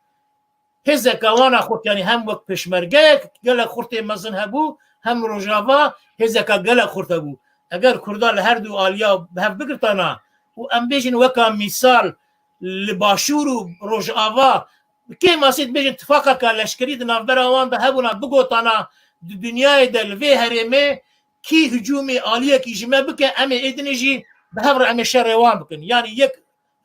hêzeka wana xurt, yanî hem wek pêşmergeyek gelek xurtê mezin hebû, hem Rojava hêzeka gelek xurt hebû. Eger Kurda li her du aliya bi hev bigirtana û em bêjin weka mîsal li Başûr û Rojava Kêmasî dibêjin tifaqeka leşkerî di navbera wan de hebûna, bigotana di dinyayê de li vê herêmê kî hicûmê aliyekî ji me bike, em ê ê dinê jî bi hev re em ê şerê wan bikin. Yanî yek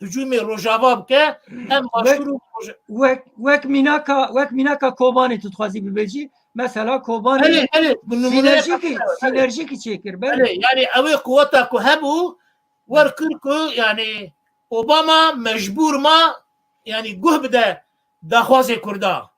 hicûmê Rojava bike, em Başûr û Roja- Wek, wek mînaka, wek mînaka Kobanê tu dixwazî bibêjî. Mesela Kobanê Belê, belê, bi nimûneyek sînerjîkî, sînerjîkî çêkir. Belê. Belê, yanî ew ê quweta ku hebû, wer kir ku, yanî, Obama mecbûr ma, yanî, guh bide daxwazê Kurda.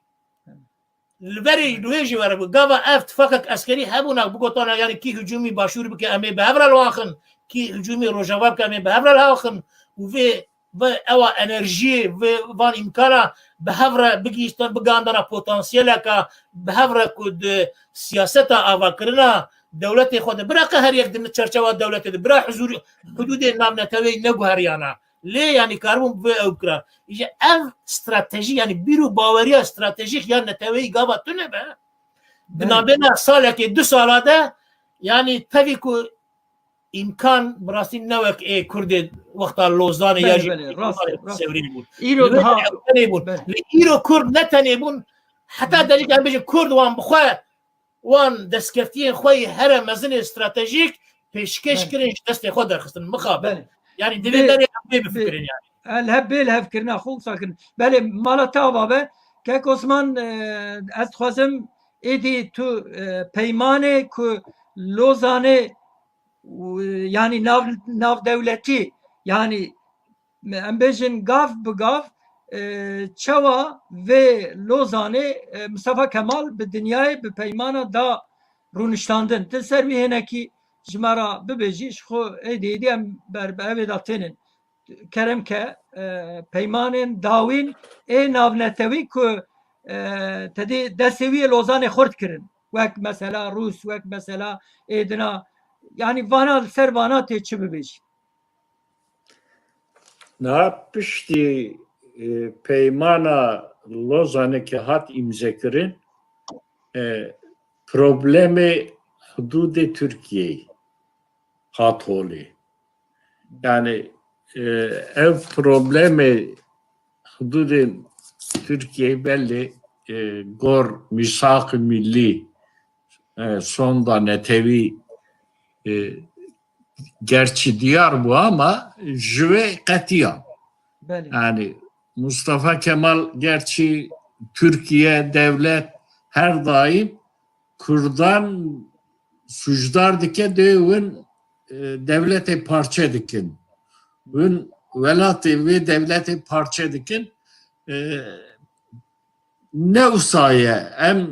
Li berê li wê jî were bû. Gava ev tifakek eskerî hebûna, bigotana, yanî, kî hicûmî Başûr bike, em ê bi hev re li wan xin, kî hicûmî Rojava bike, em ê bi hev re li wan xin. Û vê, vê ewa enerjiyê, vê van îmkana bi hev re bigihîştin, bigandana potansiyeleka bi hev re ku di siyaseta avakirina dewletê xwe de, bira qe her yek di çerçewa dewletê de, bira huzûr, hudûdên navneteweyî neguheriyana. Lê, yanî, karibûn bi vê ew bikira. Îje ev stratejî, yanî, bîr û baweriya stratejîk ya neteweyî gava tune be. Di Belê. navbêna salekê, du sala de, yanî, tevî ku îmkan bi rastî ne wek ê Kurdê wexta Lozanê ya Belê, jî belê, rast, Lozanê rast. Sewrî bûn. Îro Li wê daha de ew tenê bûn. Belê. Li îro Kurd ne tenê bûn. Heta derî em bêjin Kurd wan bi xwe, wan destkeftiyên xwe yê here mezin ê stratejîk pêşkêş Belê. kirin, ji destê xwe derxistin. Mixabin. Belê. Yanî divê Bê- berê em pê bê- bifikirin yanî. El hep bê li hevkirina xwe wisa kirin. Belê, mala te ava be. Kek Osman, e, ez dixwazim êdî tu, e, peymanê ku Lozanê û, yanî nav, navdewletî, yanî em bêjin gav bi gav, e, çawa vê Lozanê, e, Mustafa Kemal bi dinyayê bi peymana da rûniştandin. Ti ser wî hênekî ji me re bibêjî, ji xwe êdî êdî em ber bi evê de tênin. Kerem ke, e, peymanên dawîn ê navnetewî ku, e, tedî destê wî yê Lozanê xurt kirin. Wek mesela Rûs, wek mesela êdina, yanî vana, li ser vana tê çi bibêjî? Niha piştî, e, peymana Lozanê ke hat îmzekirin, e, problemê hudûdê Tirkiyeyê hat holê. Yani, e, ev problemê hududên Tirkiyeyê belê, e, gor mîsaq millî, e, sonda netewî, e, gerçî diyar bû ama ji wê qetiya. Belê. Yani Mustafa Kemal gerçî Tirkiye devlet her daim Kurdan sucdar dike, dê win, e, devletê parçe dikin. Win welatê vê devletê parçe dikin. E, ne wisa ye. Em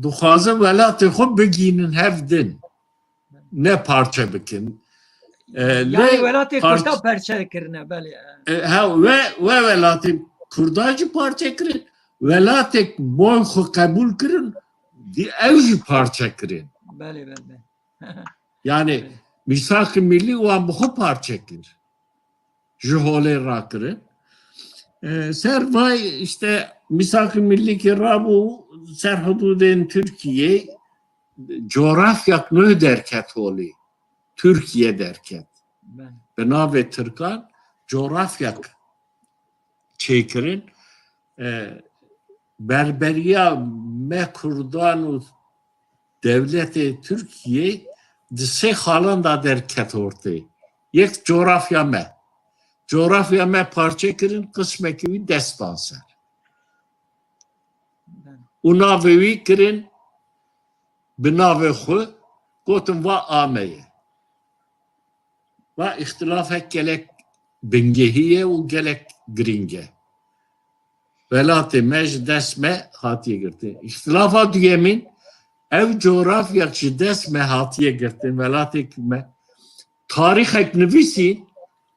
dixwazin welatê xwe bigînin hev din. Ne parçe bikin. E, Yanî lê welatê parç- Kurda parçe kirine, belê. E, ha, we, we welatê Kurda jî parçe kirin. Welatek boy xwe qebûl kirin, dî ew jî parçe kirin. Belê, belê. Yani, Belê. Mîsaq-ı Millî wan bi xwe parçe kir. Ji holê rakirin. E, ser vay işte Mîsaq-ı Millî ki rabû ser hududên Tirkiye, coğrafyak nû derket holê. Tirkiye derket. Belê. Bi navê Tirkan coğrafyak çêkirin. E, berberiya me Kurdan û dewletê Tirkiye di sê xalan da derket ortê. Yek coğrafya me. Coğrafya me parçe kirin, qismekî wî dest dan ser. Û navê wî kirin bi navê xwe, gotin va a me ye. Va îxtilafek gelek bingehî ye û gelek girîng e. Welatê me ji dest me hatiye girtin. Îxtilafa duyemîn, ev coğrafyak ji dest me hatiye girtin, welatê me tarîxek nivîsîn,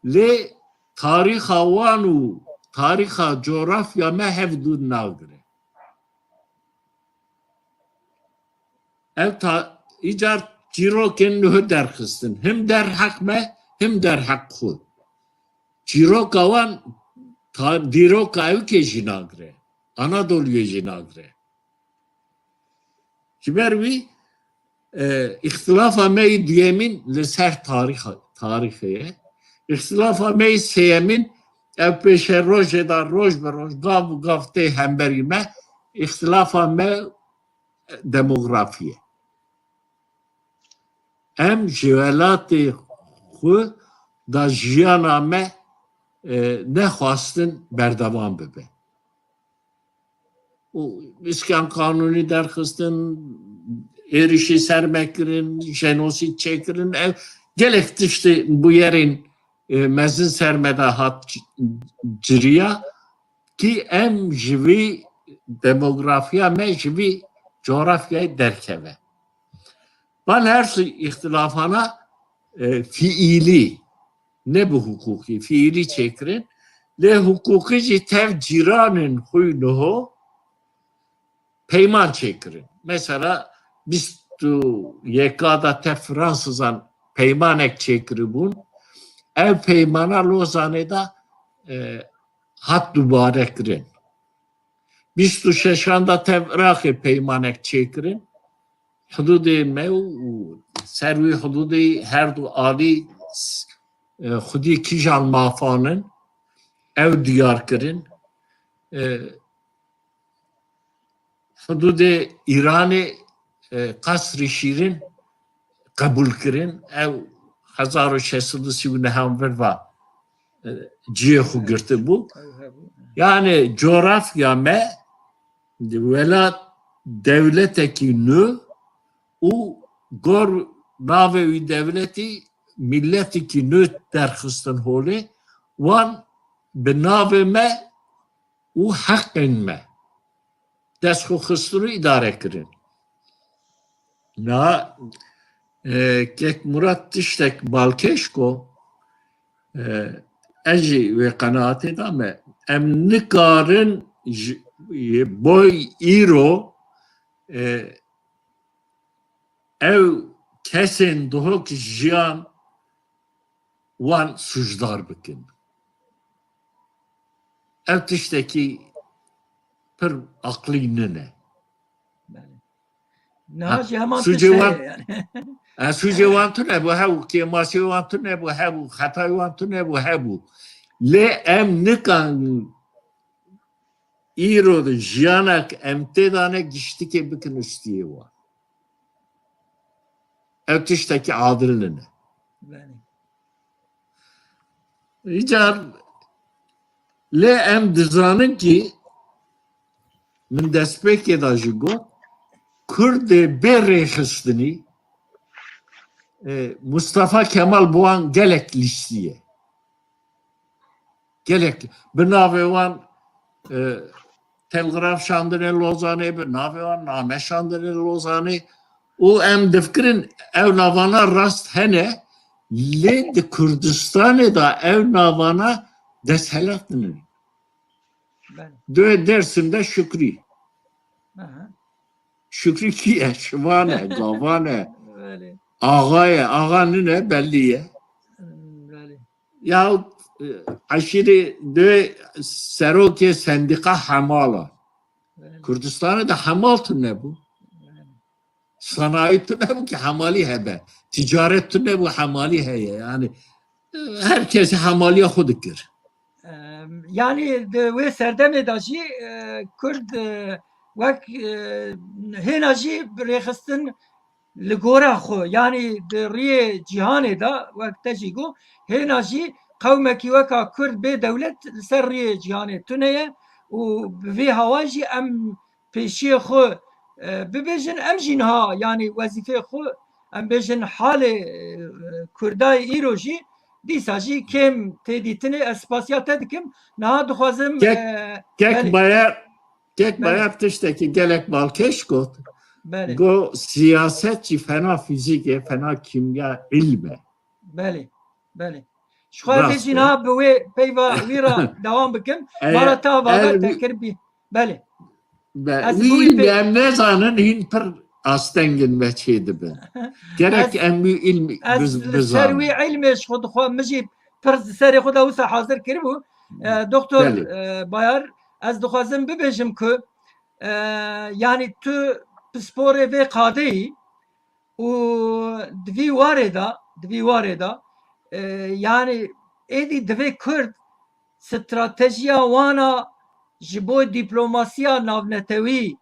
lê tarîxa wan û tarîxa coğrafya me hev dû nagire. Ev ta-, îcar çîrokên nuh derxistin. Him derheq me, him derheq xwe. Çîroka wan ta-, dîroka ewkê jî nagire. Anadoluyê jî nagire. Ji ber wî, e, îxtilafa me yê duyemîn li ser tarîxa-, tarîxê ye. Îxtilafa me yê sêyemîn Ev pêşerojê de roj bi roj, gav bi gav tê hemberî me, îxtilafa me demografî ye. Em ji welatê xwe da jiyana me, e, nexwastin berdewam bibe. Û îskan qanûnî derxistin, êrişî ser me kirin, jenosîd çêkirin. Ev gelek tiştê bûyerên, e, mezin ser me de hat c-, ciriya kî em ji vî demografiya me, ji vî coğrafyayê derkeve. Van her sî îxtilafana, e, fiîlî, ne bi huqûqî, fiîlî çêkirin. Lê huqûqî jî tev cîranên xwe niho peyman çêkirin. Mesela bîst û yeka da tev Fransizan peymanek çêkiribûn. Ev peymana Lozanê de, e, hat dubare kirin. Bîst û şeşan da tev Iraqê peymanek çêkirin. Hidûdê me û ser wî hidûdê her du alî, e, xwedî kîjan mafan in, ew diyar kirin. E, hidûdê Îranê, e, Qesrî Şîrin qebûl kirin. Ew hezar û şeş sed û sî û neh an vir va, e, cihê xwe girtibû. Ew hebû. Yani coğrafya me welat dewletekî nû û gor navê wî dewletî milletekî nû derxistin holê, wan bi navê me û heqên me dest xwe xistin û îdare kirin. Na, e, kek Murat tiştek balkêş ko, e, ez jî wê qenaatê de me. Em nikarin ji, boy îro, e, ew kesên dihok jiyan wan sûcdar bikin. Ev tiştekî pir aqlî nine. Belê. Niha Ha, jî heman sûcê tişt wan, heye yani. Ha, sûcê wan tune bû, hebû, kêmasê wan tune bû, hebû, xetayê wan tune bû, hebû. Lê em nikan îro de jiyanek em tê dane giştikê bikin ustiyê wan. Ev tiştekî adil nine. Belê. Îcar lê em dizanin kî min destpêkê de jî got, Kurdê bê rêxistinî, e, Mustafa Kemal bi wan gelek lîstiye. Gelek bi navê wan, e, telgraf şandine Lozanê, bi navê wan name şandine Lozanê û em difikirin ew navana rast hene, lê di Kurdistanê de ew navana desthilat nîne. Belê. Dê Dersim de Şükrî. Aha. Şükrî kî ye? Şivan e, gavan e. Belê. Axa ye, axa nine, bellî ye. Hmm, belê. Yahut, e, eşîrê dê serokê sendîqa hemala. Belê. Kurdistanê de hemal tune bû. Belê. Sanayî tune bû ki hemalî hebe. Ticaret tune bû hemalî heye. Yani, e, her kes hemaliya xwe dikir. Em, yani di wê serdemê de jî, e, Kurd, e, wek, e, hêna jî rêxistin li gora xwe, yani di riyê cîhanê de, wek te jî got, hêna jî qewmekî weka Kurd bê dewlet li ser riyê cîhanê tune ye û bi vê hawa jî em pêşiyê xwe, e, bibêjin, em jî niha, yani wezîfeyê xwe, em bêjin halê, e, Kurdayê îro jî dîsa jî kêm tê dîtinê. Ez spasiya te dikim. Niha dixwazim, Kek, e, kek belê. Bayar, kek Belê. Bayar tiştekî gelek balkêş got. Belê. Go siyaset jî fena fîzîk e, fena kîmya, îlm e. Belê, belê. Ji xwe Rast vê jî e. Niha bi wê peyva wî re dewam bikim. E, Mara te ava e, ver te kir bî. Belê. Be, Ez wî bûyî pê- em nezanin hîn pir astengin me çê dibin. Gerek Ez- em wî ilm Ez biz, li ser bizanin. Wî ilmê ji xwe dixwe, min jî pir serê xwe de wisa hazir kiribû. E, Doktor, Belê. E, Bayar, ez dixwazim bibêjim ku, e, yani tu pisporê vê qadeyî û di vî warê de, di vî warê de, e, yani êdî divê Kurd stratejiya wana ji bo diplomasiya navnetewî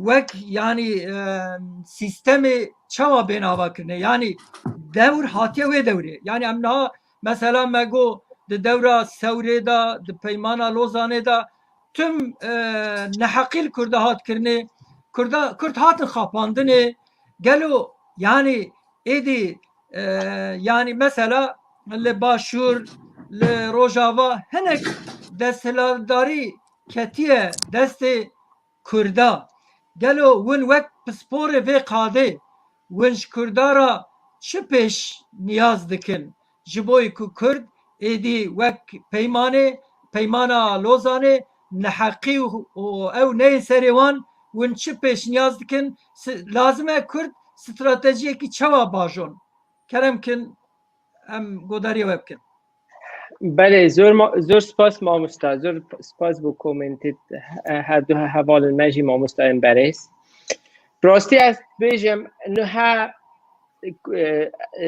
wek, yanî, e, sîstemê çawa bên avakirinê? Yanî dewr hatiye wê dewrê. Yanî em niha mesela me got di dewra Sewrê de, di peymana Lozanê de tim, e, neheqî li Kurda hat kirinê. Kurda, Kurd hatin xapandinê. Gelo, yanî êdî, e, yanî mesela li Başûr, li Rojava hinek desthilatdarî ketiye destê Kurda. Gelo win wek pisporê vê qadê, win ji Kurda re çi pêş niyaz dikin? Ji bo ku Kurd êdî wek peymanê, peymana Lozanê neheqî û, û ew neyên serê wan, win çi pêş niyaz dikin? Si-, lazim e Kurd stratejiyekî çawa bajon? Kerem kin, em godariya we bikin. Belê, zor ma-, zor spas mamosta, zor spas bo komentê he-, her du hevalên me jî mamostayên berêz. Rastî ez bêjim, niha, e, e,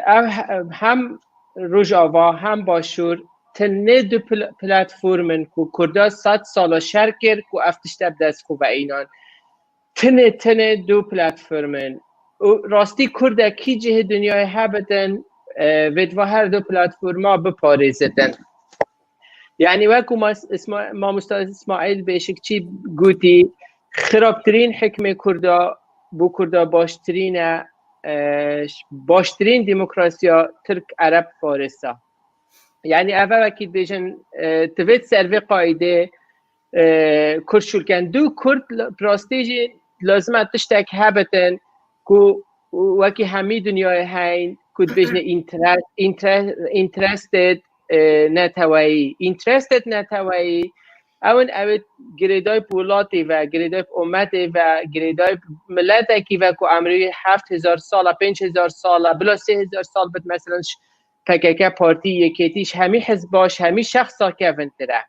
ev he-, hem Rojava hem Başûr tenê du pl-, platform in ku Kurda sed sala şer kir ku ev tişte bi dest xwe ve înan. Tenê, tenê du platform in. Û rastî Kurdekî cihê dinyayê hebitin, e, vêt va her du platforma biparêzitin. Yanî wekû mas-, Îsma-, mamosta Îsmaîl Beşikçî gotî, xirabtirîn hikmê Kurda, bo Kurda baştirîn e, e, baştirîn demokrasiya Tirk, Ereb, Faris e. Yanî ev e wekî dibêjin, e, tu vêt ser vê qaîdê, e, Kurd şûl ken. Du Kurd la-, bi rastî jî lazim e tiştek hebitin ku wekî hemî dinyayê heyn, ku dibêjne interest, interest, interested, e, neteweyî. Interested neteweyî, ew in ew ê girêdayî bi welatê ve, girêdayî bi ometê ve, girêdayî bi miletekî ve ku emrî heft hezar sal e, pênc hezar sal e, bila sê hezar sal bit, meselen, ş-, P K K partî, yekêtî, ji hemî hizba, ji hemî şexsa kevintir e.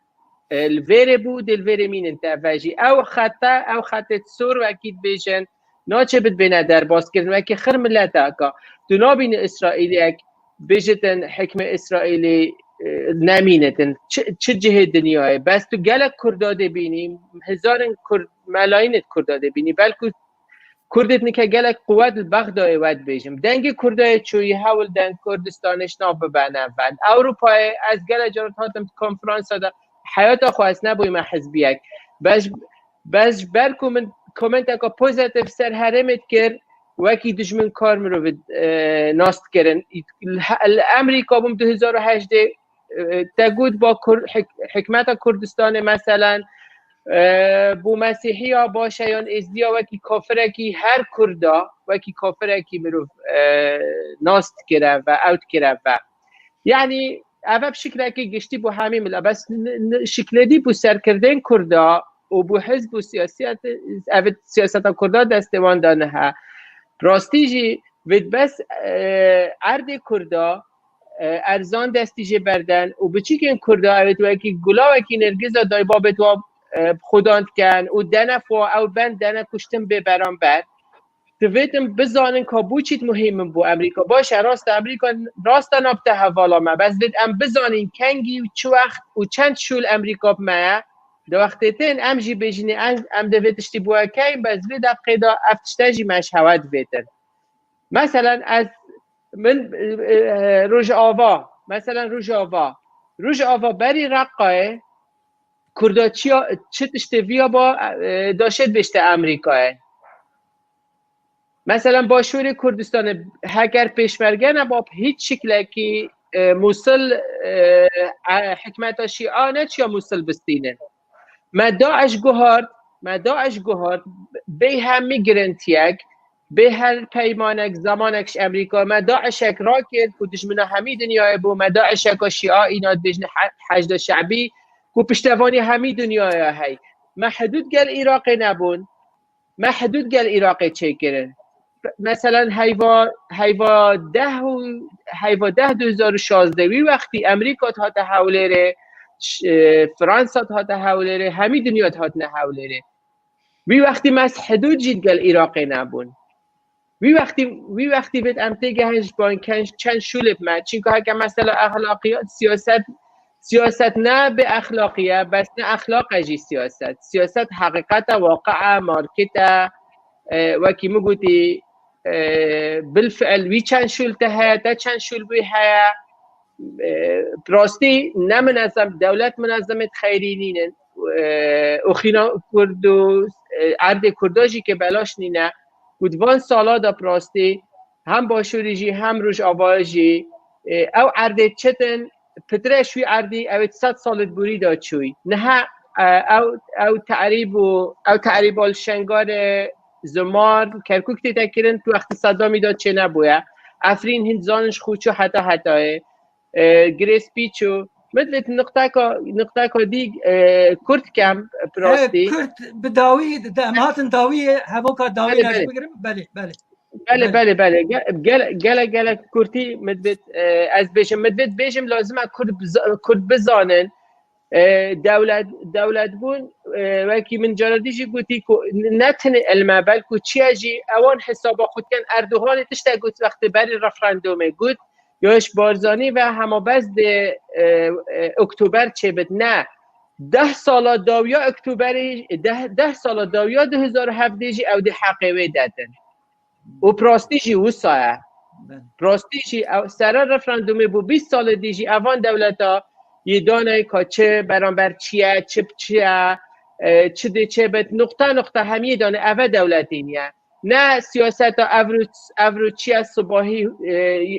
E, li vêrê bû, dê li vêrê mînin te ve jî. Ew xete, ew xetê sor wekî dibêjin, naçe bit bêne derbas kirin, wekî xir mileteka. Tu nabînî Îsraîliyek bêjitin hikmê Îsraîlî, e, nemînitin. Çi, çi cihê dinyayê? Bes tu gelek Kurda dê bînî, hezarên Kurd, melayînê Kurda dê bînî. Belkû Kurdê nike gelek quwet li Bexdayê we dibêjim. Dengê Kurdayê çûyî hewl den Kurdistanê ji nav bibene ven. Ewropayê ez gelek caran hatim konferansa de heyata xwe ez nebûyime hizbiyek. Bes, bes ji ber ku min komenteka pozitif ser herêmê dikir, wekî dijmin kar mirovî, e, nas dikirin. Li, li Amerîka bûm du hezar û hejdê, e, te got ba Kur-, hik-, hikmeta Kurdistanê meselen, e, bo Mesîhiya baş e yan Êzdiya wekî kafirekî her Kurda, wekî kafirekî mirov, e, nas dikire ve, ew dikire ve. Yanî ev e bi şiklekî giştî bo hemî mila. Bes n-, n-, şiklêdî bo serkirdên Kurda û bo hizb û siyasiyet, ev siyaseta Kurda destê wan de nihe. Rastî jî vê bes, e, erdê Kurda, e, erzan destî jê berden û biçîkên Kurda, ew ê wekî gula, wekî nêrgiza dayba bê wa, e, xudan diken û dene xwe, ew ben dene kuştin bê beramber. Divêtin bizanin ka bo çît muhîm in bo Amerîka. Baş e, rast e, Amerîka rast e nabte hevala me. Bes divêt em bizanîn kengî û çi wext û çend şûl Amerîka bi me ye. Di wextê tên em jî bêjinê em, em dê vê tiştî bo we keyin, bes vê deqê de ev tişte jî me ji hewe divêtin. Meselen ez, min, e, e, Rojava, meselen Rojava. Rojava berî Reqayê Kurda çiya, çi tiştê viya ba, e, daşê dibêjte Amerîkayê. Meselen Başûrê Kurdistanê heger pêşmerge neba bi hîç şiklekî, e, Mûsil, e, e, hikmeta Şîa neçiya Mûsil bistînin. Me DAIŞ guhart, me DAIŞ guhart, bê hemî girintiyek, bê her peymanek, zemanek ji Amerîka, me DAIŞek rakir ku dijmina hemî dinyayê bû, me DAIŞeka Şîa îna dibêjne he-, Heşda Şe'bî, ku piştevanî hemî dinyaya hey. Me hidûd gel Iraqê nebûn, me hidûd gel Iraqê çêkirin. Meselen heyva, heyva deh û, heyva deh du hezar û şazdeh, wî wextî Amerîka dihate Hewlêrê, ş-, e, Fransa dihate Hewlêrê, hemî dinya dihatine Hewlêrê. Wî wextî mes hidûd jî digel Iraqê nebûn. Wî wextî, wî wextî vêt em têgehin ji ban ken-, çend şûlê bi me. Çinka heke mesela exlaqiyat, siyaset, Siyaset ne bi exlaqî ye, bes ne exlaq e jî siyaset. Siyaset heqîqet e, waqi e, market e. E, wekî min gotî, e, bilfiil wî çend şûl te heye, te çend şûl wî heye. E, bi rastî ne minezem, dewlet minezemê xeyrî nînin. E, û xîna Kurd û, e, erdê Kurda jî ke belaş nîne. Û di van sala de bi rastî hem Başûrî jî hem Rojava jî, e, ew erdê çetin, pitre ji wî erdî ew ê sed salê di borî de çûyî. Niha, e, ew, ew terîb û, ew terîba li Şengalê, Zumar, Kerkûk tête kirin, tu wextî Sedamî de çênebûye. Efrîn hîn zanin ji xwe çû heta hetayê. E, girê spî çû. Min divêt niqteka, niqteka dî, e, kurt kem, bi rastî. Kurt bi dawî, de, em hatin dawiyê, hevoka dawî Belê, ez belê. bigirim. Belê, belê. Belê, Belê. belê, belê. Ge-, gele-, gelek, gelek kurtî min divêt, e, ez bêjim. Min divêt bêjim, lazim e kurd biza-, kurd bizanin. E, dewlet, dewletbûn, e, wekî min caredî jî gotî ku ne tenê ilm e, belku çi ye jî, ewan hesaba xwe dikin. Erdoganê tiştek got wextê berî referandumê got, ya ji Barzanî ve hema bes dê, e, e, Oktober çêbit. Ne. Deh sala dawiya Oktoberê, deh, deh sala dawiya du hezar û hevdeh jî ew dê heqê wê detin. Û bi rastî jî wisa ye. Belê. Bi rastî jî ew sere referandumê bû bîst salê dî jî evan dewleta yê dane ka çi beramber çi ye, çi bi çi ye, e, çi dê çê bit, nuqta nuqta hemiyê dane eve dewletî niye. Ne siyaseta evro, evro çi ye sibahî, e,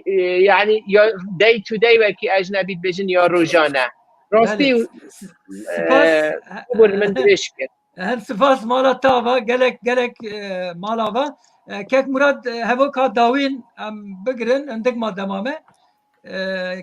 e, yani ya day to day wekî ecnebî dibêjin ya rojane. Rastî, Belê. S-, s-, e, spas. bû min dirêj kir. Her spas mala te ava, gelek, gelek, e, mala va. E, Kek Murat, e, hevoka dawîn em bigirin, hindik ma dema me. E,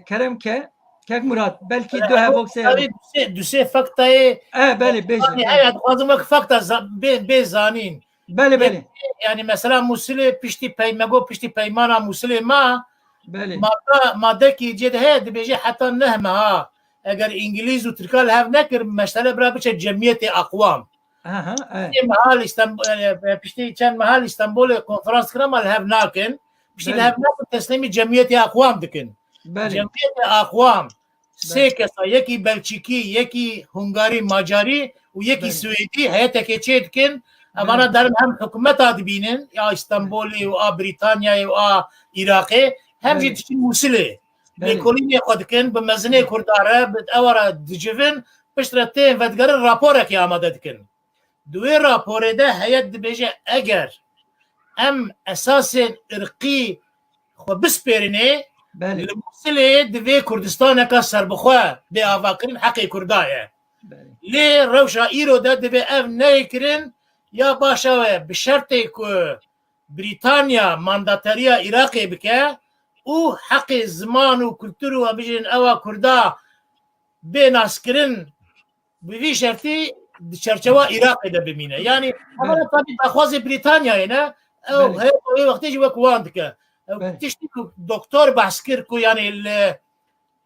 kerem ke. Kek Murat, belkî du hevok sê. Tabii du sê, du sê faktayê, E, belê, bêje, yani, belê. Evet, dixwazim wek fakta za-, bê, bê zanîn. Belê, belê. Yani, mesela Musilê piştî pey-, me got piştî peymana Musilê ma, Belê. madde, madde ki cê de heye, dibêje heta neh meha. Eger Îngilîz û Tirka li hev nekir, mesele bira biçe Cemiyetê Aqwam. Aha, evet. Piştî meha li Stenb-, e, e, piştî çend meha li Stenbolê konferans kira, ma li hev nakin. Piştî li Belê. hev nakin, teslîmî Cemiyetê Aqwam dikin. Belê. Cemiyetê Aqwam sê Belê. kesa, yekî Belçîkî, yekî Hungarî, Macarî û yekî Belê. Swêdî heyeteke çê dikin. Evana Belê. derin hem hikûmeta dibînin, ya Stenbolê û a Brîtanyayê û a Iraqê, hem jî Belê. diçin Musilê. Belê. Lêkolînê xwe dikin, bi mezinê Belê. Kurda re, bi ewa re dicivin, piştre tên vedigerin, raporekê amade dikin. Di wê raporê de heyet dibêje, eger em esasên irqî xwe bispêrinê, Belê. li Musilê divê Kurdistaneka serbixwe bê avakirin, heqê Kurda ye. Belê. Lê rewşa îro de divê ev neyê kirin, ya baş ew e, bi şertê ku Brîtanya mandateriya Iraqê bike û heqê ziman û kultur û, em bijîn, ewa Kurda bê naskirin, bi vî şertî di çerçewa Iraqê de bimîne. Yani, Belê. evana tabî daxwazê Brîtanyayê ne, ew Belê. heye wê wextê jî wek wan dike. Ew Belê. tiştî ku doktor behs kir ku, yani, li,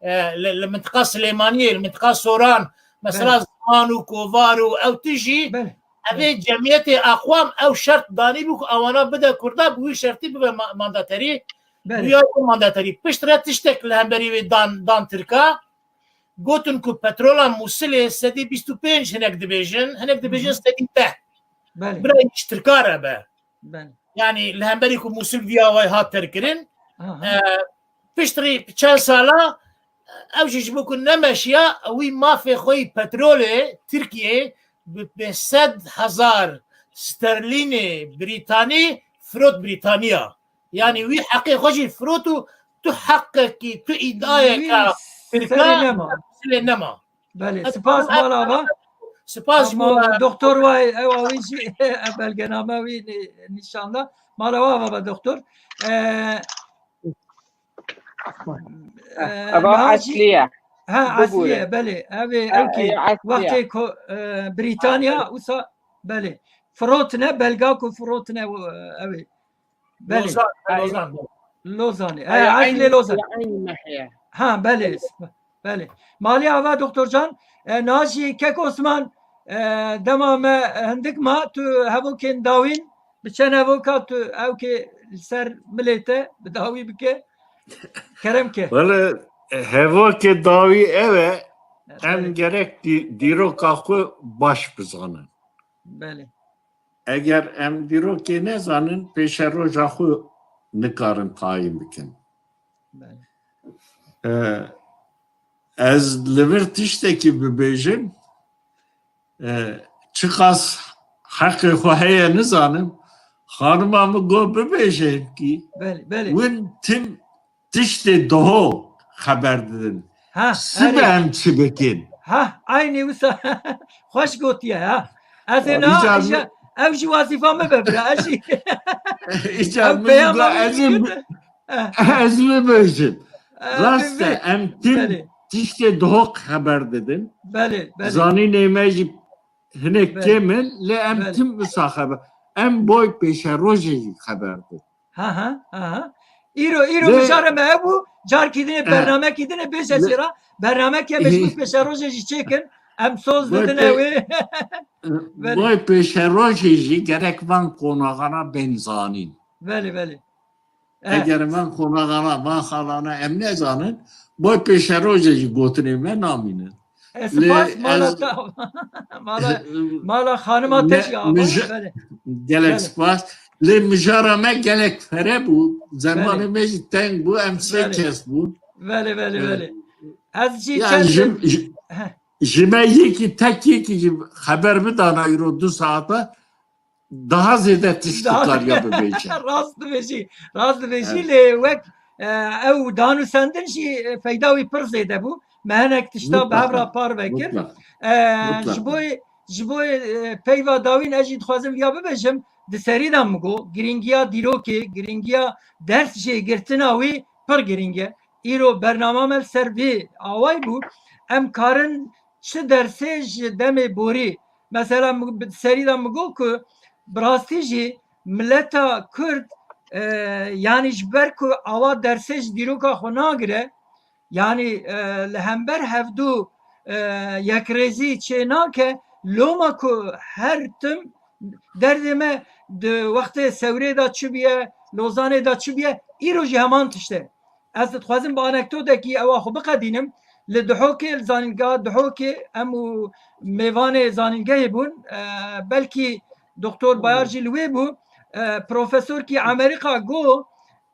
e, li, li mintiqa Silêmaniyê, li mintiqa Soran, mesela Belê. ziman û kovar û ew tijî, Belê. evê Belê. Cemiyetê Aqwam ew şert danî bû ku ewana bide Kurda, bi wî şertî bibe ma-, mandaterî. Belê. Bûya mandaterî. Piştre tiştek li hemberî wê dan, dan Tirka, gotin ku petrola Musilê sedî bîst û pênc hinek dibêjin, hinek dibêjin Hı hı. sedî deh. Belê. Bira ji Tirka re be. Belê. Yani li hemberî ku Musil vî awayî hat terkirin, Aha. e, piştrî çend sala, ew jî ji bo ku nemeşiya, wî mafê xwe yî petrolê Tirkiyê bi pênc sed hezar sterlînê Brîtanî firot Brîtaniya. Yani wî heqê xwe jî firot û tu heqekî, tu îdiayeka Wî Tirka serê nema. Musilê nema. Belê, Ez spas dixwazim mala va. Spas Ama bo doktor vay, ew awî jî belgename wî ni-, nîşan da. Mala va va doktor. E, e, Eva niha jî Esliye. Ha, Bibûre. Esliye, belê. Ev ê, E, ew kî e, Esliye. wextê ko, e, Brîtanya, wisa, belê. Firotine, belga ku firotine, ew ê. Belê. Lozan, Ay, Lozan. Lozanê. Ay, E, Eslê aynı, Lozan. aynı mehiye. Ha, belê. Belê. Malê ava Doktor Can, e, niha jî Kek Osman, e, dema me, e, hindik ma, tu hevokên dawîn, bi çend hevoka tu ewkê li ser milê te bi dawî bike. Kerem ke. Wele, e, hevokê dawî ew e, Em gerek dî- dîroka xwe baş bizanin. Belê. Eger em dîrokê nezanin, pêşeroja xwe nikarin tayîn bikin. Belê. Ee, ez li vir tiştekî bibêjim, e, çiqas heqê xwe heye nizanim, xanima min got bibêje himkî, Belê, belê. Win tim tiştê doho xeber didin. Ha, Sibe erê. Em çi bikin? Ha, aynî wisa xweş gotiye ha. Ez ê niha Îcar îja, ew jî wazîfa min be bira, ez jî Îcar ew min peyama got, min ez ê jî bi- Eh. Ez bibêjim. Eh, Rast e, bi- em tim belê. Tiştê doho xeber didin. Belê, belê. Zanînê me jî hinek Belê. Kêm in, lê em Belê. Tim wisa xeber. Em boy pêşerojê jî xeber didin. Ha, ha, ha, ha. Îro, îro Lê- mijara me hebû, carkî dinê, Eh. Bernamekî dinê bêje Lê- jê ra. Bernameke me ji Ih. Pêşerojê jî çêkin. Em soz Boy didine pê- wê. Belê. Boy pêşerojê jî gerek van qonaxana bên zanîn. Belê, belê. Eh. Eger van qonaxana, van xalana em nezanin, boy pêşerojê jî gotinê me namînin. E, Lê spas, mala ez- ta, mala, mala xanima te Ne, jî ava, mija- belê. Gelek Belê. Spas. Lê mijara me gelek fere bû. Zemanê Belê. Me jî teng bû. Em sê Belê. Kes bûn. Belê, belê, Evet. Belê. Ez jî Yani çend ji, ji, Heh. Ji me yekî tek yekî jî xeber bidana îro du saeta daha zêde tişt Daha dikariya bibêje. Rast dibêjî, rast dibêjî, Evet. Lê wek, e, ew danûsendin jî, e, feyda wî pir zêde bû. Me hinek tişta bi hev re Mutlaka. Parve kir. Mutlaka. E, Mutlaka. Ji bo, ji bo, e, peyva dawîn ez jî dixwazim viya bibêjim, di serî de min got, girîngiya dîrokê, girîngiya ders jê girtina wî pir girîng e. Îro bernama me li ser vê awayî bû. Em karin çi dersê ji demê borî. Mesela, min bi serî de min got ku bi rastî jî mileta Kurd, e, yanî ji ber ku awa dersê ji dîroka xwe nagire, yanî, e, li hember hevdû, e, yekrêzî çê nake, loma ku her tim derdê me di wextê Sewrê de çi bûye, Lozanê de çi bûye, îro jî heman tişt e. Ez dixwazim bi anekdotekî ewa xwe biqedînim. Li Duhokê, li zanîngeha Duhokê, em û mêvanê zanîngehê bûn. E, belkî Doktor Bayar jî li wê bû. E, profesorkî Amerîka got,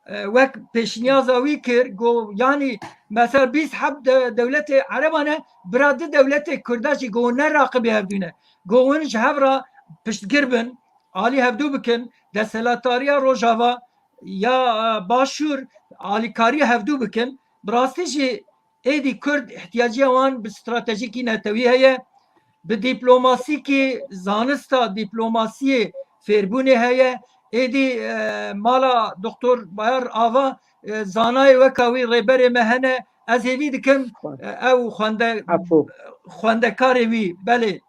e, wek pêşniyaza wî kir, got, yanî, mesela bîst heb de-, dewletê Ereban e, bira du dewletê Kurda jî got, ne raqibê hevdû ne. Got, hûn ji hev re piştgir bin, alî hevdû bikin, desthilatdariya Rojava ya, e, Başûr alîkariya hevdû bikin. Bi rastî jî êdî Kurd ihtiyaciya wan bi stratejîkî netewî heye, bi dîplomasîkî, zanista dîplomasiyê fêrbûnê heye. Êdî, e, mala Doktor Bayar Ava, e, zanayê weka wî rêberê me hene. Ez hêvî dikim, e, ew xwende-, Efû. Xwendekarê wî, belê.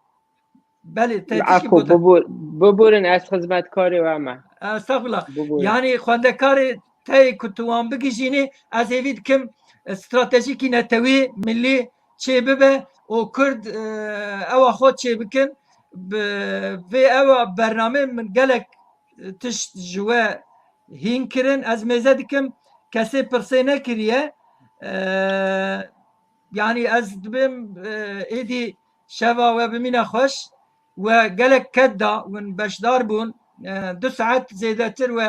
Belê, te tişkî Efû, gotin. Bibûr-, bibûrin, ez xizmetkarê we me. Estexfirullah. Bibûrin. Yanî xwendekarê te yê ku tu wan bigihîjînî, ez hêvî dikim, e, stratejîkî netewî, millî çê bibe û Kurd, e, ewa xwe çê bikin. Bi vê ewa bernamê min gelek, e, tişt ji we hîn kirin. Ez mêze dikim, kesê pirsê nekiriye. E, yanî ez dibêm, e, êdî şeva we bimîne xweş. We gelek ked da, win beşdar bûn. E, du saet zêdetir we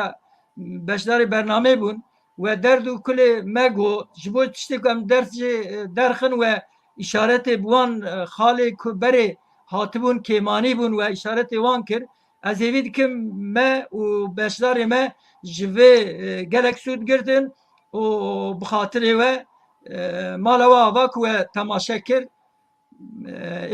beşdarê bernamê bûn. We derd û kulê me got, ji bo tiştê ku em ders jê, e, derxin we îşaretê bi wan, e, xalê ku berê hatibûn, kêmanî bûn, we îşaretê wan kir. Ez hêvî dikim me û beşdarê me ji vê, e, gelek sûd girtin û bi xatirê we, e, mala we ava ku we temaşe kir. E,